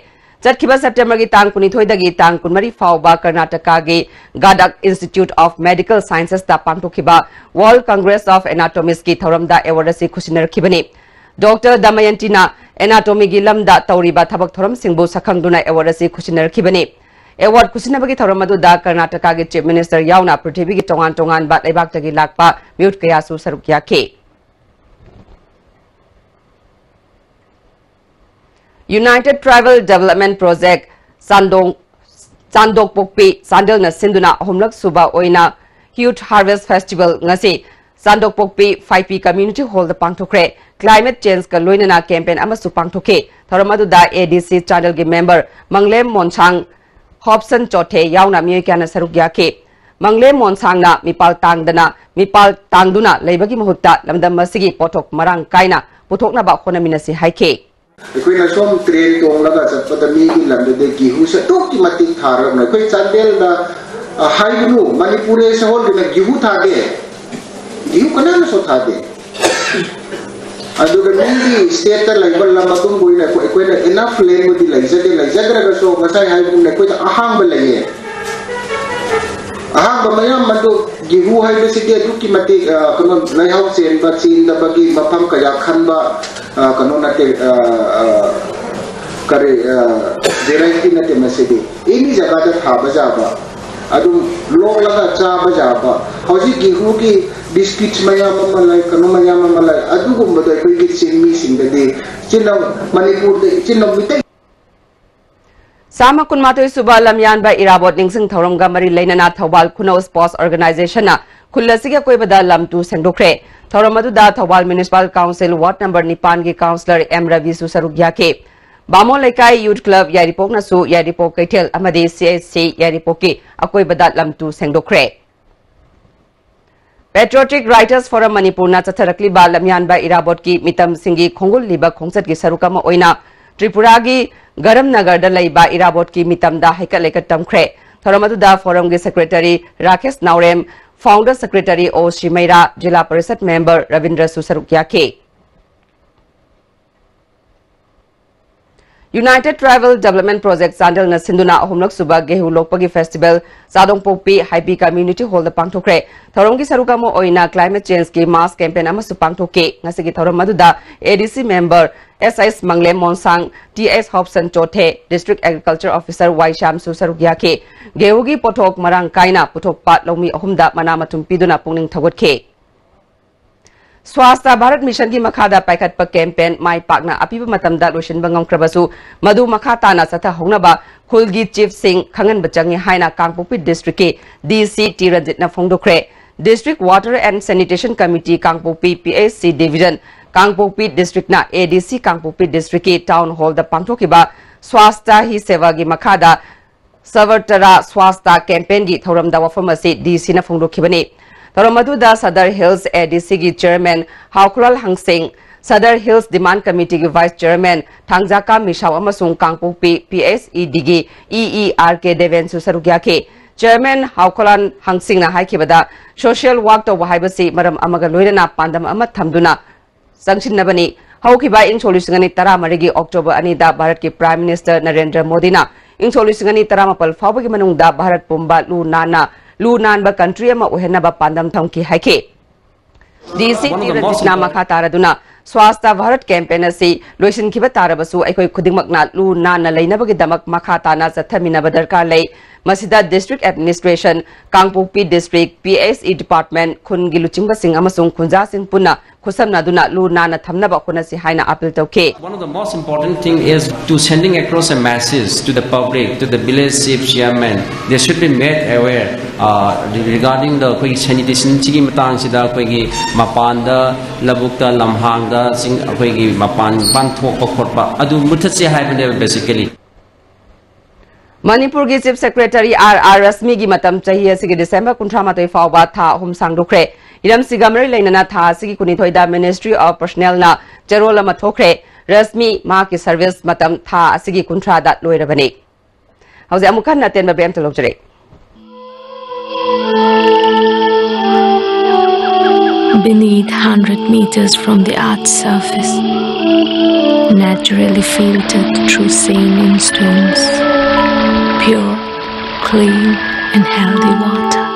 ꯆꯠꯈꯤꯕ ꯁꯦꯞꯇꯦꯝꯕꯔꯒꯤ ꯇꯥꯡ ꯀꯨꯟꯅꯤꯊꯣꯏꯗꯒꯤ ꯇꯥꯡ ꯀꯨꯟꯃꯔꯤ ꯐꯥꯎꯕ ꯀꯔꯅꯥꯇꯀꯥꯒꯤ ꯒꯥꯗꯛ ꯏꯟꯁꯇꯤꯇ꯭ꯌꯨꯠ ꯑꯣꯐ ꯃꯦꯗꯤꯀꯦꯜ ꯁꯥꯏꯟꯁꯦꯁꯇ ꯄꯥꯡꯊꯣꯛꯈꯤꯕ ꯋꯥꯔꯜꯗ ꯀꯪꯒ꯭ꯔꯦꯁ ꯑꯣꯐ ꯑꯦꯅꯥꯇꯣꯃꯤꯁꯀꯤ ꯊꯧꯔꯝꯗ ꯑꯦꯋꯥꯔꯗ ꯑꯁꯤ ꯈꯨꯠꯁꯤꯟꯅꯔꯛꯈꯤꯕꯅꯤ꯫ ꯗꯣꯛꯇꯔ ꯗꯃꯌꯟꯇꯤꯅ ꯑꯦꯅꯥꯇꯣꯃꯤꯒꯤ ꯂꯝꯗ ꯇꯧꯔꯤꯕ ꯊꯕꯛ ꯊꯧꯔꯝꯁꯤꯡꯕꯨ ꯁꯛꯈꯪꯗꯨꯅ ꯑꯦꯋꯥꯔꯗ ꯑꯁꯤ ꯈꯨꯠꯁꯤꯟꯅꯔꯛꯈꯤꯕꯅꯤ꯫ ꯑꯦꯋꯥꯔꯗ ꯈꯨꯠꯁꯤꯟꯅꯕꯒꯤ ꯊꯧꯔꯝ ꯑꯗꯨꯗ ꯀꯔꯅꯥꯇꯀꯥꯒꯤ ꯆꯤꯐ ꯃꯤꯅꯤꯁꯇꯔ ꯌꯥꯎꯅ ꯄ꯭ꯔꯤꯊꯤꯕꯤꯒꯤ ꯇꯣꯉꯥꯟ ꯇꯣꯉꯥꯟꯕ ꯂꯩꯕꯥꯛꯇꯒꯤ ꯂꯥꯛꯄ ꯃꯤꯑꯣꯏ ꯀꯌꯥꯁꯨ ꯁꯔꯨꯛ ꯌꯥꯈꯤ꯫ United Tribal Development Project ꯆꯥꯟꯗꯣꯡ-, ꯆꯥꯟꯗꯣꯛꯄꯣꯛꯄꯤ ꯆꯥꯟꯗꯦꯜꯅ ꯁꯤꯟꯗꯨꯅ ꯑꯍꯨꯝꯂꯛ ꯁꯨꯕ ꯑꯣꯏꯅ Youth Harvest Festival ꯉꯁꯤ ꯆꯥꯟꯗꯣꯛꯄꯣꯛꯄꯤ ꯐꯥꯏꯄꯤ Community Hallꯗ ꯄꯥꯡꯊꯣꯛꯈ꯭ꯔꯦ꯫ Climate Changeꯀ ꯂꯣꯏꯅꯅ campaign ꯑꯃꯁꯨ ꯄꯥꯡꯊꯣꯛꯈꯤ꯫ ꯊꯧꯔꯝ ꯑꯗꯨꯗ A D C ꯆꯥꯟꯗꯦꯜꯒꯤ member ꯃꯪꯂꯦꯝ ꯃꯣꯟꯁꯥꯡ, ꯍꯣꯞꯁꯟ ꯆꯣꯊꯦ ꯌꯥꯎꯅ ꯃꯤꯑꯣꯏ ꯀꯌꯥꯅ ꯁꯔꯨꯛ ꯌꯥꯈꯤ꯫ ꯃꯪꯂꯦꯝ ꯃꯣꯟꯁꯥꯡꯅ ꯃꯤꯄꯥꯜ ꯇꯥꯡꯗꯅ, ꯃꯤꯄꯥꯜ ꯇꯥꯡꯗꯨꯅ ꯂꯩꯕꯒꯤ ꯃꯍꯨꯠꯇ ꯂꯝꯗꯝ ꯑꯁꯤꯒꯤ ꯄꯣꯠꯊꯣꯛ ꯃꯔꯥꯡ ꯀꯥꯏꯅ ꯄꯨꯊꯣꯛꯅꯕ ꯍꯣꯠꯅꯃꯤꯟꯅꯁꯤ ꯍꯥꯏꯈꯤ꯫ ꯑꯩꯈꯣꯏꯅ ꯁꯣꯝ ꯇ꯭ꯔꯦꯟ ꯇꯣꯡꯂꯒ ꯆꯠꯄꯗ ꯃꯤꯒꯤ ꯂꯝꯗꯨꯗ ꯒꯤꯍꯨꯁꯦ ꯑꯗꯨꯛꯀꯤ ꯃꯇꯤꯛ ꯊꯥꯔꯕꯅꯤ꯫ ꯑꯩꯈꯣꯏ ꯆꯥꯟꯗꯦꯜꯗ, ꯑ, ꯍꯥꯏꯒꯅꯨ, ꯃꯅꯤꯄꯨꯔ ꯑꯦꯁ ꯍꯣꯜꯒꯤꯅ ꯒꯤꯍꯨ ꯊꯥꯗꯦ, ꯒꯤꯍꯨ ꯀꯅꯥꯅꯁꯨ ꯊꯥꯗꯦ꯫ ꯑꯗꯨꯒ ꯃꯤꯒꯤ ꯁ꯭ꯇꯦꯠꯇ ꯂꯩꯕ ꯂꯝ ꯑꯗꯨꯝꯕ ꯑꯣꯏꯅ ꯑꯩꯈꯣꯏ, ꯑꯩꯈꯣꯏꯅ enough landꯕꯨꯗꯤ ꯂꯩꯖꯗꯦ, ꯂꯩꯖꯗ꯭ꯔꯒꯁꯨ ꯉꯁꯥꯏ ꯍꯥꯏꯕꯒꯨꯝꯅ ꯑꯩꯈꯣꯏꯗ ꯑꯍꯥꯡꯕ ꯂꯩꯌꯦ꯫ ꯑꯍꯥꯡꯕ ꯃꯌꯥꯝ ꯑꯗꯨ, ꯒꯤꯍꯨ ꯍꯥꯏꯕꯁꯤꯗꯤ ꯑꯗꯨꯛꯀꯤ ꯃꯇꯤꯛ, ꯑ, ꯀꯩꯅꯣ, ꯂꯩꯍꯥꯎ ꯆꯦꯟꯕ, ꯆꯦꯟꯗꯕꯒꯤ ꯃꯐꯝ ꯀꯌꯥ ꯈꯟꯕ, ꯑ, ꯀꯩꯅꯣ ꯅꯠꯇꯦ, ꯑ, ꯑ, ꯀꯔꯤ, ꯑ, variety ꯅꯠꯇꯦ ꯃꯁꯤꯗꯤ꯫ Any ꯖꯒꯥꯗ ꯊꯥꯕ ꯌꯥꯕ, ꯑꯗꯨꯝ ꯂꯣꯛꯂꯒ ꯆꯥꯕ ꯌꯥꯕ꯫ ꯍꯧꯖꯤꯛ ꯒꯤꯍꯨꯒꯤ biscuits ꯃꯌꯥꯝ ꯑꯃ ꯂꯩ, ꯀꯩꯅꯣ ꯃꯌꯥꯝ ꯑꯃ ꯂꯩ, ꯑꯗꯨꯒꯨꯝꯕꯗꯣ ꯑꯩꯈꯣꯏꯒꯤ ꯆꯤꯡꯃꯤꯁꯤꯡꯗꯗꯤ, ꯏꯆꯤꯟ ꯏꯅꯥꯎ, ꯃꯅꯤꯄꯨꯔꯗ ꯏꯆꯤꯟ ꯏꯅꯥꯎ ꯃꯤꯇꯩ ꯆꯥꯝꯃ ꯀꯨꯟꯃꯥꯊꯣꯏ ꯁꯨꯕ ꯂꯝꯌꯥꯟꯕ ꯏꯔꯥꯕꯣꯠ ꯅꯤꯡꯁꯤꯡ ꯊꯧꯔꯝꯒ ꯃꯔꯤ ꯂꯩꯅꯅ ꯊꯧꯕꯥꯜ ꯈꯨꯅꯧ Sports Organizationꯅ ꯈꯨꯜ ꯑꯁꯤꯒꯤ ꯑꯀꯣꯏꯕꯗ ꯂꯝ ꯇꯨ ꯁꯦꯡꯗꯣꯛꯈ꯭ꯔꯦ꯫ ꯊꯧꯔꯝ ꯑꯗꯨꯗ Thoubal Municipal Council Ward number ꯅꯤꯄꯥꯟꯒꯤ Councillor ꯑꯦꯝ ꯔꯕꯤꯁꯨ ꯁꯔꯨꯛ ꯌꯥꯈꯤ꯫ ꯕꯥꯃꯣꯟ ꯂꯩꯀꯥꯏ ꯌꯨꯊ ꯀ꯭ꯂꯕ ꯌꯥꯏꯔꯤꯄꯣꯛꯅꯁꯨ ꯌꯥꯏꯔꯤꯄꯣꯛ ꯀꯩꯊꯦꯜ ꯑꯃꯗꯤ ꯁꯤ ꯑꯩꯆ ꯁꯤ ꯌꯥꯏꯔꯤꯄꯣꯛꯀꯤ ꯑꯀꯣꯏꯕꯗ ꯂꯝ ꯇꯨ ꯁꯦꯡꯗꯣꯛꯈ꯭ꯔꯦ꯫ Patriotic Writers Forum ꯃꯅꯤꯄꯨꯔꯅ ꯆꯠꯊꯔꯛꯂꯤꯕ ꯂꯝꯌꯥꯟꯕ ꯏꯔꯥꯕꯣꯠꯀꯤ ꯃꯤꯇꯝꯁꯤꯡꯒꯤ ꯈꯣꯡꯒꯨꯜꯂꯤꯕ ꯈꯣꯡꯆꯠꯀꯤ ꯁꯔꯨꯛ ꯑꯃ ꯑꯣꯏꯅ ꯇ꯭ꯔꯤꯄꯨꯔꯥꯒꯤ ꯒꯔꯝꯅꯒꯔꯗ ꯂꯩꯕ ꯏꯔꯥꯕꯣꯠꯀꯤ ꯃꯤꯇꯝꯗ ꯍꯩꯀꯠ ꯂꯩꯀꯠ ꯇꯝꯈ꯭ꯔꯦ꯫ ꯊꯧꯔꯝ ꯑꯗꯨꯗ ꯐꯣꯔꯝꯒꯤ ꯁꯦꯀ꯭ꯔꯦꯇꯔꯤ ꯔꯥꯀꯦꯁ ꯅꯥꯎꯔꯦꯝ, ꯐꯥꯎꯟꯗꯔ ꯁꯦꯀ꯭ꯔꯦꯇꯔꯤ ꯑꯣ ꯁꯤꯃꯩꯔꯥ, ꯖꯤꯂꯥ ꯄꯔꯤꯁꯠ ꯃꯦꯝꯕꯔ ꯔꯕꯤꯟꯗ꯭ꯔꯁꯨ ꯁꯔꯨꯛ ꯌꯥꯈꯤ꯫ United Tribal Development Project ꯆꯥꯟꯗꯦꯜꯅ ꯁꯤꯟꯗꯨꯅ ꯑꯍꯨꯝꯂꯛ ꯁꯨꯕ ꯒꯦꯍꯨ ꯂꯣꯛꯄꯒꯤ ꯐꯦꯁꯇꯤꯚꯦꯜ ꯆꯥꯗꯣꯡꯄꯣꯛꯄꯤ ꯍꯥꯏꯕꯤ ꯀꯝꯃ꯭ꯌꯨꯅꯤꯇꯤ ꯍꯣꯜꯗ ꯄꯥꯡꯊꯣꯛꯈ꯭ꯔꯦ꯫ ꯊꯧꯔꯝꯒꯤ ꯁꯔꯨꯛ ꯑꯃ ꯑꯣꯏꯅ ꯀ꯭ꯂꯥꯏꯃꯦꯠ ꯆꯦꯟꯖꯀꯤ ꯃꯥꯁ ꯀꯦꯝꯄꯦꯟ ꯑꯃꯁꯨ ꯄꯥꯡꯊꯣꯛꯈꯤ꯫ ꯉꯁꯤꯒꯤ ꯊꯧꯔꯝ ꯑꯗꯨꯗ ꯑꯦ ꯗꯤ ꯁꯤ ꯃꯦꯝꯕꯔ ꯑꯦꯁ ꯑꯩꯁ ꯃꯪꯂꯦꯝ ꯃꯣꯟꯁꯥꯡ, ꯇꯤ ꯑꯩꯁ ꯍꯣꯞꯁꯟ ꯆꯣꯊꯦ, ꯗꯤꯁꯇ꯭ꯔꯤꯛ ꯑꯦꯒ꯭ꯔꯤꯀꯜꯆꯔ ꯑꯣꯐꯤꯁꯔ ꯋꯥꯏ ꯁ꯭ꯌꯥꯝꯁꯨ ꯁꯔꯨꯛ ꯌꯥꯈꯤ꯫ ꯒꯦꯍꯨꯒꯤ ꯄꯣꯠꯊꯣꯛ ꯃꯔꯥꯡ ꯀꯥꯏꯅ ꯄꯨꯊꯣꯛꯄ ꯂꯧꯃꯤ ꯑꯍꯨꯝꯗ ꯃꯅꯥ ꯃꯊꯨꯝ ꯄꯤꯗꯨꯅ ꯄꯨꯛꯅꯤꯡ ꯊꯧꯒꯠꯈꯤ꯫ ꯁ꯭ꯋꯥꯁꯇ ꯚꯥꯔꯠ ꯃꯤꯁꯟꯒꯤ ꯃꯈꯥꯗ ꯄꯥꯏꯈꯠꯄ ꯀꯦꯝꯄꯦꯟ ꯃꯥꯏ ꯄꯥꯛꯅ ꯑꯄꯤꯕ ꯃꯇꯝꯗ ꯂꯣꯏꯁꯤꯟꯕ ꯉꯝꯈ꯭ꯔꯕꯁꯨ, ꯃꯗꯨ ꯃꯈꯥ ꯇꯥꯅ ꯆꯠꯊꯍꯧꯅꯕ ꯈꯨꯜꯒꯤ ꯆꯤꯐꯁꯤꯡ ꯈꯪꯍꯟꯕ ꯆꯪꯏ ꯍꯥꯏꯅ ꯀꯥꯡꯄꯣꯛꯄꯤ ꯗꯤꯁꯇ꯭ꯔꯤꯛꯀꯤ ꯗꯤ ꯁꯤ ꯇꯤ ꯔꯟꯖꯤꯠꯅ ꯐꯣꯡꯗꯣꯛꯈ꯭ꯔꯦ꯫ District Water and Sanitation Committee Kangpokpi, P H C division Kangpokpi ꯗꯤꯁꯇ꯭ꯔꯤꯛꯅ ꯑꯦ ꯗꯤ ꯁꯤ ꯀꯥꯡꯄꯣꯛꯄꯤ ꯗꯤꯁꯇ꯭ꯔꯤꯛꯀꯤ ꯇꯥꯎꯟ ꯍꯣꯜꯗ ꯄꯥꯡꯊꯣꯛꯈꯤꯕ ꯁ꯭ꯋꯥꯁꯇ ꯍꯤ ꯁꯦꯕꯥꯒꯤ ꯃꯈꯥꯗ ꯁꯕꯔꯇꯔꯥ ꯁ꯭ꯋꯥꯁꯇ ꯀꯦꯝꯄꯦꯟꯒꯤ ꯊꯧꯔꯝꯗ ꯋꯥꯐꯝ ꯑꯁꯤ ꯗꯤ ꯁꯤꯅ ꯐꯣꯡꯗꯣꯛꯈꯤꯕꯅꯤ꯫ ꯊꯧꯔꯝ ꯑꯗꯨꯗ ꯁꯗꯔ ꯍꯤꯜꯁ ꯑꯦ ꯗꯤ ꯁꯤꯒꯤ ꯆꯤꯌꯔꯃꯦꯟ ꯍꯥꯎꯈꯨꯂꯥꯜ ꯍꯪꯁꯤꯡ, ꯁꯗꯔ ꯍꯤꯜꯁ ꯗꯤꯃꯥꯟ ꯀꯃꯤꯇꯤꯒꯤ ꯚꯥꯏꯁ ꯆꯤꯌꯔꯃꯦꯟ ꯊꯥꯡꯖꯥꯀꯥ ꯃꯤꯁꯥꯎ ꯑꯃꯁꯨꯡ ꯀꯥꯡꯄꯣꯛꯄꯤ P H E ꯗꯤꯒꯤ E E R ꯀꯦ ꯗꯦꯕꯦꯟꯁꯨ ꯁꯔꯨꯛ ꯌꯥꯈꯤ꯫ ꯆꯤꯌꯔꯃꯦꯟ ꯍꯥꯎꯈꯨꯂꯥꯜ ꯍꯪꯁꯤꯡꯅ ꯍꯥꯏꯈꯤꯕꯗ, ꯁꯣꯁꯤꯌꯦꯜ ꯋꯥꯔꯛ ꯇꯧꯕ ꯍꯥꯏꯕꯁꯤ ꯃꯔꯝ ꯑꯃꯒ ꯂꯣꯏꯅꯅ ꯄꯥꯟꯗꯝ ꯑꯃ ꯊꯝꯗꯨꯅ ꯆꯪꯁꯤꯟꯅꯕꯅꯤ꯫ ꯍꯧꯈꯤꯕ ꯏꯪ ꯁꯣꯛ ꯂꯤꯁꯤꯡ ꯑꯅꯤ ꯇꯔꯥꯃꯔꯤꯒꯤ ꯑꯣꯛꯇꯣꯕꯔ ꯑꯅꯤꯗ ꯚꯥꯔꯠꯀꯤ ꯄ꯭ꯔꯥꯏꯝ ꯃꯤꯅꯤꯁꯇꯔ ꯅꯔꯦꯟꯗ꯭ꯔ ꯃꯣꯗꯤꯅ ꯏꯪ ꯁꯣꯛ ꯂꯤꯁꯤꯡ ꯑꯅꯤ ꯇꯔꯥꯃꯥꯄꯜ ꯐꯥꯎꯕꯒꯤ ꯃꯅꯨꯡꯗ ꯚꯥꯔꯠ ꯄꯨꯝꯕ ꯂꯨ ꯅꯥꯟꯅ, ꯂꯨ ꯅꯥꯟꯕ ꯀꯟꯇ꯭ꯔꯤ ꯑꯃ ꯑꯣꯏꯍꯟꯅꯕ ꯄꯥꯟꯗꯝ ꯊꯝꯈꯤ ꯍꯥꯏꯈꯤ꯫ ꯗꯤ ꯁꯤ ꯇꯤ ꯔꯟꯖꯤꯠꯅ ꯃꯈꯥ ꯇꯥꯔꯗꯨꯅ, ꯁ꯭ꯋꯥꯁꯇ ꯚꯥꯔꯠ ꯀꯦꯝꯄꯦꯟ ꯑꯁꯤ ꯂꯣꯏꯁꯤꯟꯈꯤꯕ ꯇꯥꯔꯕꯁꯨ, ꯑꯩꯈꯣꯏ ꯈꯨꯗꯤꯡꯃꯛꯅ ꯂꯨ ꯅꯥꯟꯅ ꯂꯩꯅꯕꯒꯤꯗꯃꯛ ꯃꯈꯥ ꯇꯥꯅ ꯆꯠꯊꯃꯤꯟꯅꯕ ꯗꯔꯀꯥꯔ ꯂꯩ꯫ ꯃꯁꯤꯗ District Administration, ꯀꯥꯡꯄꯣꯛꯄꯤ District, P H E Department, ꯈꯨꯟꯒꯤ ꯂꯨꯆꯤꯡꯕꯁꯤꯡ ꯑꯃꯁꯨꯡ ꯈꯨꯟꯖꯥꯁꯤꯡ ꯄꯨꯟꯅ ꯈꯨꯠꯁꯝꯅꯗꯨꯅ ꯂꯨ ꯅꯥꯟꯅ ꯊꯝꯅꯕ ꯍꯣꯠꯅꯁꯤ ꯍꯥꯏꯅ appeal ꯇꯧꯈꯤ꯫ One of the most important thing is to sending across a message to the public, to the village chief chairman. They should be made aware, uh, regarding the ꯑꯩꯈꯣꯏꯒꯤ sanitation ꯁꯤꯒꯤ ꯃꯇꯥꯡꯁꯤꯗ ꯑꯩꯈꯣꯏꯒꯤ ꯃꯄꯥꯟꯗ, ꯂꯧꯕꯨꯛꯇ, ꯂꯝꯍꯥꯡꯗ, ꯆꯤꯡ, ꯑꯩꯈꯣꯏꯒꯤ ꯃꯄꯥꯟ, ꯃꯄꯥꯟ ꯊꯣꯛꯄ ꯈꯣꯠꯄ ꯑꯗꯨ ꯃꯨꯊꯠꯁꯦ ꯍꯥꯏꯕꯅꯦꯕ basically꯫ ꯃꯅꯤꯄꯨꯔꯒꯤ Chief Secretary R R ꯔꯁꯃꯤꯒꯤ ꯃꯇꯝ ꯆꯍꯤ ꯑꯁꯤꯒꯤ December ꯀꯨꯟꯊ꯭ꯔꯥ ꯃꯥꯊꯣꯏ ꯐꯥꯎꯕ ꯊꯥ ꯑꯍꯨꯝ ꯁꯥꯡꯗꯣꯛꯈ꯭ꯔꯦ꯫ ꯍꯤꯔꯝꯁꯤꯒ ꯃꯔꯤ ꯂꯩꯅꯅ ꯊꯥ ꯑꯁꯤꯒꯤ ꯀꯨꯟꯅꯤꯊꯣꯏꯗ Ministry of Personnelꯅ ꯆꯦꯔꯣꯜ ꯑꯃ ꯊꯣꯛꯈ꯭ꯔꯦ꯫ ꯔꯁꯃꯤ ꯃꯍꯥꯛꯀꯤ service ꯃꯇꯝ ꯊꯥ ꯑꯁꯤꯒꯤ ꯀꯨꯟꯊ꯭ꯔꯥꯗ ꯂꯣꯏꯔꯕꯅꯤ꯫ ꯍꯧꯖꯤꯛ ꯑꯃꯨꯛ ꯍꯟꯅ ꯑꯇꯦꯟꯕ ꯕꯦꯝꯇ ꯂꯧꯖꯔꯛꯏ꯫ Beneath hundred meters from the earth's surface, naturally filtered through saline stones, pure, clean and healthy water.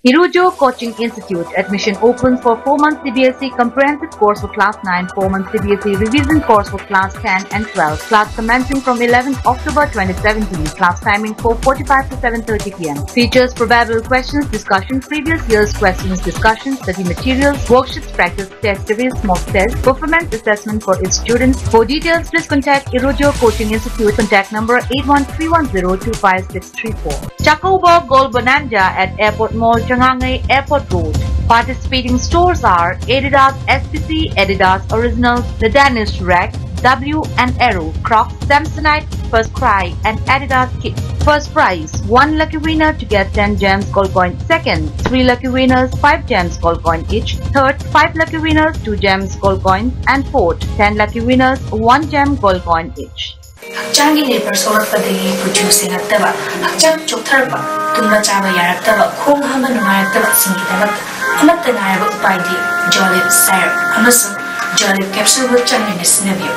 Irojo Coaching Institute. Admission open for four months C B S E comprehensive course for class nine, four months C B S E revision course for class ten and twelve. Class commencing from eleventh October twenty seventeen. Class timing four forty-five to seven thirty P M. Features: probable questions discussion, previous year's questions discussion, study materials, worksheets, practice test series, mock test, performance assessment for each student. For details, please contact Irojo Coaching Institute. Contact number eight one three one zero two five six three four. Chacoba Gold Bonanza at Airport Mall, Changangei Airport Road. Participating stores are Adidas S P C, Adidas Originals, The Danish Rack, W and Arrow, Crocs, Samsonite, First Cry and Adidas Kids. First prize, one lucky winner to get ten gems gold coin. Second, three lucky winners, five gems gold coin each. Third, five lucky winners, two gems gold coin. And fourth, ten lucky winners, one gem gold coin each. ꯍꯛꯆꯥꯡꯒꯤ ꯂꯦꯕꯔ ꯁꯣꯛꯂꯛꯄꯗꯒꯤ ꯀꯨꯆꯨ ꯁꯦꯡꯉꯛꯇꯕ, ꯍꯛꯆꯥꯡ ꯆꯣꯛꯊꯔꯛꯄ, ꯇꯨꯝꯕ ꯆꯥꯕ ꯌꯥꯔꯛꯇꯕ, ꯈꯣꯡ ꯍꯥꯝꯕ ꯅꯨꯡꯉꯥꯏꯔꯛꯇꯕꯁꯤꯡꯒꯤꯗꯃꯛꯇ ꯑꯃꯠꯇ ꯉꯥꯏꯔꯕ ꯎꯄꯥꯏꯗꯤ Jolib syrup ꯑꯃꯁꯨꯡ Jolib capsule ꯍꯛꯆꯥꯡ ꯑꯣꯏꯅ ꯁꯤꯖꯤꯟꯅꯕꯤꯌꯨ꯫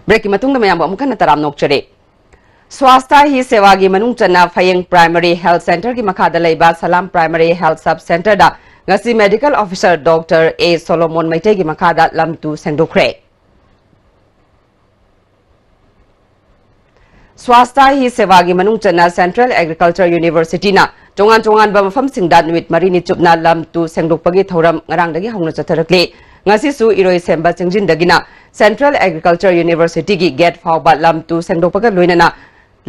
Breakꯀꯤ ꯃꯇꯨꯡꯗ ꯃꯌꯥꯝꯕꯨ ꯑꯃꯨꯛ ꯍꯟꯅ ꯇꯔꯥꯝꯅ ꯑꯣꯛꯆꯔꯤ꯫ ꯁ꯭ꯋꯥꯁꯊ ꯍꯤ ꯁꯦꯋꯥꯒꯤ ꯃꯅꯨꯡ ꯆꯟꯅ ꯐꯌꯦꯡ ꯄ꯭ꯔꯥꯏꯃꯔꯤ ꯍꯦꯜꯊ ꯁꯦꯟꯇꯔꯒꯤ ꯃꯈꯥꯗ ꯂꯩꯕ ꯁꯂꯥꯝ ꯄ꯭ꯔꯥꯏꯃꯔꯤ ꯍꯦꯜꯊ ꯁꯕ ꯁꯦꯟꯇꯔꯗ ꯉꯁꯤ ꯃꯦꯗꯤꯀꯦꯜ ꯑꯣꯐꯤꯁꯔ ꯗꯣꯛꯇꯔ ꯑꯦ ꯁꯣꯂꯣꯃꯣꯟ ꯃꯩꯇꯩꯒꯤ ꯃꯈꯥꯗ ꯂꯝ ꯇꯨ ꯁꯦꯡꯗꯣꯛꯈ꯭ꯔꯦ꯫ ꯁ꯭ꯋꯥꯁꯊ ꯍꯤ ꯁꯦꯋꯥꯒꯤ ꯃꯅꯨꯡ ꯆꯟꯅ ꯁꯦꯟꯇ꯭ꯔꯦꯜ ꯑꯦꯒ꯭ꯔꯤꯀꯜꯆꯔ ꯌꯨꯅꯤꯚꯔꯁꯤꯇꯤꯅ ꯇꯣꯉꯥꯟ ꯇꯣꯉꯥꯟꯕ ꯃꯐꯝꯁꯤꯡꯗ ꯅꯨꯃꯤꯠ ꯃꯔꯤꯅꯤ ꯆꯨꯞꯅ ꯂꯝ ꯇꯨ ꯁꯦꯡꯗꯣꯛꯄꯒꯤ ꯊꯧꯔꯝ ꯉꯔꯥꯡꯗꯒꯤ ꯍꯧꯅ ꯆꯠꯊꯔꯛꯂꯤ꯫ ꯉꯁꯤꯁꯨ ꯏꯔꯣꯏꯁꯦꯝꯕ ꯆꯤꯡꯖꯤꯟꯗꯒꯤꯅ ꯁꯦꯟꯇ꯭ꯔꯦꯜ ꯑꯦꯒ꯭ꯔꯤꯀꯜꯆꯔ ꯌꯨꯅꯤꯚꯔꯁꯤꯇꯤꯒꯤ ꯒꯦꯠ ꯐꯥꯎꯕ ꯂꯝ ꯇꯨ ꯁꯦꯡꯗꯣꯛꯄꯒ ꯂꯣꯏꯅꯅ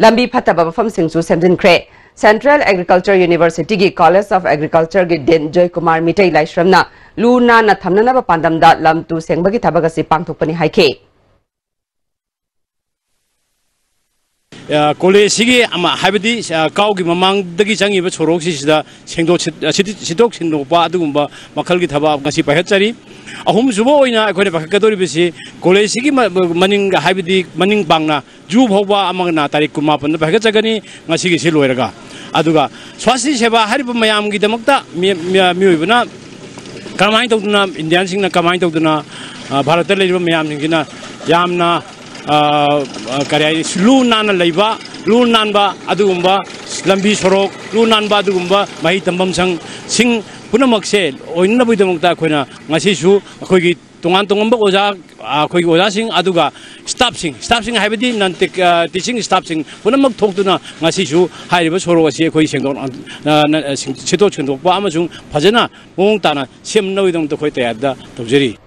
ꯂꯝꯕꯤ ꯐꯠꯇꯕ ꯃꯐꯝꯁꯤꯡꯁꯨ ꯁꯦꯝꯖꯤꯟꯈ꯭ꯔꯦ꯫ ꯁꯦꯟꯇ꯭ꯔꯦꯜ ꯑꯦꯒ꯭ꯔꯤꯀꯜꯆꯔ ꯌꯨꯅꯤꯚꯔꯁꯤꯇꯤꯒꯤ ꯀꯣꯂꯦꯖ ꯑꯣꯐ ꯑꯦꯒ꯭ꯔꯤꯀꯜꯆꯔꯒꯤ ꯗꯤꯟ ꯖꯣꯏꯀꯨꯃꯥꯔ ꯃꯤꯇꯩ ꯂꯥꯏꯁ꯭ꯔꯝꯅ ꯂꯨ ꯅꯥꯟꯅ ꯊꯝꯅꯅꯕ ꯄꯥꯟꯗꯝꯗ ꯂꯝ ꯇꯨ ꯁꯦꯡꯕꯒꯤ ꯊꯕꯛ ꯑꯁꯤ ꯄꯥꯡꯊꯣꯛꯄꯅꯤ ꯍꯥꯏꯈꯤ꯫ ꯑ, ꯀꯣꯂꯦꯖꯁꯤꯒꯤ ꯑꯃ, ꯍꯥꯏꯕꯗꯤ, ꯑ, ꯀꯥꯎꯒꯤ ꯃꯃꯥꯡꯗꯒꯤ ꯆꯪꯉꯤꯕ ꯁꯣꯔꯣꯛꯁꯤꯁꯤꯗ ꯁꯦꯡꯗꯣꯛ-, ꯁꯤꯠ-, ꯑ, ꯁꯤꯠ-, ꯁꯤꯠꯇꯣꯛ ꯁꯦꯡꯗꯣꯛꯄ ꯑꯗꯨꯒꯨꯝꯕ ꯃꯈꯜꯒꯤ ꯊꯕꯛ ꯉꯁꯤ ꯄꯥꯏꯈꯠꯆꯔꯤ꯫ ꯑꯍꯨꯝꯁꯨꯕ ꯑꯣꯏꯅ ꯑꯩꯈꯣꯏꯅ ꯄꯥꯏꯈꯠꯀꯗꯧꯔꯤꯕꯁꯤ ꯀꯣꯂꯦꯖꯁꯤꯒꯤ ꯃ-, ꯃ-, ꯃꯅꯤꯡ, ꯍꯥꯏꯕꯗꯤ ꯃꯅꯤꯡ ꯄꯥꯡꯅ ꯖꯨ ꯐꯥꯎꯕ ꯑꯃꯅ ꯇꯥꯔꯤꯛ ꯀꯨꯟꯃꯥꯄꯟꯗ ꯄꯥꯏꯈꯠꯆꯒꯅꯤ, ꯉꯁꯤꯒꯤꯁꯤ ꯂꯣꯏꯔꯒ꯫ ꯑꯗꯨꯒ ꯁ꯭ꯋꯥꯁꯇꯤ ꯁꯦꯕꯥ ꯍꯥꯏꯔꯤꯕ ꯃꯌꯥꯝꯒꯤꯗꯃꯛꯇ ꯃꯤ-, ꯃꯤ-, ꯃꯤꯑꯣꯏꯕꯅ ꯀꯔꯝꯍꯥꯏꯅ ꯇꯧꯗꯅ, ꯏꯟꯗꯤꯌꯥꯟꯁꯤꯡꯅ ꯀꯃꯥꯏꯅ ꯇꯧꯗꯅ, ꯑ, ꯚꯥꯔꯠꯇ ꯂꯩꯔꯤꯕ ꯃꯌꯥꯝꯁꯤꯡꯁꯤꯅ ꯌꯥꯝꯅ, ꯑ, ꯑ, ꯀꯔꯤ ꯍꯥꯏꯅꯤ, ꯂꯨ ꯅꯥꯟꯅ ꯂꯩꯕ, ꯂꯨ ꯅꯥꯟꯕ ꯑꯗꯨꯒꯨꯝꯕ ꯂꯝꯕꯤ ꯁꯣꯔꯣꯛ, ꯂꯨ ꯅꯥꯟꯕ ꯑꯗꯨꯒꯨꯝꯕ ꯃꯍꯩ ꯇꯝꯐꯝ ꯁꯪꯁꯤꯡ ꯄꯨꯝꯅꯃꯛꯁꯦ ꯑꯣꯏꯅꯅꯕꯒꯤꯗꯃꯛꯇ ꯑꯩꯈꯣꯏꯅ ꯉꯁꯤꯁꯨ ꯑꯩꯈꯣꯏꯒꯤ ꯇꯣꯉꯥꯟ ꯇꯣꯉꯥꯟꯕ ꯑꯣꯖꯥ, ꯑꯩꯈꯣꯏꯒꯤ ꯑꯣꯖꯥꯁꯤꯡ, ꯑꯗꯨꯒ ꯁ꯭ꯇꯥꯐꯁꯤꯡ, ꯁ꯭ꯇꯥꯐꯁꯤꯡ ꯍꯥꯏꯕꯗꯤ ꯅꯟ ꯇꯦꯛ-, ꯑ, ꯇꯤꯆꯤꯡ ꯁ꯭ꯇꯥꯐꯁꯤꯡ ꯄꯨꯝꯅꯃꯛ ꯊꯣꯛꯇꯨꯅ ꯉꯁꯤꯁꯨ ꯍꯥꯏꯔꯤꯕ ꯁꯣꯔꯣꯛ ꯑꯁꯤ ꯑꯩꯈꯣꯏ ꯁꯦꯡꯗꯣꯛ-, ꯑ, ꯅ-, ꯑ, ꯁꯤꯡ-, ꯁꯤꯠꯇꯣꯛ ꯁꯦꯡꯗꯣꯛꯄ ꯑꯃꯁꯨꯡ ꯐꯖꯅ ꯃꯑꯣꯡ ꯇꯥꯅ ꯁꯦꯝꯅꯕꯒꯤꯗꯃꯛꯇ ꯑꯩꯈꯣꯏ ꯇꯌꯥꯔꯤꯗ ꯇꯧꯖꯔꯤ꯫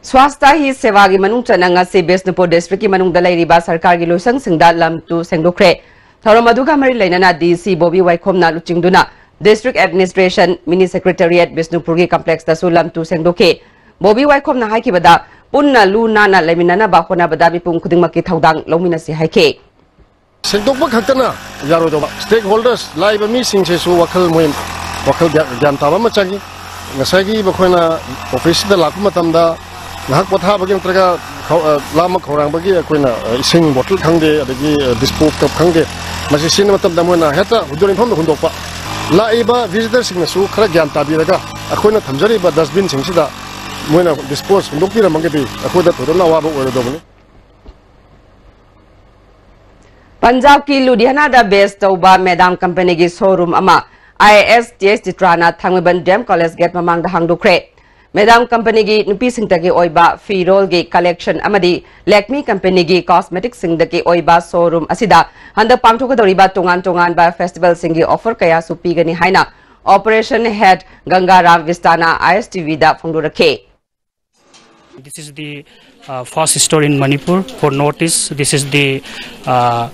ꯁ꯭ꯋꯥꯁꯇ ꯍꯤ ꯁꯦꯋꯥꯒꯤ ꯃꯅꯨꯡ ꯆꯟꯅ ꯉꯁꯤ ꯕꯤꯁꯅꯨꯄꯨꯔ ꯗꯤꯁꯇ꯭ꯔꯤꯛꯀꯤ ꯃꯅꯨꯡꯗ ꯂꯩꯔꯤꯕ ꯁꯔꯀꯥꯔꯒꯤ ꯂꯣꯏꯁꯪꯁꯤꯡꯗ ꯂꯝ ꯇꯨ ꯁꯦꯡꯗꯣꯛꯈ꯭ꯔꯦ꯫ ꯊꯧꯔꯝ ꯑꯗꯨꯒ ꯃꯔꯤ ꯂꯩꯅꯅ ꯗꯤ ꯁꯤ ꯕꯣꯕꯤ ꯋꯥꯏꯈꯣꯝꯅ ꯂꯨꯆꯤꯡꯗꯨꯅ ꯗꯤꯁꯇ꯭ꯔꯤꯛ ꯑꯦꯗꯃꯤꯅꯤꯁꯇ꯭ꯔꯦꯁꯟ ꯃꯤꯅꯤ ꯁꯦꯀ꯭ꯔꯦꯇꯔꯤꯌꯦꯠ ꯕꯤꯁꯅꯨꯄꯨꯔꯒꯤ ꯀꯝꯄ꯭ꯂꯦꯛꯁꯇꯁꯨ ꯂꯝ ꯇꯨ ꯁꯦꯡꯗꯣꯛꯈꯤ꯫ ꯕꯣꯕꯤ ꯋꯥꯏꯈꯣꯝꯅ ꯍꯥꯏꯈꯤꯕꯗ, ꯄꯨꯟꯅ ꯂꯨ ꯅꯥꯟꯅ ꯂꯩꯃꯤꯟꯅꯅꯕ ꯍꯣꯠꯅꯕꯗ ꯃꯤꯄꯨꯝ ꯈꯨꯗꯤꯡꯃꯛꯀꯤ ꯊꯧꯗꯥꯡ ꯂꯧꯃꯤꯟꯅꯁꯤ ꯍꯥꯏꯈꯤ꯫ ꯁꯦꯡꯗꯣꯛꯄ ꯈꯛꯇꯅ ꯌꯥꯔꯣꯏꯗꯧꯕ, ꯁ꯭ꯇꯦꯛ ꯍꯣꯜꯗꯔꯁ, ꯂꯥꯛꯏꯕ ꯃꯤꯁꯤꯡꯁꯤꯁꯨ ꯋꯥꯈꯜ ꯃꯣꯏ, ꯋꯥꯈꯜ ꯒ꯭ꯌꯥꯟ, ꯒ꯭ꯌꯥꯟ ꯇꯥꯕ ꯑꯃ ꯆꯪꯏ꯫ ꯉꯁꯥꯏꯒꯤ ꯃꯈꯣꯏꯅ ꯑꯣꯐꯤꯁꯁꯤꯗ ꯂꯥꯛꯄ ꯃꯇꯝꯗ ꯉꯥꯏꯍꯥꯛ ꯄꯣꯊꯥꯕꯒꯤ ꯅꯠꯇ꯭ꯔꯒ ꯈꯧ-, ꯑ, ꯂꯥꯝꯕ ꯈꯧꯔꯥꯡꯕꯒꯤ ꯑꯩꯈꯣꯏꯅ, ꯑ, ꯏꯁꯤꯡ ꯕꯣꯇꯜ ꯈꯪꯗꯦ, ꯑꯗꯒꯤ, ꯑ, ꯗꯤꯁꯄꯣ ꯀꯞ ꯈꯪꯗꯦ, ꯃꯁꯤ ꯁꯤꯖꯤꯟꯅꯕ ꯃꯇꯝꯗ ꯃꯣꯏꯅ ꯍꯦꯛꯇ ꯍꯨꯟꯗꯣꯛꯅꯤꯡꯐꯝꯗ ꯍꯨꯟꯗꯣꯛꯄ꯫ ꯂꯥꯛꯏꯕ ꯚꯤꯖꯤꯇꯔꯁꯤꯡꯅꯁꯨ ꯈꯔ ꯒ꯭ꯌꯥꯟ ꯇꯥꯕꯤꯔꯒ ꯑꯩꯈꯣꯏꯅ ꯊꯝꯖꯔꯤꯕ ꯗꯁꯕꯤꯟꯁꯤꯡꯁꯤꯗ ꯃꯣꯏꯅ ꯗꯤꯁꯄꯣꯖ ꯍꯨꯟꯗꯣꯛꯄꯤꯔꯝꯃꯒꯗꯤ ꯑꯩꯈꯣꯏꯗ ꯊꯣꯏꯗꯣꯛꯅ ꯑꯋꯥꯕ ꯑꯣꯏꯔꯣꯏꯗꯧꯕꯅꯤ꯫ ꯄꯟꯖꯥꯕꯀꯤ ꯂꯨꯙꯤꯌꯥꯅꯥꯗ ꯕꯦꯁ ꯇꯧꯕ ꯃꯦꯗꯥꯝ ꯀꯝꯄꯅꯤꯒꯤ ꯁꯣꯔꯨꯝ ꯑꯃ I A S T S ꯆꯤꯇ꯭ꯔꯥꯅ ꯊꯥꯡꯃꯩꯕꯟ ꯗꯤ ꯑꯦꯝ ꯀꯣꯂꯦꯖ ꯒꯦꯠ ꯃꯃꯥꯡꯗ ꯍꯥꯡꯗꯣꯛꯈ꯭ꯔꯦ꯫ ꯃꯦꯗꯥꯝ ꯀꯝꯄꯅꯤꯒꯤ ꯅꯨꯄꯤꯁꯤꯡꯇꯒꯤ ꯑꯣꯏꯕ ꯐꯤꯔꯣꯜꯒꯤ ꯀꯂꯦꯛꯁꯟ ꯑꯃꯗꯤ ꯂꯦꯛꯃꯤ ꯀꯝꯄꯅꯤꯒꯤ ꯀꯣꯁꯃꯦꯇꯤꯛꯁꯤꯡꯗꯒꯤ ꯑꯣꯏꯕ ꯁꯣꯔꯨꯝ ꯑꯁꯤꯗ ꯍꯟꯗꯛ ꯄꯥꯡꯊꯣꯛꯀꯗꯧꯔꯤꯕ ꯇꯣꯉꯥꯟ ꯇꯣꯉꯥꯟꯕ ꯐꯦꯁꯇꯤꯚꯦꯜꯁꯤꯡꯒꯤ ꯑꯣꯐꯔ ꯀꯌꯥꯁꯨ ꯄꯤꯒꯅꯤ ꯍꯥꯏꯅ ꯑꯣꯄꯔꯦꯁꯟ ꯍꯦꯗ ꯒꯪꯒꯥꯔꯥꯝ ꯕꯤꯁꯇꯥꯅ ꯑꯥꯏ ꯑꯦꯁ ꯇꯤ ꯚꯤꯗ ꯐꯣꯡꯗꯣꯔꯛꯈꯤ꯫ This is the uh, first store in Manipur for Northeast. This is the uh,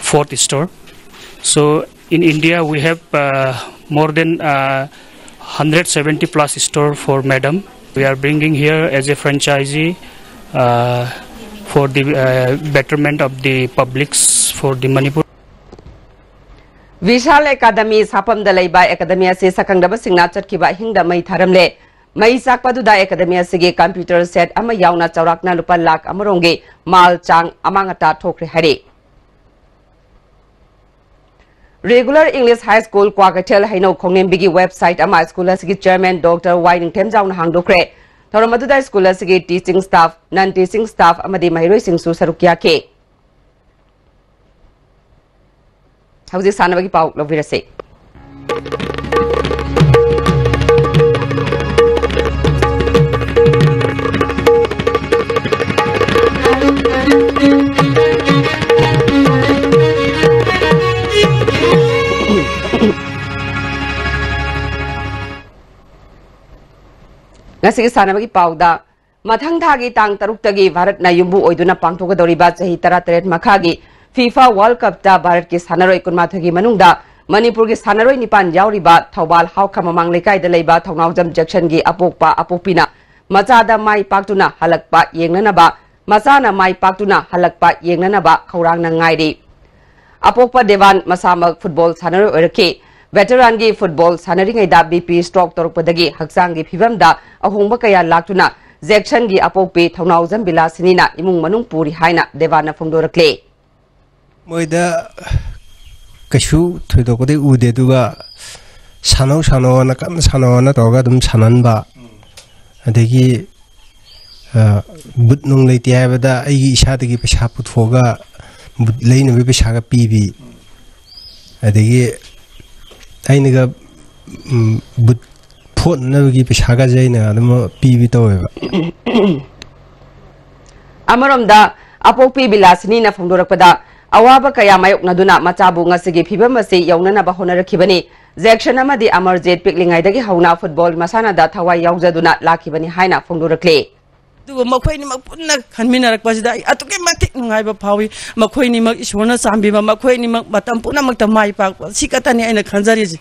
fourth store. So in India, we have uh, more than uh, one hundred seventy plus store for Madam. We are bringing here as a franchisee uh, for the uh, betterment of the publics for the Manipur. Vishal academy ꯁꯥꯐꯝꯗ ꯂꯩꯕ ꯑꯦꯀꯥꯗꯃꯤ ꯑꯁꯤ ꯁꯛꯈꯪꯗꯕꯁꯤꯡꯅ ꯆꯠꯈꯤꯕ ꯑꯍꯤꯡꯗ ꯃꯩ ꯊꯥꯔꯝꯂꯦ꯫ ꯃꯩ ꯆꯥꯛꯄ ꯑꯗꯨꯗ ꯑꯦꯀꯥꯗꯃꯤ ꯑꯁꯤꯒꯤ ꯀꯝꯄ꯭ꯌꯨꯇꯔ ꯁꯦꯠ ꯑꯃ ꯌꯥꯎꯅ ꯆꯥꯎꯔꯥꯛꯅ ꯂꯨꯄꯥ ꯂꯥꯈ ꯑꯃ ꯔꯣꯝꯒꯤ ꯃꯥꯜ ꯆꯥꯡ ꯑꯃꯥꯡ ꯑꯇꯥ ꯊꯣꯛꯈ꯭ꯔꯦ ꯍꯥꯏꯔꯤ꯫ Regular English high school Kwakeithel ꯍꯩꯅꯧ ꯈꯣꯡꯅꯦꯝꯕꯤꯒꯤ ꯋꯦꯕꯁꯥꯏꯠ ꯑꯃ ꯁ꯭ꯀꯨꯜ ꯑꯁꯤꯒꯤ ꯆꯤꯌꯔꯃꯦꯟ ꯗꯣꯛꯇꯔ ꯋꯥꯏ ꯅꯤꯡꯊꯦꯝꯖꯥꯎꯅ ꯍꯥꯡꯗꯣꯛꯈ꯭ꯔꯦ꯫ ꯊꯧꯔꯝ ꯑꯗꯨꯗ ꯁ꯭ꯀꯨꯜ ꯑꯁꯤꯒꯤ ꯇꯤꯆꯤꯡ ꯁ꯭ꯇꯥꯐ, ꯅꯟ ꯇꯤꯆꯤꯡ ꯁ꯭ꯇꯥꯐ ꯑꯃꯗꯤ ꯃꯍꯩꯔꯣꯏꯁꯤꯡꯁꯨ ꯁꯔꯨꯛ ꯌꯥꯈꯤ꯫ ꯍꯧꯖꯤꯛ ꯁꯥꯟꯅꯕꯒꯤ ꯄꯥꯎ ꯂꯧꯕꯤꯔꯁꯤ꯫ ꯉꯁꯤꯒꯤ ꯁꯥꯟꯅꯕꯒꯤ ꯄꯥꯎꯗ, ꯃꯊꯪ ꯊꯥꯒꯤ ꯇꯥꯡ ꯇꯔꯨꯛꯇꯒꯤ ꯚꯥꯔꯠꯅ ꯌꯨꯝꯕꯨ ꯑꯣꯏꯗꯨꯅ ꯄꯥꯡꯊꯣꯛꯀꯗꯧꯔꯤꯕ ꯆꯍꯤ ꯇꯔꯥꯇꯔꯦꯠ ꯃꯈꯥꯒꯤ ꯐꯤꯐꯥ ꯋꯥꯔꯜꯗ ꯀꯞꯇ ꯚꯥꯔꯠꯀꯤ ꯁꯥꯟꯅꯔꯣꯏ ꯀꯨꯟꯃꯥꯊꯣꯏꯒꯤ ꯃꯅꯨꯡꯗ ꯃꯅꯤꯄꯨꯔꯒꯤ ꯁꯥꯟꯅꯔꯣꯏ ꯅꯤꯄꯥꯟ ꯌꯥꯎꯔꯤꯕ ꯊꯧꯕꯥꯜ ꯍꯥꯎꯈ ꯃꯃꯥꯡ ꯂꯩꯀꯥꯏꯗ ꯂꯩꯕ ꯊꯧꯅꯥꯎꯖꯝ ꯖꯦꯛꯁꯟꯒꯤ ꯑꯄꯣꯛꯄ ꯑꯄꯣꯛꯄꯤꯅ ꯃꯆꯥꯗ ꯃꯥꯏ ꯄꯥꯛꯇꯨꯅ ꯍꯜꯂꯛꯄ ꯌꯦꯡꯅꯅꯕ, ꯃꯆꯥꯅ ꯃꯥꯏ ꯄꯥꯛꯇꯨꯅ ꯍꯜꯂꯛꯄ ꯌꯦꯡꯅꯅꯕ ꯈꯧꯔꯥꯡꯅ ꯉꯥꯏꯔꯤ꯫ ꯑꯄꯣꯛꯄ ꯗꯦꯋꯥꯟ ꯃꯁꯥꯃꯛ ꯐꯨꯠꯕꯣꯜ ꯁꯥꯟꯅꯔꯣꯏ ꯑꯣꯏꯔꯛꯈꯤ꯫ ꯚꯦꯇꯔꯥꯟꯒꯤ ꯐꯨꯠꯕꯣꯜ ꯁꯥꯟꯅꯔꯤꯉꯩꯗ ꯕꯤ ꯄꯤ ꯁ꯭ꯇ꯭ꯔꯣꯛ ꯇꯧꯔꯛꯄꯗꯒꯤ ꯍꯛꯆꯥꯡꯒꯤ ꯐꯤꯕꯝꯗ ꯑꯍꯣꯡꯕ ꯀꯌꯥ ꯂꯥꯛꯇꯨꯅ ꯖꯦꯛꯁꯟꯒꯤ ꯑꯄꯣꯛꯄꯤ ꯊꯧꯅꯥꯎꯖꯝ ꯕꯤꯂꯥꯁꯤꯅꯤꯅ ꯏꯃꯨꯡ ꯃꯅꯨꯡ ꯄꯨꯔꯤ ꯍꯥꯏꯅ ꯗꯦꯋꯥꯟꯅ ꯐꯣꯡꯗꯣꯔꯛꯂꯤ꯫ ꯃꯣꯏꯗ ꯀꯩꯁꯨ ꯊꯣꯏꯗꯣꯛꯄꯗꯤ ꯎꯗꯦ, ꯑꯗꯨꯒ ꯁꯥꯟꯅꯧ ꯁꯥꯟꯅꯧꯑꯅ, ꯀꯟꯅ ꯁꯥꯟꯅꯧꯑꯅ ꯇꯧꯔꯒ ꯑꯗꯨꯝ ꯁꯥꯟꯅꯍꯟꯕ, ꯑꯗꯒꯤ, ꯑ, ꯕꯨꯠ ꯅꯨꯡ ꯂꯩꯇꯦ ꯍꯥꯏꯕꯗ ꯑꯩꯒꯤ ꯏꯁꯥꯗꯒꯤ ꯄꯩꯁꯥ ꯄꯨꯊꯣꯛꯑꯒ ꯕꯨꯠ ꯂꯩꯅꯕꯒꯤ ꯄꯩꯁꯥꯒ ꯄꯤꯕꯤ, ꯑꯗꯒꯤ ꯑꯩꯅꯒ, ꯎꯝ, ꯕꯨꯠ ꯐꯣꯠꯅꯅꯕꯒꯤ ꯄꯩꯁꯥꯒꯁꯦ ꯑꯩꯅ ꯑꯗꯨꯝ ꯄꯤꯕꯤ ꯇꯧꯋꯦꯕ꯫ ꯑꯃꯔꯣꯝꯗ, ꯑꯄꯣꯛꯄꯤ ꯕꯤꯂꯥꯁꯤꯅꯤꯅ ꯐꯣꯡꯗꯣꯔꯛꯄꯗ, ꯑꯋꯥꯕ ꯀꯌꯥ ꯃꯥꯌꯣꯛꯅꯗꯨꯅ ꯃꯆꯥꯕꯨ ꯉꯁꯤꯒꯤ ꯐꯤꯕꯝ ꯑꯁꯤ ꯌꯧꯅꯅꯕ ꯍꯣꯠꯅꯔꯛꯈꯤꯕꯅꯤ꯫ ꯖꯦꯛꯁꯟ ꯑꯃꯗꯤ ꯑꯃꯔꯖꯤꯠ ꯄꯤꯛꯂꯤꯉꯩꯗꯒꯤ ꯍꯧꯅ ꯐꯨꯠꯕꯣꯜ ꯃꯁꯥꯟꯅꯗ ꯊꯋꯥꯏ ꯌꯥꯎꯖꯗꯨꯅ ꯂꯥꯛꯈꯤꯕꯅꯤ ꯍꯥꯏꯅ ꯐꯣꯡꯗꯣꯔꯛꯂꯤ꯫ ꯑꯗꯨꯕꯨ ꯃꯈꯣꯏꯅꯤꯃꯛ ꯄꯨꯟꯅ ꯈꯟꯃꯤꯟꯅꯔꯛꯄꯁꯤꯗ ꯑꯩ ꯑꯗꯨꯛꯀꯤ ꯃꯇꯤꯛ ꯅꯨꯡꯉꯥꯏꯕ ꯐꯥꯎꯏ꯫ ꯃꯈꯣꯏꯅꯤꯃꯛ ꯏꯁꯣꯔꯅ ꯆꯥꯟꯕꯤꯕ, ꯃꯈꯣꯏꯅꯤꯃꯛ ꯃꯇꯝ ꯄꯨꯝꯅꯃꯛꯇ ꯃꯥꯏ ꯄꯥꯛꯄ, ꯁꯤ ꯈꯛꯇꯅꯤ ꯑꯩꯅ ꯈꯟꯖꯔꯤꯁꯤ꯫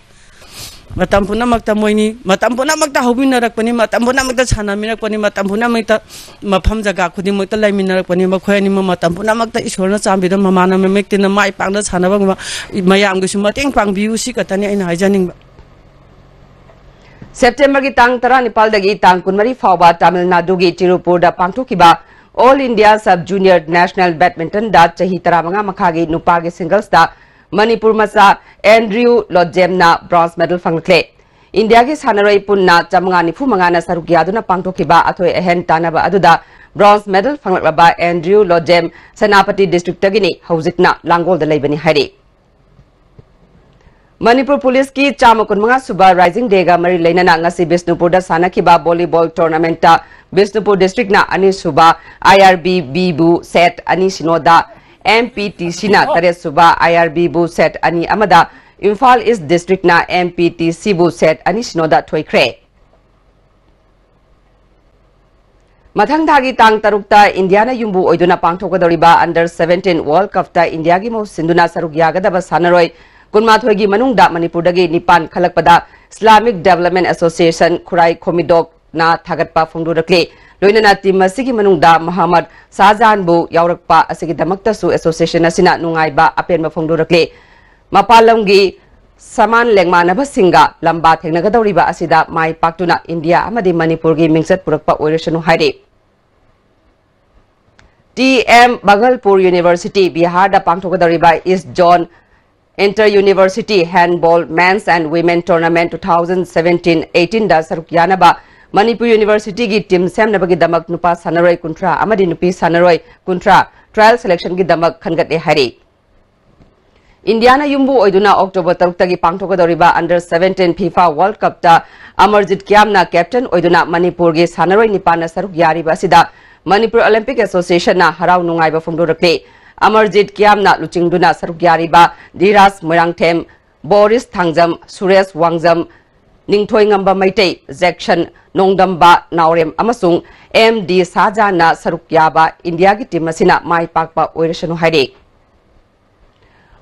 ꯃꯇꯝ ꯄꯨꯝꯅꯃꯛꯇ ꯃꯣꯏꯅꯤ, ꯃꯇꯝ ꯄꯨꯝꯅꯃꯛꯇ ꯍꯧꯃꯤꯟꯅꯔꯛꯄꯅꯤ, ꯃꯇꯝ ꯄꯨꯝꯅꯃꯛꯇ ꯁꯥꯟꯅꯃꯤꯟꯅꯔꯛꯄꯅꯤ, ꯃꯇꯝ ꯄꯨꯝꯅꯃꯛꯇ ꯃꯐꯝ ꯖꯒꯥ ꯈꯨꯗꯤꯡꯃꯛꯇ ꯂꯩꯃꯤꯟꯅꯔꯛꯄꯅꯤ꯫ ꯃꯈꯣꯏ ꯑꯅꯤꯃꯛ ꯃꯇꯝ ꯄꯨꯝꯅꯃꯛꯇ ꯏꯁꯣꯔꯅ ꯆꯥꯟꯕꯤꯗꯨꯅ ꯃꯃꯥꯟꯅꯕ ꯃꯦꯛꯇꯤꯟꯅ ꯃꯥꯏ ꯄꯥꯛꯅ ꯁꯥꯟꯅꯕ ꯉꯝꯕ, ꯃꯌꯥꯝꯒꯤꯁꯨ ꯃꯇꯦꯡ ꯄꯥꯡꯕꯤꯌꯨ, ꯁꯤ ꯈꯛꯇꯅꯤ ꯑꯩꯅ ꯍꯥꯏꯖꯅꯤꯡꯕ꯫ ꯁꯦꯞꯇꯦꯝꯕꯔꯒꯤ ꯇꯥꯡ ꯇꯔꯥꯅꯤꯄꯥꯜꯗꯒꯤ ꯇꯥꯡ ꯀꯨꯟꯃꯔꯤ ꯐꯥꯎꯕ ꯇꯥꯃꯤꯜ ꯅꯥꯗꯨꯒꯤ ꯇꯤꯔꯨꯄꯨꯔꯗ ꯄꯥꯡꯊꯣꯛꯈꯤꯕ All India Sub Junior National Badmintonꯗ ꯆꯍꯤ ꯇꯔꯥꯃꯉꯥ ꯃꯈꯥꯒꯤ ꯅꯨꯄꯥꯒꯤ ꯁꯤꯡꯒꯜꯁꯇ ꯃꯅꯤꯄꯨꯔ ꯃꯆꯥ ꯑꯦꯟꯗ꯭ꯔꯤꯌꯨ ꯂꯣꯖꯦꯝꯅ ꯕ꯭ꯔꯣꯟꯖ ꯃꯦꯗꯜ ꯐꯪꯂꯛꯂꯦ꯫ ꯏꯟꯗꯤꯌꯥꯒꯤ ꯁꯥꯟꯅꯔꯣꯏ ꯄꯨꯟꯅ ꯆꯥꯃꯉꯥ ꯅꯤꯐꯨ ꯃꯉꯥꯅ ꯁꯔꯨꯛ ꯌꯥꯗꯨꯅ ꯄꯥꯡꯊꯣꯛꯈꯤꯕ ꯑꯊꯣꯏ ꯑꯍꯦꯟ ꯇꯥꯟꯅꯕ ꯑꯗꯨꯗ ꯕ꯭ꯔꯣꯟꯖ ꯃꯦꯗꯜ ꯐꯪꯂꯛꯂꯕ ꯑꯦꯟꯗ꯭ꯔꯤꯌꯨ ꯂꯣꯖꯦꯝ ꯁꯦꯅꯥꯄꯇꯤ ꯗꯤꯁꯇ꯭ꯔꯤꯛꯇꯒꯤꯅꯤ, ꯍꯧꯖꯤꯛꯅ ꯂꯥꯡꯒꯣꯜꯗ ꯂꯩꯕꯅꯤ ꯍꯥꯏꯔꯤ꯫ ꯃꯅꯤꯄꯨꯔ ꯄꯨꯂꯤꯁꯀꯤ ꯆꯥꯝꯃ ꯀꯨꯟꯃꯉꯥ ꯁꯨꯕ ꯔꯥꯏꯖꯤꯡ ꯗꯦꯒ ꯃꯔꯤ ꯂꯩꯅꯅ ꯉꯁꯤ ꯕꯤꯁꯅꯨꯄꯨꯔꯗ ꯁꯥꯟꯅꯈꯤꯕ ꯚꯣꯂꯤꯕꯣꯜ ꯇꯣꯔꯅꯥꯃꯦꯟꯠꯇ ꯕꯤꯁꯅꯨꯄꯨꯔ ꯗꯤꯁꯇ꯭ꯔꯤꯛꯅ ꯑꯅꯤꯁꯨꯕ ꯑꯥꯏ ꯑꯥꯔ ꯕꯤ ꯕꯤꯕꯨ ꯁꯦꯠ ꯑꯅꯤ ꯁꯤꯅꯣꯗ, ꯑꯦꯝ ꯄꯤ ꯇꯤ ꯁꯤꯅ ꯇꯔꯦꯠꯁꯨꯕ ꯑꯥꯏ ꯑꯥꯔ ꯕꯤꯕꯨ ꯁꯦꯠ ꯑꯅꯤ ꯑꯃꯗ, ꯏꯝꯐꯥꯜ ꯏꯁ꯭ꯠ ꯗꯤꯁꯇ꯭ꯔꯤꯛꯅ ꯑꯦꯝ ꯄꯤ ꯇꯤ ꯁꯤꯕꯨ ꯁꯦꯠ ꯑꯅꯤ ꯁꯤꯅꯣꯗ ꯊꯣꯏꯈ꯭ꯔꯦ꯫ ꯃꯊꯪ ꯊꯥꯒꯤ ꯇꯥꯡ ꯇꯔꯨꯛꯇ ꯏꯟꯗꯤꯌꯥꯅ ꯌꯨꯝꯕꯨ ꯑꯣꯏꯗꯨꯅ ꯄꯥꯡꯊꯣꯛꯀꯗꯧꯔꯤꯕ Under Seventeen World Cupꯇ ꯏꯟꯗꯤꯌꯥꯒꯤ ꯃꯍꯨꯠ ꯁꯤꯟꯗꯨꯅ ꯁꯔꯨꯛ ꯌꯥꯒꯗꯕ ꯁꯥꯟꯅꯔꯣꯏ ꯀꯨꯟꯃꯥꯊꯣꯏꯒꯤ ꯃꯅꯨꯡꯗ ꯃꯅꯤꯄꯨꯔꯗꯒꯤ ꯅꯤꯄꯥꯟ ꯈꯜꯂꯛꯄꯗ Islamic Development Association ꯈꯨꯔꯥꯏ ꯈꯣꯃꯤꯗꯣꯛꯅ ꯊꯥꯒꯠꯄ ꯐꯣꯡꯗꯣꯔꯛꯂꯤ꯫ ꯂꯣꯏꯅꯅ ꯇꯤꯝ ꯑꯁꯤꯒꯤ ꯃꯅꯨꯡꯗ ꯃꯍꯝꯃꯗ ꯁꯥꯍꯖꯥꯟꯕꯨ ꯌꯥꯎꯔꯛꯄ ꯑꯁꯤꯒꯤꯗꯃꯛꯇꯁꯨ ꯑꯦꯁꯣꯁꯤꯌꯦꯁꯟ ꯑꯁꯤꯅ ꯅꯨꯡꯉꯥꯏꯕ ꯑꯄꯦꯟꯕ ꯐꯣꯡꯗꯣꯔꯛꯂꯤ꯫ ꯃꯄꯥꯟ ꯂꯝꯒꯤ ꯁꯃꯥꯟ ꯂꯦꯡꯃꯥꯟꯅꯕꯁꯤꯡꯒ ꯂꯝꯕꯥ ꯊꯦꯡꯅꯒꯗꯧꯔꯤꯕ ꯑꯁꯤꯗ ꯃꯥꯏ ꯄꯥꯛꯇꯨꯅ ꯏꯟꯗꯤꯌꯥ ꯑꯃꯗꯤ ꯃꯅꯤꯄꯨꯔꯒꯤ ꯃꯤꯡꯆꯠ ꯄꯨꯔꯛꯄ ꯑꯣꯏꯔꯁꯅꯨ ꯍꯥꯏꯔꯤ꯫ ꯇꯤ ꯑꯦꯝ ꯕꯒꯜꯄꯨꯔ ꯌꯨꯅꯤꯚꯔꯁꯤꯇꯤ, ꯕꯤꯍꯥꯔꯗ ꯄꯥꯡꯊꯣꯛꯀꯗꯧꯔꯤꯕ East Zone Inter University Handball Men's and Women Tournament two thousand seventeen eighteenꯗ ꯁꯔꯨꯛ ꯌꯥꯅꯕ ꯃꯅꯤꯄꯨꯔ ꯌꯨꯅꯤꯚꯔꯁꯤꯇꯤꯒꯤ ꯇꯤꯝ ꯁꯦꯝꯅꯕꯒꯤꯗꯃꯛ ꯅꯨꯄꯥ ꯁꯥꯟꯅꯔꯣꯏ ꯀꯨꯟꯊ꯭ꯔꯥ ꯑꯃꯗꯤ ꯅꯨꯄꯤ ꯁꯥꯟꯅꯔꯣꯏ ꯀꯨꯟꯊ꯭ꯔꯥ trial selectionꯒꯤꯗꯃꯛ ꯈꯟꯒꯠꯂꯦ ꯍꯥꯏꯔꯤ꯫ ꯏꯟꯗꯤꯌꯥꯅ ꯌꯨꯝꯕꯨ ꯑꯣꯏꯗꯨꯅ ꯑꯣꯛꯇꯣꯕꯔ ꯇꯔꯨꯛꯇꯒꯤ ꯄꯥꯡꯊꯣꯛꯀꯗꯧꯔꯤꯕ under seventeen FIFA World Cupꯇ Amarjeet ꯀ꯭ꯌꯥꯝꯅ captain ꯑꯣꯏꯗꯨꯅ ꯃꯅꯤꯄꯨꯔꯒꯤ ꯁꯥꯟꯅꯔꯣꯏ ꯅꯤꯄꯥꯟꯅ ꯁꯔꯨꯛ ꯌꯥꯔꯤꯕ ꯑꯁꯤꯗ ꯃꯅꯤꯄꯨꯔ Olympic Associationꯅ ꯍꯔꯥꯎ ꯅꯨꯡꯉꯥꯏꯕ ꯐꯣꯡꯗꯣꯔꯛꯂꯤ꯫ ꯑꯃꯔꯖꯤꯠ ꯀ꯭ꯌꯥꯝꯅ ꯂꯨꯆꯤꯡꯗꯨꯅ ꯁꯔꯨꯛ ꯌꯥꯔꯤꯕ ꯙꯤꯔꯥꯖ ꯃꯣꯏꯔꯥꯡꯊꯦꯝ, ꯕꯣꯔꯤꯁ ꯊꯥꯡꯖꯝ, ꯁꯨꯔꯦꯁ ꯋꯥꯡꯖꯝ, ꯅꯤꯡꯊꯣꯏꯉꯝꯕ ꯃꯩꯇꯩ, ꯖꯦꯛꯁꯟ ꯅꯣꯡꯗꯝꯕ ꯅꯥꯎꯔꯦꯝ ꯑꯃꯁꯨꯡ ꯑꯦꯝ ꯗꯤ ꯁꯥꯍꯖꯥꯟꯅ ꯁꯔꯨꯛ ꯌꯥꯕ ꯏꯟꯗꯤꯌꯥꯒꯤ team ꯑꯁꯤꯅ ꯃꯥꯏ ꯄꯥꯛꯄ ꯑꯣꯏꯔꯁꯅꯨ ꯍꯥꯏꯔꯤ꯫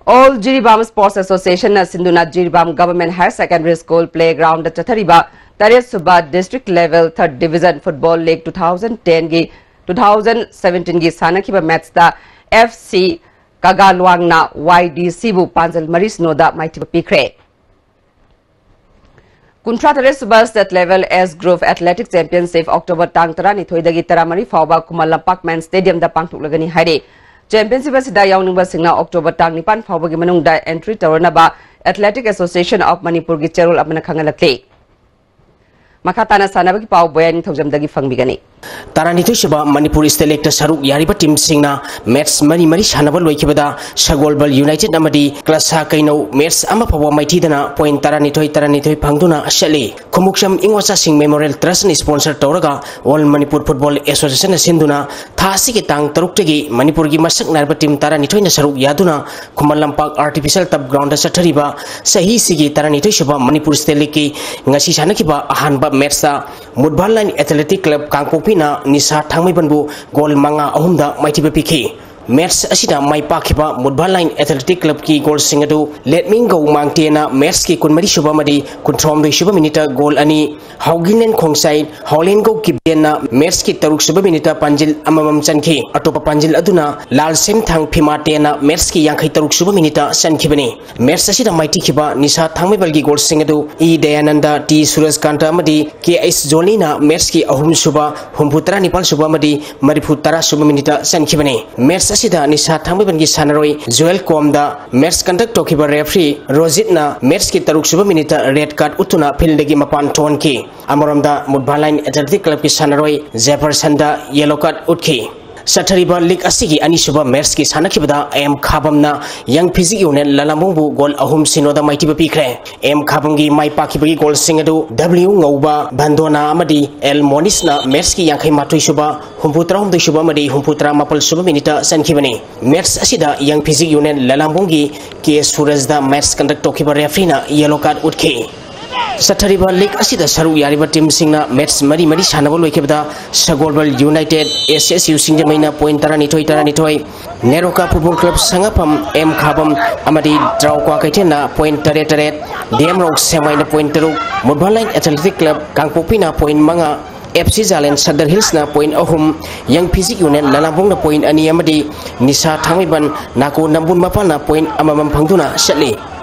All Jiribam Sports Associationꯅ ꯁꯤꯟꯗꯨꯅ Jiribam Government Higher Secondary School playgroundꯗ ꯆꯠꯊꯔꯤꯕ ꯇꯔꯦꯠ ꯁꯨꯕ district level third division football league two thousand tenꯒꯤ two thousand seventeenꯒꯤ ꯁꯥꯟꯅꯈꯤꯕ matchꯇ F C ꯀꯥꯒꯥꯂꯨꯋꯥꯡꯅ Y D Cꯕꯨ ꯄꯥꯟꯖꯜ ꯃꯔꯤ ꯁꯤꯅꯣꯗ ꯃꯥꯏꯊꯤꯕ ꯄꯤꯈ꯭ꯔꯦ꯫ ꯀꯨꯟꯊ꯭ꯔꯥ ꯇꯔꯦꯠ ꯁꯨꯕ state level S group athletic championship October ꯇꯥꯡ ꯇꯔꯥꯅꯤꯊꯣꯏꯗꯒꯤ ꯇꯔꯥꯃꯔꯤ ꯐꯥꯎꯕ ꯈꯨꯃꯟ ꯂꯝꯄꯥꯛ Men Stadiumꯗ ꯄꯥꯡꯊꯣꯛꯂꯒꯅꯤ ꯍꯥꯏꯔꯤ꯫ Championship ꯑꯁꯤꯗ ꯌꯥꯎꯅꯤꯡꯕꯁꯤꯡꯅ October ꯇꯥꯡ ꯅꯤꯄꯥꯟ ꯐꯥꯎꯕꯒꯤ ꯃꯅꯨꯡꯗ entry ꯇꯧꯔꯅꯕ Athletic Association of ꯃꯅꯤꯄꯨꯔꯒꯤ ꯆꯦꯔꯣꯜ ꯑꯃꯅ ꯈꯪꯍꯜꯂꯛꯂꯤ꯫ ꯃꯈꯥ ꯇꯥꯅ ꯁꯥꯟꯅꯕꯒꯤ ꯄꯥꯎ ꯕꯣꯌꯥꯏ ꯅꯤꯡꯊꯧꯖꯝꯗꯒꯤ ꯐꯪꯕꯤꯒꯅꯤ꯫ ꯇꯔꯥꯅꯤꯊꯣꯏ ꯁꯨꯕ ꯃꯅꯤꯄꯨꯔ state leagueꯇ ꯁꯔꯨꯛ ꯌꯥꯔꯤꯕ teamꯁꯤꯡꯅ match ꯃꯔꯤ ꯃꯔꯤ ꯁꯥꯟꯅꯕ ꯂꯣꯏꯈꯤꯕꯗ ꯁꯒꯣꯜꯕꯜ United ꯑꯃꯗꯤ ꯀ꯭ꯂꯁꯥ ꯀꯩꯅꯧ match ꯑꯃ ꯐꯥꯎꯕ ꯃꯥꯏꯊꯤꯗꯅ point ꯇꯔꯥꯅꯤꯊꯣꯏ ꯇꯔꯥꯅꯤꯊꯣꯏ ꯐꯪꯗꯨꯅ ꯆꯠꯂꯤ꯫ ꯈꯣꯡꯎꯞꯆꯝ ꯏꯉꯣꯆꯥꯁꯤꯡ Memorial Trustꯅ sponsor ꯇꯧꯔꯒ All Manipur Football Associationꯅ ꯁꯤꯟꯗꯨꯅ ꯊꯥ ꯑꯁꯤꯒꯤ ꯇꯥꯡ ꯇꯔꯨꯛꯇꯒꯤ ꯃꯅꯤꯄꯨꯔꯒꯤ ꯃꯁꯛ ꯅꯥꯏꯔꯕ team ꯇꯔꯥꯅꯤꯊꯣꯏꯅ ꯁꯔꯨꯛ ꯌꯥꯗꯨꯅ ꯈꯨꯃꯟ ꯂꯝꯄꯥꯛ Artificial Turf Groundꯗ ꯆꯠꯊꯔꯤꯕ ꯆꯍꯤꯁꯤꯒꯤ ꯇꯔꯥꯅꯤꯊꯣꯏ ꯁꯨꯕ ꯃꯅꯤꯄꯨꯔ state leagueꯀꯤ ꯉꯁꯤ ꯁꯥꯟꯅꯈꯤꯕ ꯑꯍꯥꯟꯕ matchꯇ ꯃꯨꯠꯕꯥ ꯂꯥꯏꯟ Athletic Club ꯀꯥꯡꯄꯣꯛꯄꯤꯅ ꯅꯤꯁꯥ ꯊꯥꯡꯃꯩꯕꯟꯕꯨ goal ꯃꯉꯥ ꯑꯍꯨꯝꯗ ꯃꯥꯏꯊꯤꯕ ꯄꯤꯈꯤ꯫ Match ꯑꯁꯤꯗ ꯃꯥꯏ ꯄꯥꯛꯈꯤꯕ ꯃꯨꯠꯕꯥ ꯂꯥꯏꯟ Athletic Clubꯀꯤ goalꯁꯤꯡ ꯑꯗꯨ ꯂꯦꯠꯃꯤꯡꯒꯧ ꯃꯥꯡꯇꯦꯅ matchꯀꯤ ꯀꯨꯟꯃꯔꯤ ꯁꯨꯕ ꯑꯃꯗꯤ ꯀꯨꯟꯊ꯭ꯔꯥꯍꯨꯝꯗꯣꯏ ꯁꯨꯕ minuteꯇ goal ꯑꯅꯤ, ꯍꯥꯎꯒꯤꯂꯦꯟ ꯈꯣꯡꯆꯥꯏ, ꯍꯥꯎꯂꯦꯟꯒꯧ ꯀꯤꯕꯦꯟꯅ matchꯀꯤ ꯇꯔꯨꯛ ꯁꯨꯕ minuteꯇ ꯄꯥꯟꯖꯤꯜ ꯑꯃꯃꯝ ꯆꯟꯈꯤ꯫ ꯑꯇꯣꯞꯄ ꯄꯥꯟꯖꯤꯜ ꯑꯗꯨꯅ ꯂꯥꯜꯁꯦꯝꯊꯥꯡ ꯐꯤꯃꯥꯇꯦꯅ matchꯀꯤ ꯌꯥꯡꯈꯩ ꯇꯔꯨꯛ ꯁꯨꯕ minuteꯇ ꯆꯟꯈꯤꯕꯅꯤ꯫ Match ꯑꯁꯤꯗ ꯃꯥꯏꯊꯤꯈꯤꯕ ꯅꯤꯁꯥ ꯊꯥꯡꯃꯩꯕꯜꯒꯤ goalꯁꯤꯡ ꯑꯗꯨ ꯏ ꯗꯌꯥꯅꯟꯗ, ꯇꯤ ꯁꯨꯔꯖꯀꯥꯟꯇ ꯑꯃꯗꯤ ꯀꯦ ꯑꯩꯆ ꯖꯣꯂꯤꯅ matchꯀꯤ ꯑꯍꯨꯝ ꯁꯨꯕ, ꯍꯨꯝꯐꯨ ꯇꯔꯥ ꯅꯤꯄꯥꯜ ꯁꯨꯕ ꯑꯃꯗꯤ ꯃꯔꯤꯐꯨ ꯇꯔꯥ ꯁꯨꯕ minuteꯇ ꯆꯟꯈꯤꯕꯅꯤ꯫ Match ꯑꯁꯤꯗ ꯅꯤꯁꯥ ꯊꯥꯡꯃꯩꯕꯟꯒꯤ ꯁꯥꯟꯅꯔꯣꯏ ꯖꯣꯌꯦꯜ ꯀꯣꯝꯗ match conduct ꯇꯧꯈꯤꯕ referee ꯔꯣꯖꯤꯠꯅ matchꯀꯤ ꯇꯔꯨꯛ ꯁꯨꯕ minuteꯇ red card ꯎꯠꯇꯨꯅ fieldꯗꯒꯤ ꯃꯄꯥꯟ ꯊꯣꯛꯍꯟꯈꯤ꯫ ꯑꯃꯔꯣꯝꯗ ꯃꯨꯠꯕꯥ ꯂꯥꯏꯟ Athletic Clubꯀꯤ ꯁꯥꯟꯅꯔꯣꯏ ꯖꯦꯐꯔꯁꯟꯗ yellow card ꯎꯠꯈꯤ꯫ ꯆꯠꯊꯔꯤꯕ ꯂꯤꯒ ꯑꯁꯤꯒꯤ ꯑꯅꯤꯁꯨꯕ ꯃꯦꯠꯁꯀꯤ ꯁꯥꯟꯅꯈꯤꯕꯗ ꯑꯦꯝ ꯈꯥꯕꯝꯅ ꯌꯪ ꯐꯤꯖꯤꯛ ꯌꯨꯅꯤꯌꯟ ꯂꯂꯥꯝꯕꯨꯡꯕꯨ ꯒꯣꯜ ꯑꯍꯨꯝ ꯁꯤꯅꯣꯗ ꯃꯥꯏꯊꯤꯕ ꯄꯤꯈ꯭ꯔꯦ꯫ ꯑꯦꯝ ꯈꯥꯕꯝꯒꯤ ꯃꯥꯏ ꯄꯥꯛꯈꯤꯕꯒꯤ ꯒꯣꯜꯁꯤꯡ ꯑꯗꯨ ꯗꯕ꯭ꯂꯤꯎ ꯉꯧꯕ ꯚꯟꯗꯣꯅꯥ ꯑꯃꯗꯤ ꯑꯦꯜ ꯃꯣꯅꯤꯁꯅ ꯃꯦꯠꯁꯀꯤ ꯌꯥꯡꯈꯩ ꯃꯥꯊꯣꯏ ꯁꯨꯕ, ꯍꯨꯝꯐꯨ ꯇꯔꯥꯍꯨꯝꯗꯣꯏ ꯁꯨꯕ ꯑꯃꯗꯤ ꯍꯨꯝꯐꯨ ꯇꯔꯥ ꯃꯥꯄꯜ ꯁꯨꯕ ꯃꯤꯅꯤꯠꯇ ꯆꯟꯈꯤꯕꯅꯤ꯫ ꯃꯦꯠꯁ ꯑꯁꯤꯗ ꯌꯪ ꯐꯤꯖꯤꯛ ꯌꯨꯅꯤꯌꯟ ꯂꯂꯥꯝꯕꯨꯡꯒꯤ ꯀꯦ ꯁꯨꯔꯖꯗ ꯃꯦꯠꯁ ꯀꯟꯗꯛ ꯇꯧꯈꯤꯕ ꯔꯦꯐ꯭ꯔꯤꯅ ꯌꯦꯂꯣ ꯀꯥꯔꯗ ꯎꯠꯈꯤ꯫ ꯆꯠꯊꯔꯤꯕ ꯂꯤꯒ ꯑꯁꯤꯗ ꯁꯔꯨꯛ ꯌꯥꯔꯤꯕ ꯇꯤꯝꯁꯤꯡꯅ ꯃꯦꯠꯁ ꯃꯔꯤ ꯃꯔꯤ ꯁꯥꯟꯅꯕ ꯂꯣꯏꯈꯤꯕꯗ ꯁꯒꯣꯜꯕꯜ ꯌꯨꯅꯥꯏꯇꯦꯗ, ꯑꯦꯁ ꯑꯦꯁ ꯌꯨ ꯁꯤꯡꯖꯃꯩꯅ ꯄꯣꯏꯟ ꯇꯔꯥꯅꯤꯊꯣꯏ ꯇꯔꯥꯅꯤꯊꯣꯏ, ꯅꯦꯔꯣꯀꯥ ꯐꯨꯠꯕꯣꯜ ꯀ꯭ꯂꯕ ꯁꯉꯥꯐꯝ, ꯑꯦꯝ ꯈꯥꯕꯝ ꯑꯃꯗꯤ ꯇ꯭ꯔꯥꯎꯀ꯭ꯋꯥ ꯀꯩꯊꯦꯜꯅ ꯄꯣꯏꯟ ꯇꯔꯦꯠ ꯇꯔꯦꯠ, ꯗꯤ ꯑꯦꯝ ꯔꯣꯛ ꯁꯦꯡꯃꯥꯏꯅ ꯄꯣꯏꯟ ꯇꯔꯨꯛ, ꯃꯨꯠꯕꯥꯟ ꯂꯥꯏꯟ ꯑꯦꯊꯂꯦꯇꯤꯛ ꯀ꯭ꯂꯕ ꯀꯥꯡꯄꯣꯛꯄꯤꯅ ꯄꯣꯏꯟ ꯃꯉꯥ, ꯑꯦꯐ ꯁꯤ ꯖꯥꯂꯦꯟ ꯁꯗꯔ ꯍꯤꯜꯁꯅ ꯄꯣꯏꯟ ꯑꯍꯨꯝ, ꯌꯪ ꯐꯤꯖꯤꯛ ꯌꯨꯅꯤꯌꯟ ꯂꯂꯥꯝꯕꯨꯡꯅ ꯄꯣꯏꯟ ꯑꯅꯤ ꯑꯃꯗꯤ ꯅꯤꯁꯥ ꯊꯥꯡꯃꯩꯕꯟ ꯅꯥꯀꯣ ꯅꯝꯕꯨꯜ ꯃꯄꯥꯜꯅ ꯄꯣꯏꯟ ꯑꯃꯃꯝ ꯐꯪꯗꯨꯅ ꯆꯠꯂꯤ꯫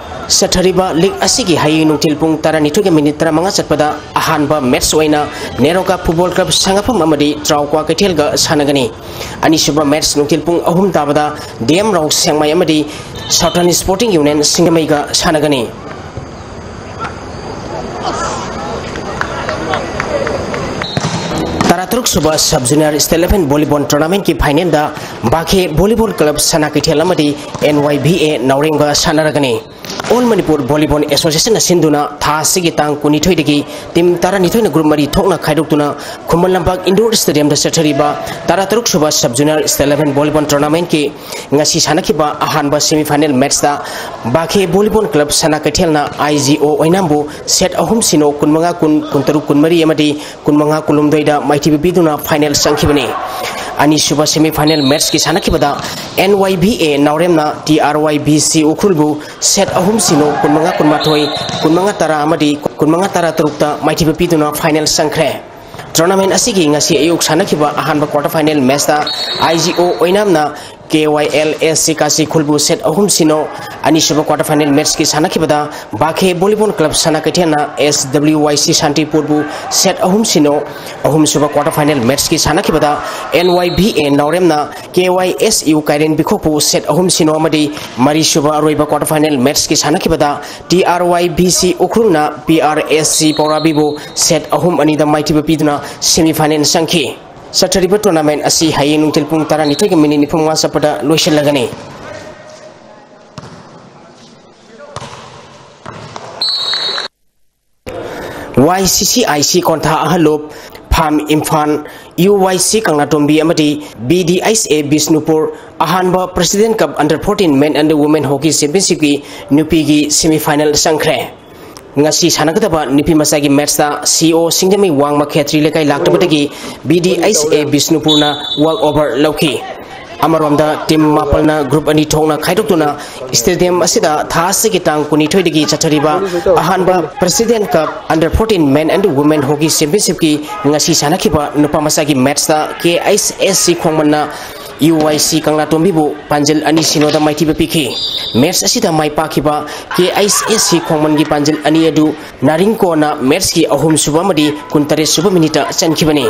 ꯆꯠꯊꯔꯤꯕ ꯂꯤꯒ ꯑꯁꯤꯒꯤ ꯍꯌꯦꯡ ꯅꯨꯡꯊꯤꯜ ꯄꯨꯡ ꯇꯔꯥꯅꯤꯊꯣꯏꯒ ꯃꯤꯅꯤꯠ ꯇꯔꯥꯃꯉꯥ ꯆꯠꯄꯗ ꯑꯍꯥꯟꯕ ꯃꯦꯠꯁ ꯑꯣꯏꯅ ꯅꯦꯔꯣꯀꯥ ꯐꯨꯠꯕꯣꯜ ꯀ꯭ꯂꯕ ꯁꯉꯥꯐꯝ ꯑꯃꯗꯤ ꯇ꯭ꯔꯥꯎꯀ꯭ꯋꯥ ꯀꯩꯊꯦꯜꯒ ꯁꯥꯟꯅꯒꯅꯤ꯫ ꯑꯅꯤꯁꯨꯕ ꯃꯦꯠꯁ ꯅꯨꯡꯊꯤꯜ ꯄꯨꯡ ꯑꯍꯨꯝ ꯇꯥꯕꯗ ꯗꯤ ꯑꯦꯝ ꯔꯣꯛ ꯁꯦꯡꯃꯥꯏ ꯑꯃꯗꯤ ꯁꯥꯎꯊꯔꯟ ꯁ꯭ꯄꯣꯔꯇꯤꯡ ꯌꯨꯅꯤꯌꯟ ꯁꯤꯡꯖꯃꯩꯒ ꯁꯥꯟꯅꯒꯅꯤ꯫ ꯇꯔꯥꯇꯔꯨꯛ ꯁꯨꯕ sub junior state level volleyball ꯇꯣꯔꯅꯥꯃꯦꯟꯠꯀꯤ ꯐꯥꯏꯅꯦꯜꯗ ꯕꯥꯈꯦ ꯚꯣꯂꯤꯕꯣꯜ ꯀ꯭ꯂꯕ ꯁꯅꯥ ꯀꯩꯊꯦꯜ ꯑꯃꯗꯤ ꯑꯦꯟ ꯋꯥꯏ ꯚꯤ ꯑꯦ ꯅꯥꯎꯔꯦꯝꯒ ꯁꯥꯟꯅꯔꯒꯅꯤ꯫ ꯑꯣꯜ ꯃꯅꯤꯄꯨꯔ ꯚꯣꯂꯤꯕꯣꯜ ꯑꯦꯁꯣꯁꯤꯌꯦꯁꯟꯅ ꯁꯤꯟꯗꯨꯅ ꯊꯥ ꯑꯁꯤꯒꯤ ꯇꯥꯡ ꯀꯨꯟꯅꯤꯊꯣꯏꯗꯒꯤ ꯇꯤꯝ ꯇꯔꯥꯅꯤꯊꯣꯏꯅ ꯒ꯭ꯔꯨꯞ ꯃꯔꯤ ꯊꯣꯛꯅ ꯈꯥꯏꯗꯣꯛꯇꯨꯅ ꯈꯨꯃꯟ ꯂꯝꯄꯥꯛ ꯏꯟꯗꯣꯔ ꯁ꯭ꯇꯦꯗꯤꯌꯝꯗ ꯆꯠꯊꯔꯤꯕ ꯇꯔꯥꯇꯔꯨꯛ ꯁꯨꯕ sub junior state level volleyball ꯇꯣꯔꯅꯥꯃꯦꯟꯠꯀꯤ ꯉꯁꯤ ꯁꯥꯟꯅꯈꯤꯕ ꯑꯍꯥꯟꯕ ꯁꯦꯃꯤ ꯐꯥꯏꯅꯦꯜ ꯃꯦꯠꯁꯇ ꯕꯥꯈꯦ ꯚꯣꯂꯤꯕꯣꯜ ꯀ꯭ꯂꯕ ꯁꯅꯥ ꯀꯩꯊꯦꯜꯅ ꯑꯥꯏ ꯖꯤ ꯑꯣ ꯑꯣꯏꯅꯥꯝꯕꯨ ꯁꯦꯠ ꯑꯍꯨꯝ ꯁꯤꯅꯣ, ꯀꯨꯟꯃꯉꯥ ꯀꯨꯟ, ꯀꯨꯟꯇꯔꯨꯛ ꯀꯨꯟꯃꯔꯤ ꯑꯃꯗꯤ ꯀꯨꯟꯃꯉꯥ ꯀꯨꯟꯍꯨꯝꯗꯣꯏꯗ ꯃꯥꯏꯊꯤꯕ ꯄꯤꯗꯨꯅ ꯐꯥꯏꯅꯦꯜ ꯆꯪꯈꯤꯕꯅꯤ꯫ ꯑꯅꯤꯁꯨꯕ ꯁꯦꯃꯤ ꯐꯥꯏꯅꯦꯜ ꯃꯦꯠꯁꯀꯤ ꯁꯥꯟꯅꯈꯤꯕꯗ ꯑꯦꯟ ꯋꯥꯏ ꯚꯤ ꯑꯦ ꯅꯥꯎꯔꯦꯝꯅ T R Y B C ꯎꯈ꯭ꯔꯨꯜꯕꯨ ꯁꯦꯠ ꯑꯍꯨꯝ ꯁꯤꯅꯣ, ꯀꯨꯟꯃꯉꯥ ꯀꯨꯟꯃꯥꯊꯣꯏ, ꯀꯨꯟꯃꯉꯥ ꯇꯔꯥ ꯑꯃꯗꯤ ꯀꯨꯟꯃꯉꯥ ꯇꯔꯥꯇꯔꯨꯛꯇ ꯃꯥꯏꯊꯤꯕ ꯄꯤꯗꯨꯅ ꯐꯥꯏꯅꯦꯜ ꯆꯪꯈ꯭ꯔꯦ꯫ ꯇꯣꯔꯅꯥꯃꯦꯟꯠ ꯑꯁꯤꯒꯤ ꯉꯁꯤ ꯑꯌꯨꯛ ꯁꯥꯟꯅꯈꯤꯕ ꯑꯍꯥꯟꯕ ꯀ꯭ꯋꯥꯔꯇꯔ ꯐꯥꯏꯅꯦꯜ ꯃꯦꯠꯁꯇ ꯑꯥꯏ G O ꯑꯣꯏꯅꯥꯝꯅ K Y L S C ꯀꯥꯁꯤ ꯈꯨꯜꯕꯨ ꯁꯦꯠ ꯑꯍꯨꯝ ꯁꯤꯅꯣ, ꯑꯅꯤꯁꯨꯕ ꯀ꯭ꯋꯥꯔꯇꯔ ꯐꯥꯏꯅꯦꯜ ꯃꯦꯠꯁꯀꯤ ꯁꯥꯟꯅꯈꯤꯕꯗ ꯕꯥꯈꯦ ꯚꯣꯂꯤꯕꯣꯜ ꯀ꯭ꯂꯕ ꯁꯅꯥ ꯀꯩꯊꯦꯜꯅ ꯑꯦꯁ ꯗꯕ꯭ꯂꯤꯎ ꯋꯥꯏ ꯁꯤ ꯁꯥꯟꯇꯤꯄꯨꯔꯕꯨ ꯁꯦꯠ ꯑꯍꯨꯝ ꯁꯤꯅꯣ, ꯑꯍꯨꯝꯁꯨꯕ ꯀ꯭ꯋꯥꯔꯇꯔ ꯐꯥꯏꯅꯦꯜ ꯃꯦꯠꯁꯀꯤ ꯁꯥꯟꯅꯈꯤꯕꯗ ꯑꯦꯟ ꯋꯥꯏ ꯚꯤ ꯑꯦ ꯅꯥꯎꯔꯦꯝꯅ ꯀꯦ ꯋꯥꯏ ꯑꯦꯁ ꯌꯨ ꯀꯥꯏꯔꯦꯟ ꯕꯤꯈꯣꯛꯄꯨ ꯁꯦꯠ ꯑꯍꯨꯝ ꯁꯤꯅꯣ ꯑꯃꯗꯤ ꯃꯔꯤꯁꯨꯕ ꯑꯔꯣꯏꯕ ꯀ꯭ꯋꯥꯔꯇꯔ ꯐꯥꯏꯅꯦꯜ ꯃꯦꯠꯁꯀꯤ ꯁꯥꯟꯅꯈꯤꯕꯗ T R Y V C ꯎꯈ꯭ꯔꯨꯜꯅ P R S C ꯄꯧꯔꯥꯕꯤꯕꯨ set ꯑꯍꯨꯝ ꯑꯅꯤꯗ ꯃꯥꯏꯊꯤꯕ ꯄꯤꯗꯨꯅ ꯁꯦꯃꯤ ꯐꯥꯏꯅꯦꯜ ꯆꯪꯈꯤ꯫ ꯆꯠꯊꯔꯤꯕ tournament ꯑꯁꯤ ꯍꯌꯦꯡ ꯅꯨꯡꯊꯤꯜ ꯄꯨꯡ ꯇꯔꯥꯅꯤꯊꯣꯏꯒ minute ꯅꯤꯐꯨꯃꯉꯥ ꯆꯠꯄꯗ ꯂꯣꯏꯁꯤꯜꯂꯒꯅꯤ꯫ YCCIC ꯀꯣꯟꯊꯥ ꯑꯍꯜꯂꯨꯞ, ꯐꯥꯝ ꯏꯝꯐꯥꯜ, UYC ꯀꯪꯂꯥꯇꯣꯝꯕꯤ ꯑꯃꯗꯤ BDSA ꯕꯤꯁꯅꯨꯄꯨꯔ ꯑꯍꯥꯟꯕ President Cup Under fourteen Men and Women Hockey Championshipꯀꯤ ꯅꯨꯄꯤꯒꯤ semifinal ꯆꯪꯈ꯭ꯔꯦ꯫ ꯉꯁꯤ ꯁꯥꯟꯅꯒꯗꯕ ꯅꯨꯄꯤ ꯃꯆꯥꯒꯤ matchꯇ CO ꯁꯤꯡꯖꯃꯩ ꯋꯥꯡꯃ ꯈꯦꯇ꯭ꯔꯤ ꯂꯩꯀꯥꯏ ꯂꯥꯛꯇꯕꯗꯒꯤ BDSA ꯕꯤꯁꯅꯨꯄꯨꯔꯅ walk over ꯂꯧꯈꯤ꯫ ꯑꯃꯔꯣꯝꯗ team ꯃꯥꯄꯜꯅ group ꯑꯅꯤ ꯊꯣꯛꯅ ꯈꯥꯏꯗꯣꯛꯇꯨꯅ stadium ꯑꯁꯤꯗ ꯊꯥ ꯑꯁꯤꯒꯤ ꯇꯥꯡ ꯀꯨꯟꯅꯤꯊꯣꯏꯗꯒꯤ ꯆꯠꯊꯔꯤꯕ ꯑꯍꯥꯟꯕ President Cup Under fourteen Men and Women Hockey Championshipꯀꯤ ꯉꯁꯤ ꯁꯥꯟꯅꯈꯤꯕ ꯅꯨꯄꯥ ꯃꯆꯥꯒꯤ matchꯇ KISSC ꯈꯣꯡꯃꯟꯅ UYC ꯀꯪꯂꯥꯇꯣꯝꯕꯤꯕꯨ ꯄꯥꯟꯖꯤꯜ ꯑꯅꯤ ꯁꯤꯅꯣꯗ ꯃꯥꯏꯊꯤꯕ ꯄꯤꯈꯤ꯫ Match ꯑꯁꯤꯗ ꯃꯥꯏ ꯄꯥꯛꯈꯤꯕ KISSC ꯈꯣꯡꯃꯟꯒꯤ ꯄꯥꯟꯖꯤꯜ ꯑꯅꯤ ꯑꯗꯨ ꯅꯥꯔꯤꯡꯀꯣꯅ matchꯀꯤ ꯑꯍꯨꯝꯁꯨꯕ ꯑꯃꯗꯤ ꯀꯨꯟꯇꯔꯦꯠ ꯁꯨꯕ minuteꯇ ꯆꯟꯈꯤꯕꯅꯤ꯫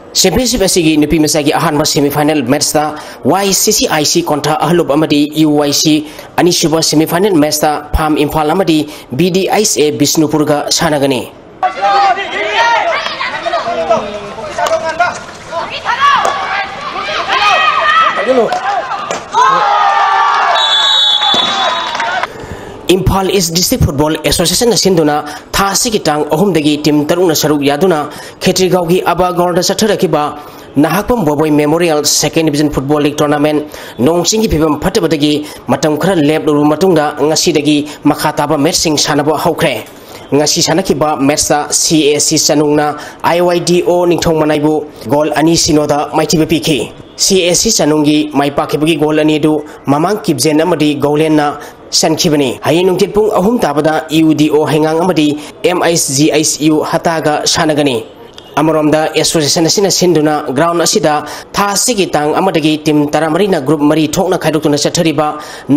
Championship ꯑꯁꯤꯒꯤ ꯅꯨꯄꯤ ꯃꯆꯥꯒꯤ ꯑꯍꯥꯟꯕ semifinal matchꯇ YCCIC ꯀꯣꯟꯊꯥ ꯑꯍꯜꯂꯨꯞ ꯑꯃꯗꯤ UYC ꯑꯅꯤꯁꯨꯕ semifinal matchꯇ ꯐꯥꯝ ꯏꯝꯐꯥꯜ ꯑꯃꯗꯤ BDSA ꯕꯤꯁꯅꯨꯄꯨꯔꯒ ꯁꯥꯟꯅꯒꯅꯤ꯫ ꯏꯝꯐꯥꯜ East District Football Associationꯅ ꯁꯤꯟꯗꯨꯅ ꯊꯥ ꯑꯁꯤꯒꯤ ꯇꯥꯡ ꯑꯍꯨꯝꯗꯒꯤ team ꯇꯔꯨꯛꯅ ꯁꯔꯨꯛ ꯌꯥꯗꯨꯅ ꯈꯦꯇ꯭ꯔꯤꯒꯥꯎꯒꯤ ꯑꯕꯥ groundꯗ ꯆꯠꯊꯔꯛꯈꯤꯕ Nahakpam ꯕꯣꯕꯣꯏ Memorial Second Division Football League Tournament ꯅꯣꯡ ꯆꯤꯡꯒꯤ ꯐꯤꯕꯝ ꯐꯠꯇꯕꯗꯒꯤ ꯃꯇꯝ ꯈꯔ ꯂꯦꯞꯂꯨꯔꯕ ꯃꯇꯨꯡꯗ ꯉꯁꯤꯗꯒꯤ ꯃꯈꯥ ꯇꯥꯕ matchꯁꯤꯡ ꯁꯥꯟꯅꯕ ꯍꯧꯈ꯭ꯔꯦ꯫ ꯉꯁꯤ ꯁꯥꯟꯅꯈꯤꯕ matchꯇ CAC ꯆꯅꯨꯡꯅ IYDO ꯅꯤꯡꯊꯧ ꯃꯅꯥꯏꯕꯨ goal ꯑꯅꯤ ꯁꯤꯅꯣꯗ ꯃꯥꯏꯊꯤꯕ ꯄꯤꯈꯤ꯫ CAC ꯆꯅꯨꯡꯒꯤ ꯃꯥꯏ ꯄꯥꯛꯈꯤꯕꯒꯤ goal ꯑꯅꯤ ꯑꯗꯨ ꯃꯃꯥꯡ ꯀꯤꯞꯖꯦꯟ ꯑꯃꯗꯤ ꯒꯧꯂꯦꯟꯅ ꯆꯟꯈꯤꯕꯅꯤ꯫ ꯍꯌꯦꯡ ꯅꯨꯡꯊꯤꯜ ꯄꯨꯡ ꯑꯍꯨꯝ ꯇꯥꯕꯗ UDO ꯍꯩꯉꯥꯡ ꯑꯃꯗꯤ MISGISU ꯍꯇꯥꯒ ꯁꯥꯟꯅꯒꯅꯤ꯫ ꯑꯃꯔꯣꯝꯗ association ꯑꯁꯤꯅ ꯁꯤꯟꯗꯨꯅ ground ꯑꯁꯤꯗ ꯊꯥ ꯑꯁꯤꯒꯤ ꯇꯥꯡ ꯑꯃꯗꯒꯤ team ꯇꯔꯥꯃꯔꯤꯅ group ꯃꯔꯤ ꯊꯣꯛꯅ ꯈꯥꯏꯗꯣꯛꯇꯨꯅ ꯆꯠꯊꯔꯤꯕ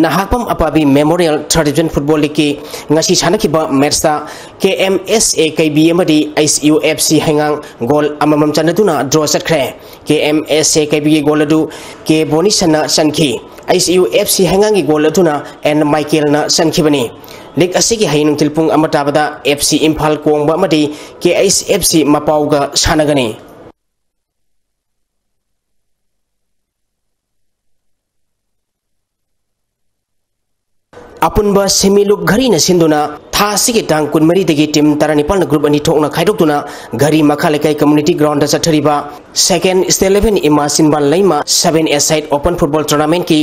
Nahakpam ꯑꯄꯥꯕꯤ Memorial Third Division Football Leagueꯀꯤ ꯉꯁꯤ ꯁꯥꯟꯅꯈꯤꯕ matchꯇ KMSA ꯀꯩꯕꯤ ꯑꯃꯗꯤ ISU FC ꯍꯩꯉꯥꯡ goal ꯑꯃꯃꯝ ꯆꯟꯅꯗꯨꯅ draw ꯆꯠꯈ꯭ꯔꯦ꯫ KMSA ꯀꯩꯕꯤꯒꯤ goal ꯑꯗꯨ K ꯕꯣꯅꯤꯁꯟꯅ ꯆꯟꯈꯤ꯫ ISU FC ꯍꯩꯉꯥꯡꯒꯤ goal ꯑꯗꯨꯅ N ꯃꯥꯏꯀꯦꯜꯅ ꯆꯟꯈꯤꯕꯅꯤ꯫ League ꯑꯁꯤꯒꯤ ꯍꯌꯦꯡ ꯅꯨꯡꯊꯤꯜ ꯄꯨꯡ ꯑꯃ ꯇꯥꯕꯗ FC ꯏꯝꯐꯥꯜ ꯀꯣꯡꯕ ꯑꯃꯗꯤ KISFC ꯃꯄꯥꯎꯒ ꯁꯥꯟꯅꯒꯅꯤ꯫ ꯑꯄꯨꯟꯕ semi loop ꯘꯔꯤꯅ ꯁꯤꯟꯗꯨꯅ ꯊꯥ ꯑꯁꯤꯒꯤ ꯇꯥꯡ ꯀꯨꯟꯃꯔꯤꯗꯒꯤ team ꯇꯔꯥꯅꯤꯄꯥꯜꯅ group ꯑꯅꯤ ꯊꯣꯛꯅ ꯈꯥꯏꯗꯣꯛꯇꯨꯅ ꯘꯔꯤ ꯃꯈꯥ ꯂꯩꯀꯥꯏ community groundꯗ ꯆꯠꯊꯔꯤꯕ second state eleven ꯏꯃꯥ ꯆꯤꯟꯕꯥꯟ ꯂꯩꯃ seven-a-side open football tournamentꯀꯤ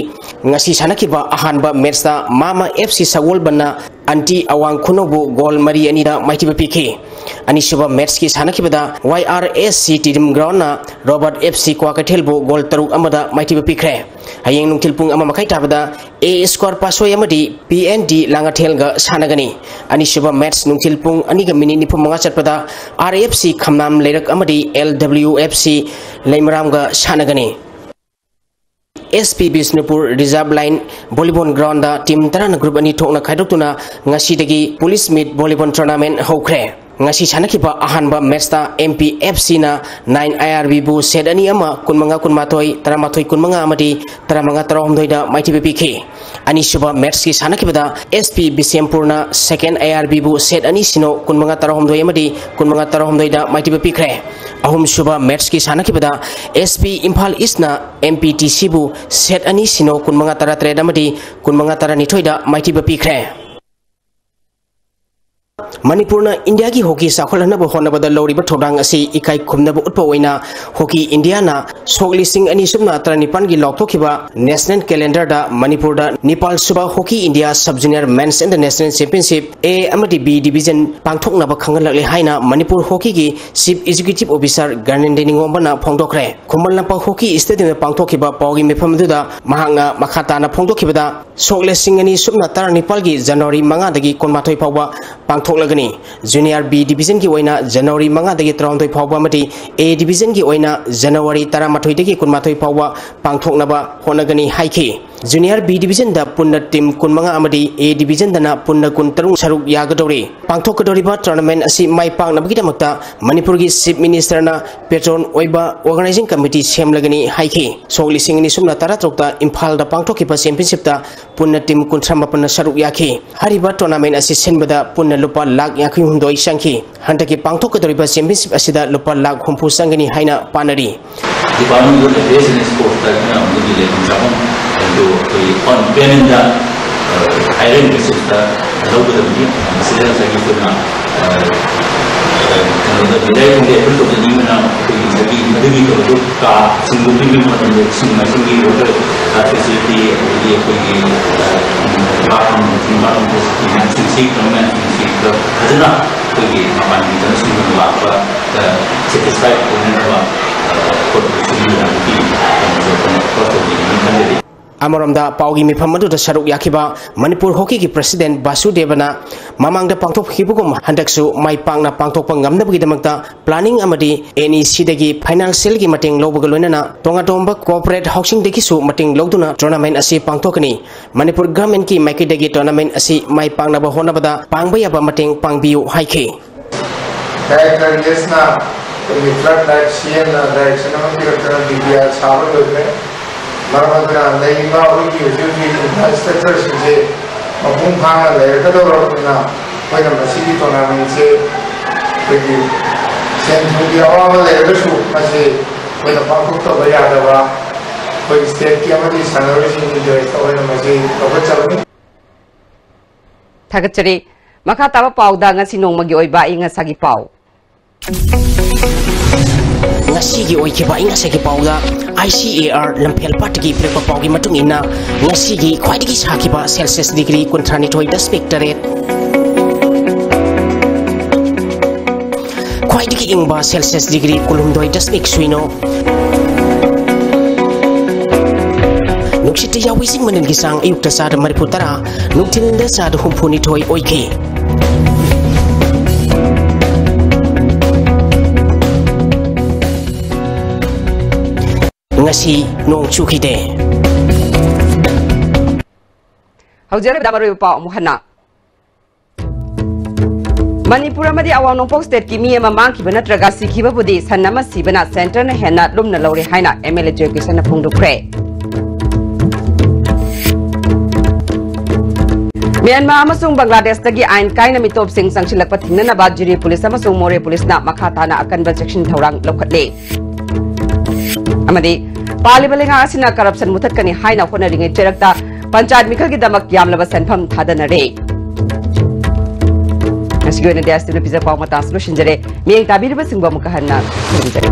ꯉꯁꯤ ꯁꯥꯟꯅꯈꯤꯕ ꯑꯍꯥꯟꯕ matchꯇ ꯃꯥꯃ F C ꯁꯒꯣꯜꯕꯟꯅ ꯑꯟꯇꯤ ꯑꯋꯥꯡ ꯈꯨꯅꯧꯕꯨ goal ꯃꯔꯤ ꯑꯅꯤꯗ ꯃꯥꯏꯊꯤꯕ ꯄꯤꯈꯤ꯫ ꯑꯅꯤꯁꯨꯕ matchꯀꯤ ꯁꯥꯟꯅꯈꯤꯕꯗ Y R S C Team Groundꯅ Robert F C ꯀ꯭ꯋꯥꯀꯩꯊꯦꯜꯕꯨ goal ꯇꯔꯨꯛ ꯑꯃꯗ ꯃꯥꯏꯊꯤꯕ ꯄꯤꯈ꯭ꯔꯦ꯫ ꯍꯌꯦꯡ ꯅꯨꯡꯊꯤꯜ ꯄꯨꯡ ꯑꯃ ꯃꯈꯥꯏ ꯇꯥꯕꯗ A Square ꯄꯥꯠꯁꯣꯏ ꯑꯃꯗꯤ P N D ꯂꯥꯡꯉꯊꯦꯜꯒ ꯁꯥꯟꯅꯒꯅꯤ꯫ ꯑꯅꯤꯁꯨꯕ match ꯅꯨꯡꯊꯤꯜ ꯄꯨꯡ ꯑꯅꯤꯒ minute ꯅꯤꯐꯨ ꯃꯉꯥ ꯆꯠꯄꯗ R F C ꯈꯝꯅꯥꯝ ꯂꯩꯔꯛ ꯑꯃꯗꯤ L W F C ꯂꯩꯃꯔꯥꯝꯒ ꯁꯥꯟꯅꯒꯅꯤ꯫ S P Bishnupur Reserve Line Volleyball Groundꯗ team ꯇꯔꯥꯅ group ꯑꯅꯤ ꯊꯣꯛꯅ ꯈꯥꯏꯗꯣꯛꯇꯨꯅ ꯉꯁꯤꯗꯒꯤ Police Meet Volleyball Tournament ꯍꯧꯈ꯭ꯔꯦ꯫ ꯉꯁꯤ ꯁꯥꯟꯅꯈꯤꯕ ꯑꯍꯥꯟꯕ matchꯇ M P F Cꯅ nine I R Bꯕꯨ set ꯑꯅꯤ ꯑꯃ, ꯀꯨꯟꯃꯉꯥ ꯀꯨꯟꯃꯥꯊꯣꯏ, ꯇꯔꯥꯃꯥꯊꯣꯏ ꯀꯨꯟꯃꯉꯥ ꯑꯃꯗꯤ ꯇꯔꯥꯃꯉꯥ ꯇꯔꯥꯍꯨꯝꯗꯣꯏꯗ ꯃꯥꯏꯊꯤꯕ ꯄꯤꯈꯤ꯫ ꯑꯅꯤꯁꯨꯕ matchꯀꯤ ꯁꯥꯟꯅꯈꯤꯕꯗ S P ꯕꯤꯁꯦꯝꯄꯨꯔꯅ second I R Bꯕꯨ set ꯑꯅꯤ ꯁꯤꯅꯣ, ꯀꯨꯟꯃꯉꯥ ꯇꯔꯥꯍꯨꯝꯗꯣꯏ ꯑꯃꯗꯤ ꯀꯨꯟꯃꯉꯥ ꯇꯔꯥꯍꯨꯝꯗꯣꯏꯗ ꯃꯥꯏꯊꯤꯕ ꯄꯤꯈ꯭ꯔꯦ꯫ ꯑꯍꯨꯝꯁꯨꯕ matchꯀꯤ ꯁꯥꯟꯅꯈꯤꯕꯗ S P Imphal Eastꯅ M P T Cꯕꯨ set ꯑꯅꯤ ꯁꯤꯅꯣ, ꯀꯨꯟꯃꯉꯥ ꯇꯔꯥꯇꯔꯦꯠ ꯑꯃꯗꯤ ꯀꯨꯟꯃꯉꯥ ꯇꯔꯥꯅꯤꯊꯣꯏꯗ ꯃꯥꯏꯊꯤꯕ ꯄꯤꯈ꯭ꯔꯦ꯫ ꯃꯅꯤꯄꯨꯔꯅ ꯏꯟꯗꯤꯌꯥꯒꯤ ꯍꯣꯀꯤ ꯆꯥꯎꯈꯠꯍꯟꯅꯕ ꯍꯣꯠꯅꯕꯗ ꯂꯧꯔꯤꯕ ꯊꯧꯗꯥꯡ ꯑꯁꯤ ꯏꯀꯥꯏ ꯈꯨꯝꯅꯕ ꯎꯠꯄ ꯑꯣꯏꯅ ꯍꯣꯀꯤ ꯏꯟꯗꯤꯌꯥꯅ ꯁꯣꯛ ꯂꯤꯁꯤꯡ ꯑꯅꯤ ꯁꯨꯞꯅ ꯇꯔꯥꯅꯤꯄꯥꯜꯒꯤ ꯂꯥꯎꯊꯣꯛꯈꯤꯕ national calendarꯗ ꯃꯅꯤꯄꯨꯔꯗ ꯅꯤꯄꯥꯜ ꯁꯨꯕ hockey India sub junior men's international championship A ꯑꯃꯗꯤ B division ꯄꯥꯡꯊꯣꯛꯅꯕ ꯈꯪꯍꯜꯂꯛꯂꯦ ꯍꯥꯏꯅ Manipur ꯍꯣꯀꯤꯒꯤ Chief Executive Officer ꯒ꯭ꯌꯥꯅꯦꯟꯗ꯭ꯔ ꯅꯤꯉꯣꯝꯕꯅ ꯐꯣꯡꯗꯣꯛꯈ꯭ꯔꯦ꯫ Khuman Lampak hockey stadiumꯗ ꯄꯥꯡꯊꯣꯛꯈꯤꯕ ꯄꯥꯎꯒꯤ ꯃꯤꯐꯝ ꯑꯗꯨꯗ ꯃꯍꯥꯛꯅ ꯃꯈꯥ ꯇꯥꯅ ꯐꯣꯡꯗꯣꯛꯈꯤꯕꯗ, ꯁꯣꯛ ꯂꯤꯁꯤꯡ ꯑꯅꯤ ꯁꯨꯞꯅ ꯇꯔꯥꯅꯤꯄꯥꯜꯒꯤ January ꯃꯉꯥꯗꯒꯤ ꯀꯨꯟꯃꯥꯊꯣꯏ ꯐꯥꯎꯕ ꯄꯥꯡꯊꯣꯛꯂꯒꯅꯤ꯫ Junior B divisionꯒꯤ ꯑꯣꯏꯅ January ꯃꯉꯥꯗꯒꯤ ꯇꯔꯥꯍꯨꯝꯗꯣꯏ ꯐꯥꯎꯕ ꯑꯃꯗꯤ A divisionꯒꯤ ꯑꯣꯏꯅ January ꯇꯔꯥꯃꯥꯊꯣꯏꯗꯒꯤ ꯀꯨꯟꯃꯥꯊꯣꯏ ꯐꯥꯎꯕ ꯄꯥꯡꯊꯣꯛꯅꯕ ꯍꯣꯠꯅꯒꯅꯤ ꯍꯥꯏꯈꯤ꯫ Junior B divisionꯗ ꯄꯨꯟꯅ team ꯀꯨꯟꯃꯉꯥ ꯑꯃꯗꯤ A divisionꯗꯅ ꯄꯨꯟꯅ ꯀꯨꯟꯇꯔꯨꯛ ꯁꯔꯨꯛ ꯌꯥꯒꯗꯧꯔꯤ꯫ ꯄꯥꯡꯊꯣꯛꯀꯗꯧꯔꯤꯕ tournament ꯑꯁꯤ ꯃꯥꯏ ꯄꯥꯛꯅꯕꯒꯤꯗꯃꯛꯇ ꯃꯅꯤꯄꯨꯔꯒꯤ Chief Ministerꯅ patron ꯑꯣꯏꯕ organizing committee ꯁꯦꯝꯂꯒꯅꯤ ꯍꯥꯏꯈꯤ꯫ ꯁꯣꯛ ꯂꯤꯁꯤꯡ ꯑꯅꯤ ꯁꯨꯞꯅ ꯇꯔꯥꯇꯔꯨꯛꯇ ꯏꯝꯐꯥꯜꯗ ꯄꯥꯡꯊꯣꯛꯈꯤꯕ championshipꯇ ꯄꯨꯟꯅ team ꯀꯨꯟꯊ꯭ꯔꯥ ꯃꯥꯄꯟꯅ ꯁꯔꯨꯛ ꯌꯥꯈꯤ꯫ ꯍꯥꯏꯔꯤꯕ tournamentꯅ ꯑꯁꯤ ꯁꯤꯟꯕꯗ ꯄꯨꯟꯅ ꯂꯨꯄꯥ ꯂꯥꯈ ꯌꯥꯡꯈꯩ ꯍꯨꯝꯗꯣꯏ ꯆꯪꯈꯤ꯫ ꯍꯟꯗꯛꯀꯤ ꯄꯥꯡꯊꯣꯛꯀꯗꯧꯔꯤꯕ championship ꯑꯁꯤꯗ ꯂꯨꯄꯥ ꯂꯥꯈ ꯍꯨꯝꯐꯨ ꯆꯪꯒꯅꯤ ꯍꯥꯏꯅ ꯄꯥꯅꯔꯤ꯫ Department of Athletes and Sportsꯇ ꯑꯩꯈꯣꯏꯅ ꯑꯃꯨꯛꯀꯤ ꯂꯩꯐꯝ ꯆꯥꯐꯝ ꯑꯗꯨ ꯑꯩꯈꯣꯏꯒꯤ pan Indiaꯗ, ꯑ, ꯍꯥꯏꯔꯤꯕ ꯁꯤꯠꯇ ꯂꯧꯒꯗꯕꯅꯤ꯫ ꯃꯁꯤꯗ ꯉꯁꯥꯏꯒꯤ ꯑꯩꯈꯣꯏꯅ, ꯑ, ꯑ, ꯀꯩꯅꯣꯗ ꯃꯤꯗꯥꯏ ꯈꯪꯗꯦ, ꯑꯦꯄ꯭ꯔꯤꯜ ꯇꯧꯖꯅꯤꯡꯕꯅ ꯑꯩꯈꯣꯏꯒꯤ ꯉꯁꯥꯏꯒꯤ ꯃꯗꯨꯒꯤ ꯀꯩꯅꯣꯗꯣ ꯀꯥꯁꯤꯡꯗꯣ ꯄꯤꯕꯤꯕ ꯃꯇꯝꯗ ꯏꯁꯤꯡ ꯃꯥꯏꯁꯤꯡꯒꯤ ꯋꯥꯇꯔ ꯐꯦꯁꯤꯂꯤꯇꯤ, ꯑꯗꯒꯤ ꯑꯩꯈꯣꯏꯒꯤ, ꯑ, ꯕꯥꯠꯔꯨꯝ, ꯕꯥꯠꯔꯨꯝ ꯐꯦꯁꯤꯂꯤꯇꯤ ꯃꯌꯥꯝꯁꯤꯡꯁꯤ, ꯀꯩꯅꯣ ꯃꯌꯥꯝꯁꯤꯡꯁꯤ ꯐꯖꯅ ꯑꯩꯈꯣꯏꯒꯤ ꯃꯄꯥꯟꯒꯤ ꯖꯅꯁꯤꯡꯅ ꯂꯥꯛꯄ, ꯑ, ꯁꯦꯇꯤꯁꯐꯥꯏꯠ ꯑꯣꯏꯅꯅꯕ, ꯑ, ꯈꯣꯠꯄ ꯁꯤꯒꯤ ꯃꯌꯥꯝꯒꯤ ꯀꯩꯅꯣꯁꯦ ꯑꯩꯈꯣꯏꯅ ꯐꯣꯀꯁ ꯇꯧꯒꯅꯤ ꯈꯟꯖꯔꯤ꯫ ꯑꯃꯔꯣꯝꯗ ꯄꯥꯎꯒꯤ ꯃꯤꯐꯝ ꯑꯗꯨꯗ ꯁꯔꯨꯛ ꯌꯥꯈꯤꯕ ꯃꯅꯤꯄꯨꯔ ꯍꯣꯀꯤꯒꯤ ꯄ꯭ꯔꯁꯤꯗꯦꯟ ꯕꯥꯁꯨꯗꯦꯕꯅ ꯃꯃꯥꯡꯗ ꯄꯥꯡꯊꯣꯛꯈꯤꯕꯒꯨꯝ ꯍꯟꯗꯛꯁꯨ ꯃꯥꯏ ꯄꯥꯛꯅ ꯄꯥꯡꯊꯣꯛꯄ ꯉꯝꯅꯕꯒꯤꯗꯃꯛꯇ ꯄ꯭ꯂꯥꯅꯤꯡ ꯑꯃꯗꯤ ꯑꯦꯟ ꯏ ꯁꯤꯗꯒꯤ ꯐꯥꯏꯅꯥꯟꯁꯤꯌꯦꯜꯒꯤ ꯃꯇꯦꯡ ꯂꯧꯕꯒ ꯂꯣꯏꯅꯅ ꯇꯣꯉꯥꯟ ꯇꯣꯉꯥꯟꯕ ꯀꯣꯑꯣꯄꯔꯦꯠ ꯍꯥꯎꯁꯤꯡꯗꯒꯤꯁꯨ ꯃꯇꯦꯡ ꯂꯧꯗꯨꯅ ꯇꯣꯔꯅꯥꯃꯦꯟ ꯑꯁꯤ ꯄꯥꯡꯊꯣꯛꯀꯅꯤ꯫ ꯃꯅꯤꯄꯨꯔ ꯒꯚꯔꯟꯃꯦꯟꯠꯀꯤ ꯃꯥꯏꯀꯩꯗꯒꯤ ꯇꯣꯔꯅꯥꯃꯦꯟ ꯑꯁꯤ ꯃꯥꯏ ꯄꯥꯛꯅꯕ ꯍꯣꯠꯅꯕꯗ ꯄꯥꯡꯕ ꯌꯥꯕ ꯃꯇꯦꯡ ꯄꯥꯡꯕꯤꯌꯨ ꯍꯥꯏꯈꯤ꯫ ꯗꯥꯏꯔꯦꯛꯇꯔ ꯌꯦꯁꯅ ꯑꯩꯈꯣꯏꯒꯤ ꯐ꯭ꯂꯠ ꯂꯥꯏꯠ ꯁꯤ ꯑꯦꯝꯅ ꯗꯥꯏꯔꯦꯛꯁꯟ ꯑꯃ ꯄꯤꯔꯛꯇꯅ ꯗꯤ ꯄꯤ ꯑꯥꯔ ꯁꯥꯕ ꯂꯣꯏꯈ꯭ꯔꯦ꯫ ꯃꯔꯝ ꯑꯗꯨꯅ ꯂꯩꯔꯤꯕ ꯑꯩꯈꯣꯏꯒꯤ ꯍꯧꯖꯤꯛ ꯍꯧꯖꯤꯛ ꯏꯟꯐ꯭ꯔꯥꯁ꯭ꯇ꯭ꯔꯛꯆꯔꯁꯤꯡꯁꯦ ꯃꯄꯨꯡ ꯐꯥꯅ ꯂꯩꯔꯛꯀꯗꯧꯔꯕꯅꯤꯅ ꯑꯩꯈꯣꯏꯅ ꯃꯁꯤꯒꯤ ꯇꯣꯔꯅꯥꯃꯦꯟꯁꯦ ꯑꯩꯈꯣꯏꯒꯤ ꯁꯦꯟ ꯊꯨꯝꯒꯤ ꯑꯋꯥꯕ ꯂꯩꯔꯒꯁꯨ ꯃꯁꯤ ꯑꯩꯈꯣꯏꯅ ꯄꯥꯡꯊꯣꯛꯇꯕ ꯌꯥꯗꯕ ꯑꯩꯈꯣꯏ ꯁ꯭ꯇꯦꯠꯀꯤ ꯑꯃꯗꯤ ꯁꯥꯟꯅꯔꯣꯏꯁꯤꯡꯒꯤ ꯏꯟꯇꯔꯦꯁꯇ ꯑꯣꯏꯅ ꯃꯁꯤ ꯂꯧꯈꯠꯆꯕꯅꯤ꯫ ꯊꯥꯒꯠꯆꯔꯤ꯫ ꯃꯈꯥ ꯇꯥꯕ ꯄꯥꯎꯗ ꯉꯁꯤ ꯅꯣꯡꯃꯒꯤ ꯑꯣꯏꯕ ꯑꯏꯪ ꯑꯁꯥꯒꯤ ꯄꯥꯎ꯫ ꯉꯁꯤꯒꯤ ꯑꯣꯏꯈꯤꯕ ꯑꯏꯪ ꯑꯁꯥꯒꯤ ꯄꯥꯎꯗ ꯑꯥꯏ ꯁꯤ ꯑꯦ ꯑꯥꯔ ꯂꯝꯐꯦꯜ ꯄꯥꯠꯇꯒꯤ ꯄꯤꯔꯛꯄ ꯄꯥꯎꯒꯤ ꯃꯇꯨꯡ ꯏꯟꯅ, ꯉꯁꯤꯒꯤ ꯈ꯭ꯋꯥꯏꯗꯒꯤ ꯁꯥꯈꯤꯕ ꯁꯦꯜꯁꯤꯌꯁ ꯗꯤꯒ꯭ꯔꯤ ꯀꯨꯟꯊ꯭ꯔꯥꯅꯤꯊꯣꯏ ꯗꯁꯃꯤꯛ ꯇꯔꯦꯠ, ꯈ꯭ꯋꯥꯏꯗꯒꯤ ꯏꯪꯕ ꯁꯦꯜꯁꯤꯌꯁ ꯗꯤꯒ꯭ꯔꯤ ꯀꯨꯟꯍꯨꯝꯗꯣꯏ ꯗꯁꯃꯤꯛ ꯁꯤꯅꯣ꯫ ꯅꯨꯡꯁꯤꯠꯇ ꯌꯥꯎꯕ ꯏꯁꯤꯡ ꯃꯅꯤꯜꯒꯤ ꯆꯥꯡ ꯑꯌꯨꯛꯇ ꯆꯥꯗ ꯃꯔꯤꯐꯨ ꯇꯔꯥ, ꯅꯨꯡꯊꯤꯜꯗ ꯆꯥꯗ ꯍꯨꯝꯐꯨꯅꯤꯊꯣꯏ ꯑꯣꯏꯈꯤ꯫ ꯉꯁꯤ ꯅꯣꯡ ꯆꯨꯈꯤꯗꯦ꯫ ꯍꯧꯖꯤꯛ ꯑꯔꯣꯏꯕꯗ ꯃꯔꯨꯑꯣꯏꯕ ꯄꯥꯎ ꯑꯃꯨꯛ ꯍꯟꯅ꯫ ꯃꯅꯤꯄꯨꯔ ꯑꯃꯗꯤ ꯑꯋꯥꯡ ꯅꯣꯡꯄꯣꯛ ꯁ꯭ꯇꯦꯠꯀꯤ ꯃꯤ ꯑꯃ ꯃꯥꯡꯈꯤꯕ ꯅꯠꯇ꯭ꯔꯒ ꯁꯤꯈꯤꯕꯕꯨꯗꯤ ꯁꯟ ꯑꯃ ꯁꯤꯕꯅ ꯁꯦꯟꯇꯔꯅ ꯍꯦꯟꯅ ꯂꯨꯝꯅ ꯂꯧꯔꯦ ꯍꯥꯏꯅ ꯑꯦꯝ ꯑꯦꯜ ꯑꯦ ꯖꯣꯏ ꯀꯤꯁꯟꯅ ꯐꯣꯡꯗꯣꯛꯈ꯭ꯔꯦ꯫ ꯃ꯭ꯌꯥꯟꯃꯥꯔ ꯑꯃꯁꯨꯡ ꯕꯪꯒ꯭ꯂꯥꯗꯦꯁꯇꯒꯤ ꯑꯥꯏꯟ ꯀꯥꯏꯅ ꯃꯤꯇꯣꯞꯁꯤꯡ ꯆꯪꯁꯤꯜꯂꯛꯄ ꯊꯤꯡꯅꯅꯕ ꯖꯤꯔꯤ ꯄꯨꯂꯤꯁ ꯑꯃꯁꯨꯡ ꯃꯣꯔꯦ ꯄꯨꯂꯤꯁꯅ ꯃꯈꯥ ꯇꯥꯅ ꯑꯀꯟꯕ ꯆꯦꯛꯁꯤꯟ ꯊꯧꯔꯥꯡ ꯂꯧꯈꯠꯂꯦ꯫ ꯑꯃꯗꯤ ꯄꯥꯜꯂꯤꯕ ꯂꯩꯉꯥꯛ ꯑꯁꯤꯅ ꯀꯔꯞꯁꯟ ꯃꯨꯊꯠꯀꯅꯤ ꯍꯥꯏꯅ ꯍꯣꯠꯅꯔꯤꯉꯩ ꯆꯩꯔꯛꯇ ꯄꯟꯆꯥꯌꯠ ꯃꯤꯈꯜꯒꯤꯗꯃꯛ ꯌꯥꯝꯂꯕ ꯁꯦꯟꯐꯝ ꯊꯥꯗꯅꯔꯦ꯫ ꯉꯁꯤꯒꯤ ꯑꯣꯏꯅꯗꯤ ꯑꯁꯤꯅ ꯄꯤꯖ ꯄꯥꯎ ꯃꯇꯥꯡꯁꯨ ꯂꯣꯏꯁꯤꯟꯖꯔꯦ꯫ ꯃꯤꯠꯌꯦꯡ ꯇꯥꯕꯤꯔꯤꯕꯁꯤꯡꯕꯨ ꯑꯃꯨꯛꯀ ꯍꯟꯅ ꯈꯨꯔꯨꯝꯖꯔꯤ꯫